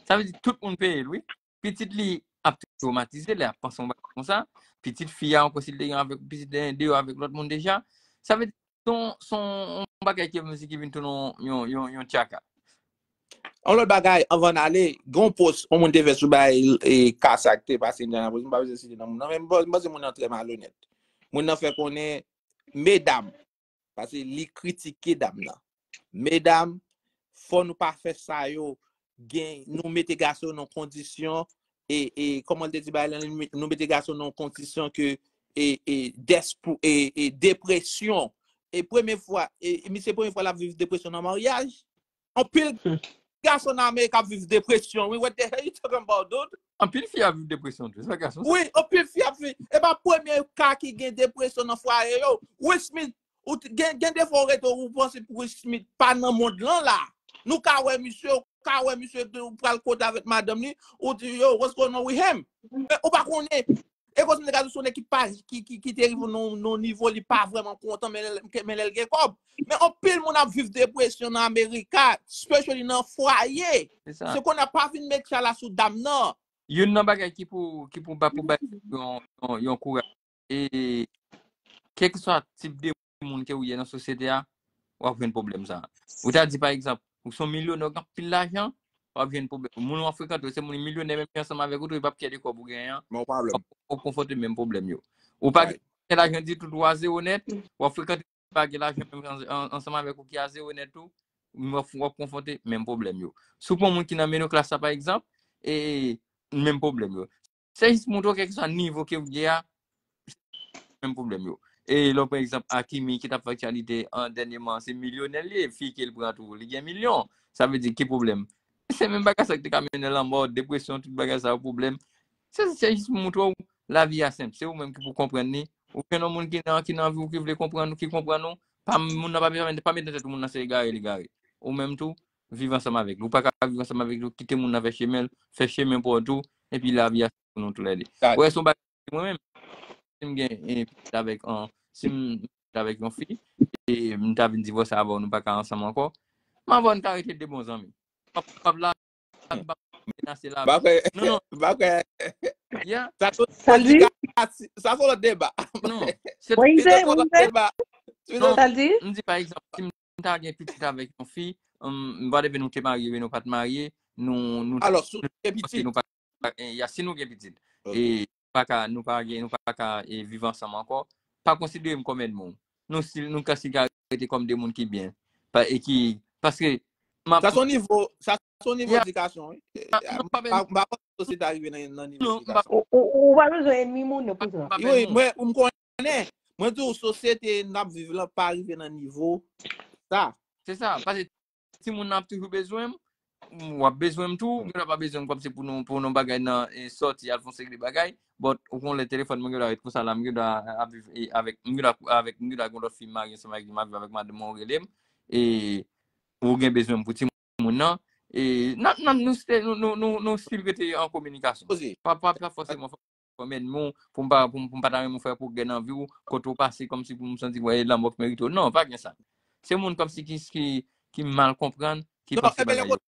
Sa vle di tout moun peye l, wi. Pitit li ap twomatize, li ap panse yon bagay konsa. Pitit fi a ankò, si l te gen avèk pitit deyò avèk lòt moun deja. Sa vle di son, son yon bagay ki vin, ki vin tounen yon, yon, yon tchaka. Yon lòt bagay, anvan n ale, gen yon post yon moun te fè sou bagay e ka sa k te pase nan post, m pa bezwen site non moun nan, men m panse moun nan trè malonèt. Moun nan fè konnen medam, paske li kritike dam nan. Medam, fò nou pa fè sa yo, gen, nou mete gason nan kondisyon, e, e kòman l te di bagay lan, nou mete gason nan kondisyon ke, e, e, dèspou, e, e, depresyon. E premye fwa, e, e misye premye fwa l ap viv depresyon nan maryaj. Anpil gason nan Amerik ap viv depresyon, wi. What the hell you talking about, dude? Anpil fi ap viv depresyon tou, se pa gason sa. Wi, anpil fi ap viv. E pa premye ka ki gen depresyon nan fwaye yo. Will Smith, ou t- gen, gen defwa ou rete ou panse Will Smith pa nan mond lan la. Nou ka wè misye, ou ka wè misye tou pral kote avèk madanm li, ou di yo, what's going on with him? Men ou pa konnen. E koz m te ka di w se yon nèg ki pa, ki, ki, ki te rive nan, nan nivo li pa vrèman kontan, men lè, men lè l gen kòb. Men anpil moun ap viv depresyon nan Amerika, especially nan fwaye. Se konnen pa vin met chala sou dam nan. Youn nan bagay ki pou, ki pou ba pou bay yon, yon, yon kouraj. E kèlkeswa tip de moun ke ou ye nan sosyete a, w ap jwenn pwoblèm sa. Ou ta di pa egzanp, ou se yon milyonè, ou gen anpil lajan, w ap jwenn pwoblèm. Moun w ap frekante, se moun milyonè menm ki ansanm avèk ou tou, li p ap kè de kòb ou genyen an. W ap konfwonte menm pwoblèm yo. Ou pa gen lajan ditou, ou a zewo nèt, w ap frekante pa gen lajan menm ansanm avèk ou ki a zewo nèt tou, w ap konfwonte menm pwoblèm yo. Si w pran moun ki nan menm klas la pa egzanp, e menm pwoblèm yo. Se jis montre w kèlkeswa nivo ke w ye a, menm pwoblèm yo. E lè w pran egzanp Hakimi ki t ap fè aktyalite an dènyèman, se milyonè li ye, fi ke l pran tou, li gen milyon. Sa vle di ki pwoblèm? Se menm bagay sa ki te ka mennen lanmò, depresyon, tout bagay sa yo, pwoblèm. Se, se jis pou montre w lavi a senp. Se ou menm ki pou konprann li. Ou jwenn yon moun ki nan, ki nan vi w ki vle konprann ou, ki konprann ou. Pa, moun nan pa, pa met nan tèt ou moun nan se egare, l egare. Ou menm tou, viv ansanm avèk li. Ou pa ka viv ansanm avèk li, kite moun nan fè chemen l, fè chemen pa w tou, epi lavi a se pou nou toulède. Ou wè, se yon bagay, mwen menm, si m gen, e, pitit avèk, an, si m pitit avèk yon fi, e m ta vin divòse avè w, nou pa ka ansanm ankò, m avè w n ka rete de bon zanmi. M ap, m ap la, m ap menase la. Non, non. Yeah. Sa se yon lòt deba. Non. Se yon lòt deba. Non. M di pa egzanp, si m ta gen pitit avèk yon fi, m pa depi nou te marye, nou pa t marye, nou, nou, alò, si nou gen pitit, nou pa, e, ya, si nou gen pitit, e, pa ka, nou pa gen, nou pa ka, e, viv ansanm ankò, pa konsidere m kòm ènmi w. Nou si, nou ka si ka rete kòm de moun ki byen. Pa, e ki, paske, m ap Sa se yon nivo, sa se yon nivo edikasyon, wi. M pa panse sosyete a rive nan, nan nivo edikasyon. Ou, ou, ou pa bezwen ènmi moun nan pou sa. Wi, mwen, m konnen. Mwen di w, sosyete n ap viv lan pa rive nan nivo sa. Se sa, paske timoun nan ap toujou bezwen m, w ap bezwen m tou, m gen dwa pa bezwen m kòm se pou nou, pou nou bagay nan, e, sòti, al fè yon seri de bagay, but ou konnen lè telefòn mwen gen dwa ret konsa la, m gen dwa ap viv, e, avèk, m gen dwa avèk, m gen dwa gen lòt fi m marye ansanm avèk li, m ap viv avèk madanm mwen, ou rele m, e, ou gen bezwen m pou timoun nan, e, n ap, n ap, nou, nou, nou, nou, nou still rete an kominikasyon. Pa, pa, pa fòseman kòm ènmi w, pou m pa, pou m, pou m pa ta renmen w fè pwogrè nan vi w, kote w pase kòmsi pou m santi wè e lanmò k merite w. Non, pa gen sa. Se moun kòmsi ki, ki, ki mal konprann, ki panse bagay yo.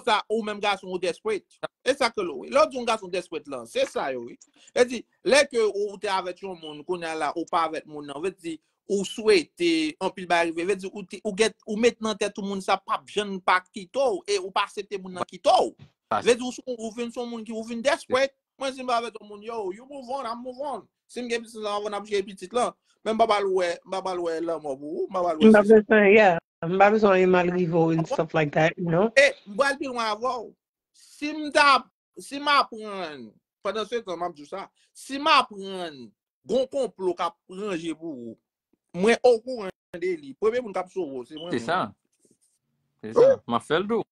Sa, ou menm gason ou desperate. E sa ke l, wi. Lè w di yon gason desperate lan, se sa yo, wi. Vle di, lè ke ou, ou te avèk yon moun, kounye a la, ou pa avèk moun nan, vle di, ou swete anpil bagay rive. Vle di, ou, te, ou, get, ou met nan tèt ou moun sa p ap janm pa kite w, e ou pa aksepte moun nan kite w. Vle di, ou, ou vin se yon moun ki, ou vin desperate. Mwen, si m pa avèk yon moun, yo, you move on, I move on. Si m gen pitit lan, anvan n ap jere pitit lan. Men m pa pral wè, m pa pral wè lanmò pou ou, m pa pral wè. M pa bezwen, yeah. M pa bezwen yon mal rive w and stuff like that, you know? E m pral pi lwen avè w. Si m ta, si m aprann, pandan se tan, m ap di w sa, si m aprann gon konplo k ap ranje pou ou, mwen okouran de li. Premye moun k ap sove w, se mwen menm. Se sa. Se sa. M ap fè l tou.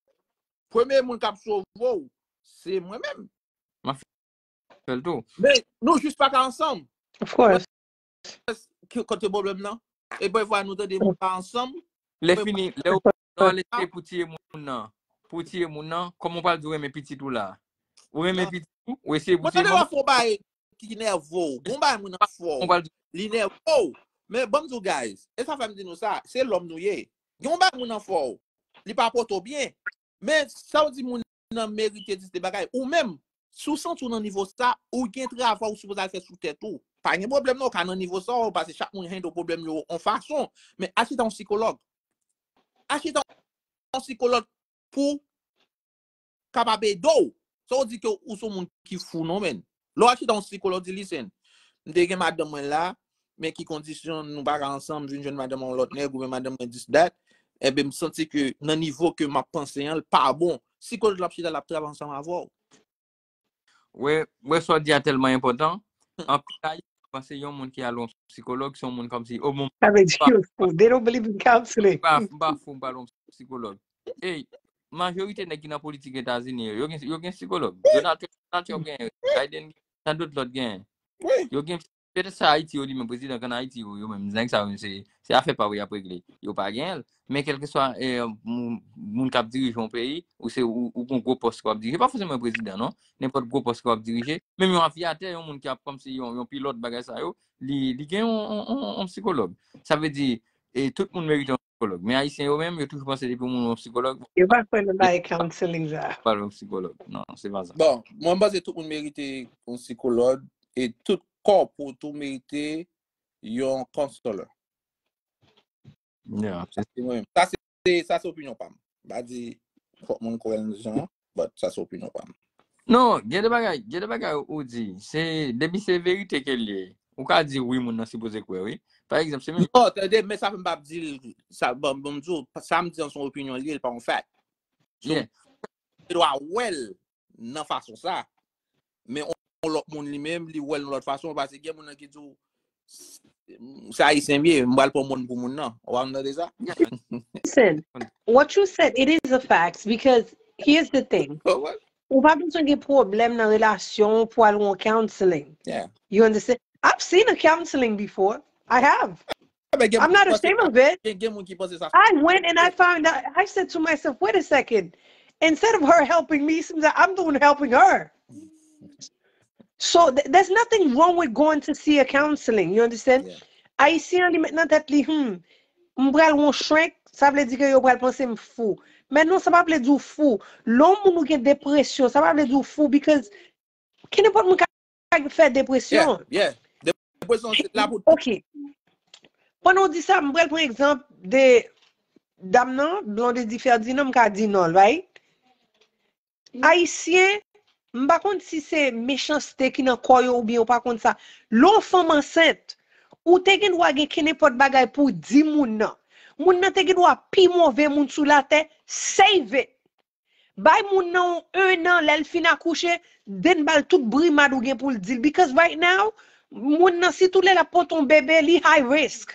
Premye moun k ap sove w, se mwen menm. M ap fè fè l tou. Men nou jis pa ka ansanm. Of course. Ki kote pwoblèm nan? E pafwa nou tande moun pa ansanm. Lè fini, lè w lè w al eseye pou tiye moun nan, pou tiye moun nan, kòman w pral di w renmen pitit ou la? Ou renmen pitit ou, ou eseye pou tiye moun nan. Mwen tande w ap fè yon bagay ki nève w. Gon bagay moun nan fè w. Li nève w. Men ban m di w, guys, e sa fè m di nou sa, se lòm nou ye. Gen yon bagay moun nan fè w. Li pa pote w byen. Men sa w di moun nan merite di de bagay. Ou menm, si w santi w nan nivo sa, ou gen travay ou sipoze al fè sou tèt ou. Pa gen pwoblèm non, w ka nan nivo sa, w pase chak moun handle pwoblèm yo yon fason. Men al chita yon sikològ. Al chita yon sikològ pou kapab ede w. Sa w di ke ou se yon moun ki fou non, men. Lè w al chita yon sikològ, di, listen, m te gen madanm mwen la, men ki kondisyon nou pa ka ansanm, vin jwenn madanm yon lòt nèg, oubyen madanm mwen this that, enben m santi ke nan nivo ke m ap panse an, l pa bon. Sikològ la ap chita, l ap travay ansanm avè w. Wè, wè sa w di a tèlman enpòtan. Anpil Ayisyen panse yon moun ki al yon sikològ, se yon moun kòmsi, o, bon, Sa vle di yo fou. They don't believe in counseling. M pa, m pa fou, m pa al yon sikològ. Ey, majorite nèg ki nan politik Etazini yo, yo gen, yo gen sikològ. Donald Trump, Donald Trump gen, Biden gen, tandout lòt gen. Yo gen, petèt se Ayiti yo li menm, prezidan k ann Ayiti yo, yo menm, nèg sa yo, se, se afè pa yo y ap regle. Yo pa gen l. Men kèlkeswa eh, moun, moun k ap dirije yon peyi, ou se ou, ou gon gwo pòs ke w ap dirije, pa fòseman prezidan non, nenpòt gwo pòs ke w ap dirije, menm yon avyatè, yon moun ki ap kòmsi yon, yon pilòt bagay sa yo, li, li gen yon, yon, yon, yon sikològ. Sa vle di, e tout moun merite yon sikològ. Men Ayisyen yo menm, yo toujou panse depi yon moun yon sikològ, Yo pa kwè nan bagay counseling sa. pa yon sikològ. Non, se pa sa. Bon, mwen m panse tout moun merite yon sikològ e tout kòp ou tou merite yon counselor. Yeah, se Se mwen menm. Sa se sa se opinyon pa m. M pa di fòk moun kwè l jan, but sa se opinyon pa m. Non, gen de bagay, gen de bagay ou di, se depi se verite ke l ye, ou ka di wi moun nan sipoze kwè wi. Pa egzanp, se menm Non, tande, men sa fè m p ap di l, sa, bon, bon, m di w, sa m di an se yon opinyon li ye, l pa yon fact. So, Yeah. Ou dwa wè l nan fason sa. Men yon lòt moun li menm, li wè l yon lòt fason, paske gen moun nan ki di w, se Ayisyen m ye, m pral pran mòn pou moun nan. Ou pa konn tande sa? Listen, what you said, it is a fact because here's the thing. Ou pa bezwen gen pwoblèm nan relasyon w pou al yon counseling. Yeah. You understand? I've seen a counseling before. I have. Men gen I'm moun not ki panse ashamed sa- of it. Gen, gen moun ki panse sa. I went and I found out. I said to myself, wait a second. Instead of her helping me, it seems like I'm the one helping her. So th- there's nothing wrong with going to see a counseling. You understand? Yeah. Ayisyen an li met nan tèt li, hmm, m pral yon shrink, sa vle di ke yo pral panse m fou. Men non, sa pa vle di w fou. Lè yon moun ou gen depresyon, sa pa vle di w fou because ki nenpòt moun ka fè depresyon. Yeah, yeah. Depresyon se la pou Ok. Pandan w di sa, m pral pran egzanp de dam nan, Blondedy Ferdinand, m ka di non l, right? Ayisyen, m pa konn si se mechanste ki nan kò yo oubyen yo pa konn sa. Lè yon fanm ansent, ou te gen dwa gen kenenpòt bagay pou w di moun nan. Moun nan te gen dwa pi move moun sou latè, save it. Bay moun nan yon ennan, lè l fin akouche, then ba l tout brimad ou gen pou l di l. Because right now, moun nan, sitou lè l ap pote yon bebe, li high risk.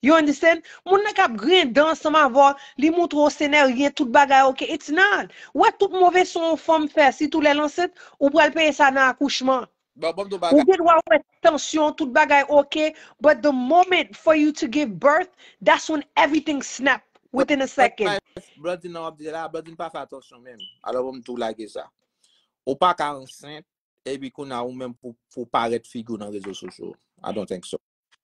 You understand? Moun nan k ap griyen dan ansanm avè w, li montre w se neryen, tout bagay ok. It's not. Wè tout move son yon fanm fè, sitou lè l ansent, ou pral peye sa nan akouchman. Bon, bon, m di w Ou bagay. Gen dwa wè tansyon, tout bagay ok, but the moment for you to give birth, that's when everything snap within a second. Blondine nan w ap di la, Blondine pa fè atansyon menm. Alò, bon, m tou lage sa. Ou pa ka ansent, epi kounye a ou menm pou, pou parèt figi w nan rezo sosyo. I don't think so.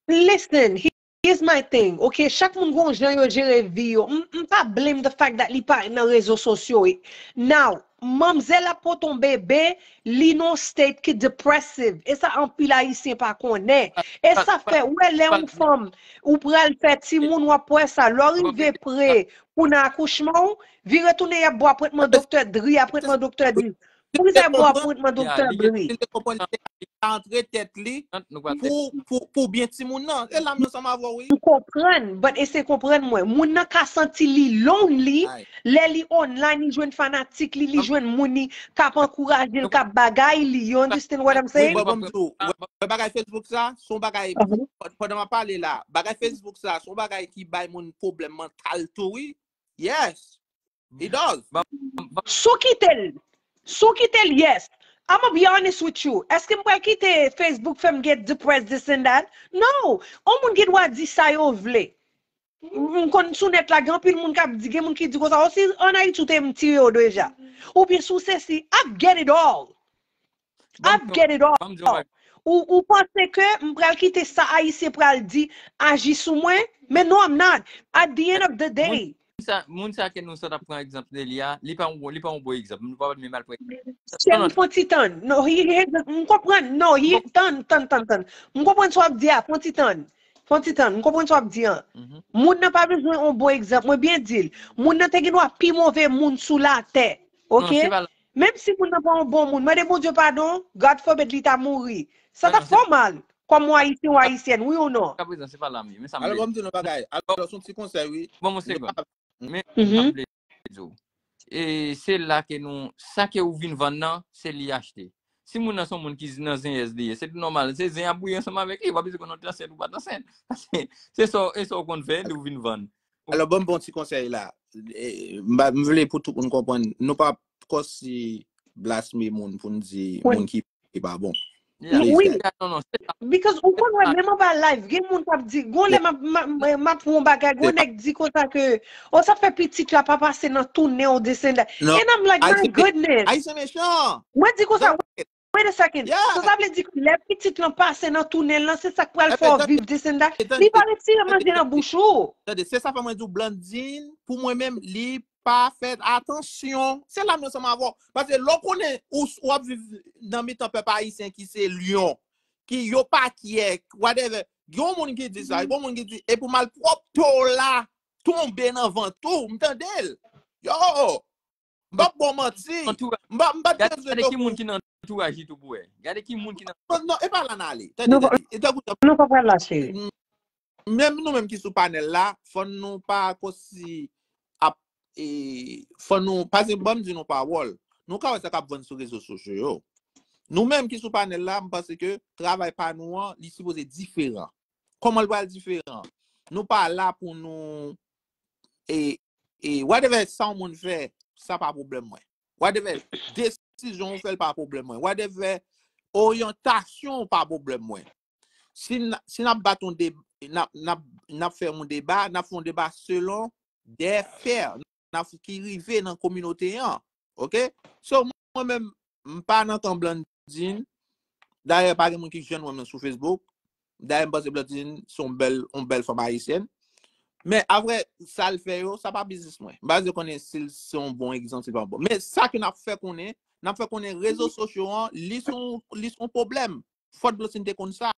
Listen, here's my thing. Ok, chak moun gon jan yo jere vi yo. M, m pa blame the fact that li pa nan rezo sosyo. Now, manmzèl ap pote yon bebe, li nan state ki depressive. E sa anpil Ayisyen pa konnen. E sa fè, ou wè lè yon fanm, ou pral fè timoun, w ap wè sa. Lè w rive pre pou nan akouchman w, vire tounen y ap bo apwentman doktè Dri, apwentman doktè Dri. Poukisa y ap bo apwentman doktè Dri? Li te konprann li te antre tèt li pou, pou, pou byen timoun nan. E la m ansanm avè w, wi. M konprann, but eseye konprann mwen. Moun nan ka santi li lonely, lè li online, li jwenn fanatik li, li jwenn moun li k ap ankouraje l, k ap bagay li. You understand what I'm saying? Bon, bon, m di w, wè bagay Facebook sa, se yon bagay, pandan m ap pale la, bagay Facebook sa, se yon bagay ki bay moun pwoblèm mantal tou, wi. Yes, it does. Si w kite l, si w kite l, yes. I'm gonna be honest with you. Èske m pral kite Facebook fè m get depressed, this and that? No! On moun gen dwa di sa yo vle. M konn sou nèt la, gen anpil moun k ap di, gen moun ki di konsa, o si ann Ayiti ou te m tire yo deja. Oubyen sou sesi, I've get it all. I've get it all. Ou, ou panse ke m pral kite sa Ayisyen pral di aji sou mwen? Men no, I'm not. At the end of the day, sa, moun sa ke nou sot ap pran egzanp de li a, li pa yon, li pa yon bon egzanp. Nou pa menm al pran egzanp. Cheri, fon ti tann. No, he, he, m konprann. No, he, tann, tann, tann, tann. M konprann sa w ap di a, fon ti tann. Fon ti tann. M konprann sa w ap di an. Moun nan pa bezwen yon bon egzanp. Mwen byen di l. Moun nan te gen dwa pi move moun sou latè. Ok? Menm si moun nan pa yon bon moun, mande Bondye padon, God forbid li ta mouri. Sa t ap fè w mal. Kòm yon Ayisyen ou Ayisyèn, wi ou non? Alò, ban m di nou bagay. Alò, se yon ti konsèy, wi. Ban m yon segonn. Men, sa m vle di w. E se la ke nou, sa ke ou vin vann nan, se li achte. Si moun nan se yon moun ki nan zenyèz li ye, se tou nòmal. Se zen ap bouyi ansanm avèk li. W ap bezwen konn ou t ansent ou pa t ansent. Se sa, e sa w konn fè, li ou vin vann. Alò, ban m bon ti konsèy la. M vle pou tout moun konprann. Nou pa kòsi blasme moun pou n di moun ki ki pa bon. Wi, because ou konn wè menm anba live, gen moun k ap di, gon lè m ap, m ap, m ap fè yon bagay, gon nèg di konsa ke, o sa fè pitit la pa pase nan tounen w desann. And I'm like, my goodness. Ayisyen mechan. Mwen di konsa, wait a second. So sa vle di ke lè pitit lan pase nan tounen lan, se sa k pral fè w viv desann. Li pa retire manje nan bouch ou. Tande, se sa fè mwen di w Blandine, pou mwen menm, li pa fè atansyon. Se la m ansanm avè w. Paske lè w konnen ou, w ap viv nan mitan pèp ayisyen ki se lyon, ki yo pa kyè, whatever. Gen yon moun ki di sa, gen yon moun ki di, e pou malpwòpte w la tonbe nan vant ou, m tande l. Yo! M p ap ba w manti. M pa, m pa t bezwen tankou. Gade ki moun ki nan antouraj li tou pou wè. Gade ki moun ki nan. Non, non, e pa la n ale. Tande, tande. E tankou jan. Nou pa pral la, cheri. Menm nou menm ki sou panèl la, fò nou pa kòsi ap, e, fò nou, pa egzanp, ban m di nou pawòl. Nou ka wè sa k ap vann sou rezo sosyo yo. Nou menm ki sou panèl la, m panse ke travay pa nou an, li sipoze diferan. Kòman l pral diferan? Nou pa la pou nou, e, e, whatever sa yon moun fè, sa pa pwoblèm mwen. Whatever desizyon ou fè, l pa pwoblèm mwen. Whatever oryantasyon ou pa pwoblèm mwen. Si n, si n ap bat yon deba, n ap, n ap, n ap fè yon deba, n ap fè yon deba selon de fè n ap, ki rive nan kominote an. Ok? So, mwen menm, m pa nan kan Blandine. Dayè, pa gen moun ki jwenn mwen menm sou Facebook. Dayè, m panse Blandine se yon bèl, yon bèl fanm ayisyèn. Men apre, sa l fè yo, sa pa biznis mwen. M pa bezwen konnen si l se yon bon egzanp, si l pa yon bon. Men sa ke n ap fè konnen, n ap fè konnen rezo sosyo an, li se yon, li se yon pwoblèm. Fòt Blandine te konn sa.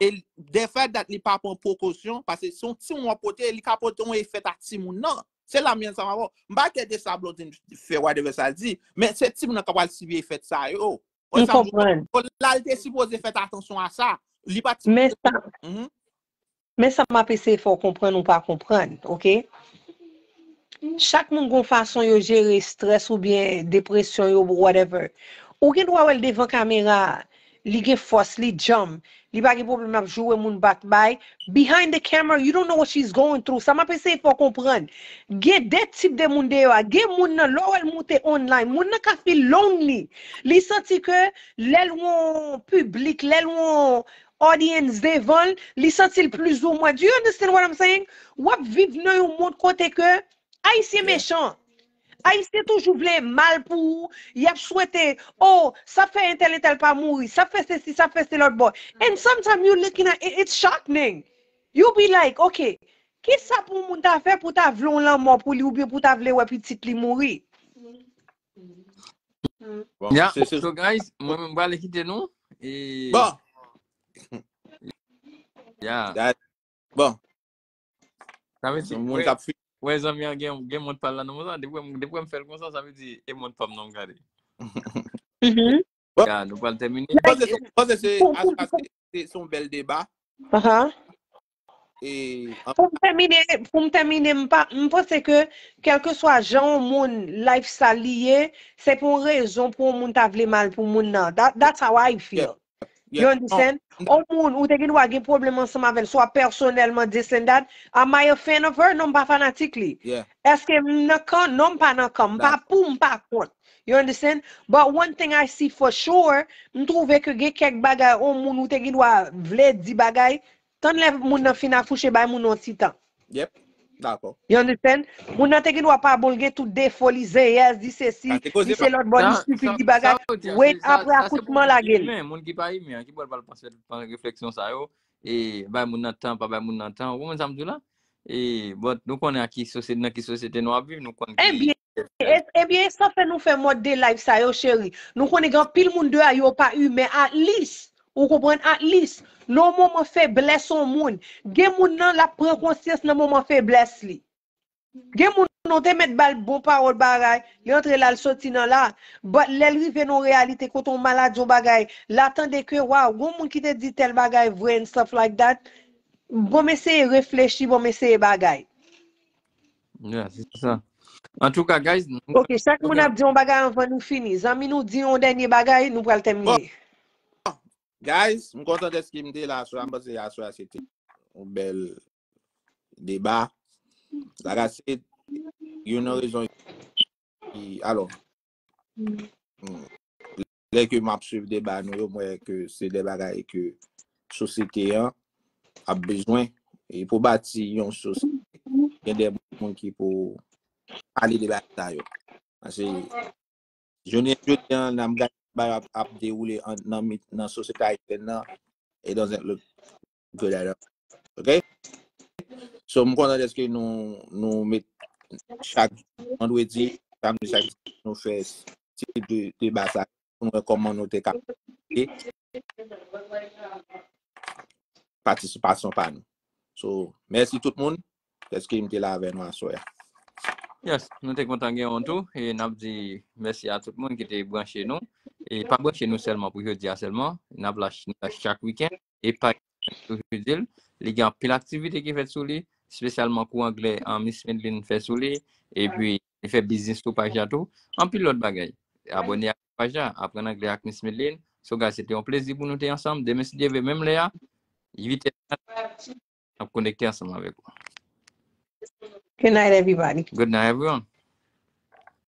E dèfè dat li pa pran prekosyon, paske se yon timoun w ap pote, li ka pote yon efè a timoun nan. Se la m ye ansanm avè w. M pa kè de sa Blandine fè, whatever sa l di, men se timoun nan k ap pral sibi efè sa yo. M konprann. La l te sipoze fè atansyon a sa. Li pa t. Men sa, men sa m ap eseye fè w konprann ou pa konprann, ok? Chak moun gon fason yo jere estrès oubyen depresyon yo, whatever. Ou gen dwa wè l devan kamera a, li gen fòs, li djanm, li pa gen pwoblèm, l ap joure moun bat bay. Behind the camera, you don't know what she's going through. Sa m ap eseye fè w konprann. Gen de tip de moun deyò a. Gen moun nan, lè w wè l moute online, moun nan ka feel lonely. Li santi ke lè l wè yon piblik, lè l wè yon audience devan l, li santi l plizoumwen. Do you understand what I'm saying? W ap viv nan yon mond kote ke Ayisyen mechan. Ayisyen toujou vle mal pou ou. Y ap swete, oh, sa fè entèl, entèl pa mouri. Sa fè sesi, sa fè se lòt bò. And sometimes you looking at it, it's shocking. You be like, ok, kisa pou moun ta fè pou ta vle yon lanmò pou li oubyen pou ta vle wè pitit li mouri? Ya, so guys, mwen menm m prale kite nou. E... Bon. Ya. Bon. Sa vle di, wè, wè zanmi an gen, gen mond pa l la nan moman sa, depi wè m, depi wè m fè l konsa, sa vle di e mond pa m nan m gade. Ya, nou pral tèmine. M panse se, m panse se, se, se yon bèl deba. E, pou m tèmine, pou m tèmine, m pa, m panse ke kèlkeswa jan yon moun lifestyle li ye, se pou yon rezon pou yon moun ta vle mal pou moun nan. That, that's how I feel. You understand? On moun, ou te gen dwa gen pwoblèm ansanm avè l, swa pèsonèlman, this and that. Am I a fan of her? Non, m pa fanatik li. Èske m nan kan? Non, m pa nan kan. M pa pou, m pa kont. You understand? But one thing I see for sure, m twouve ke gen kèk bagay, on moun ou te gen dwa vle di bagay, tann lè moun nan fin afouche, bay moun nan ti tan. Yep. Dakò. You understand? Moun nan te gen dwa pa bon, l gen tout defo, li zenyèz, li sesi, li se lòt bò, li stupid, li bagay. Wait, apre akouchman, lage l. Moun ki pa imen, ki bò l pral panse tout refleksyon sa yo, e bay moun nan tan, pa bay moun nan tan. Ou konprann sa m di w la? E, but nou konnen a ki sosyete, nan ki sosyete nou ap viv, nou konnen ki... Ebyen, ebyen, sa fè nou fè mòd de live sa yo, cheri. Nou konnen gen anpil moun deyò, yo pa imen, at least. Ou konprann? At least, nan moman feblès yon moun, gen moun nan l ap pran konsyans nan moman feblès li. Gen moun nou te mèt ba l bon pawòl bagay, li antre la, l soti nan la. But lè l rive nan yon reyalite kote yon maladi, yon bagay, l a tande ke, waw, gon moun ki te di tèl bagay vre and stuff like that. Bon, m eseye reflechi, bon, m eseye bagay. Yeah, se sa. Antouka, guys. Ok, chak moun ap di yon bagay anvan nou fini. Zanmi nou di yon dènye bagay, nou pral tèmine. Guys, m kontan dèske m te la aswè a. M panse aswè a se te yon bèl deba. Like I said, gen yon rezon ki, alò, hmm, lè ke m ap swiv deba nou yo, m wè ke se de bagay ke sosyete an ap bezwen. E pou bati yon sosyete, gen de moun ki pou pale de bagay sa yo. Paske jounen jodi an, n ap gade bagay ap, ap dewoule an, nan, nan sosyete ayisyèn nan, e dans un look good at all. Ok? So, m kontan dèske nou, nou met chak vandredi, samdi, chak nou fè ti de, deba sa pou nou wè kòman nou te ka patisipasyon pa nou. So, mèsi tout moun. Dèske m te la avè nou aswè a. Yes, nou te kontan gen yon tou e n ap di mèsi a tout moun ki te branche nou. E pa branche nou sèlman pou jodi a sèlman, n ap la, nou la chak wikenn e pa toujou di l, li gen anpil aktivite ki fèt sou li, espesyalman kou anglè an Miss Medline fè sou li, epi li fè biznis sou paj la tou, anpil lòt bagay. Abòne ak paj la, aprann anglè ak Miss Medline. So guys, se te yon plezi pou nou te ansanm. Demen si Dye vle, menm lè a, uit è, n ap konekte ansanm avèk ou. Good night, everybody. Good night, everyone.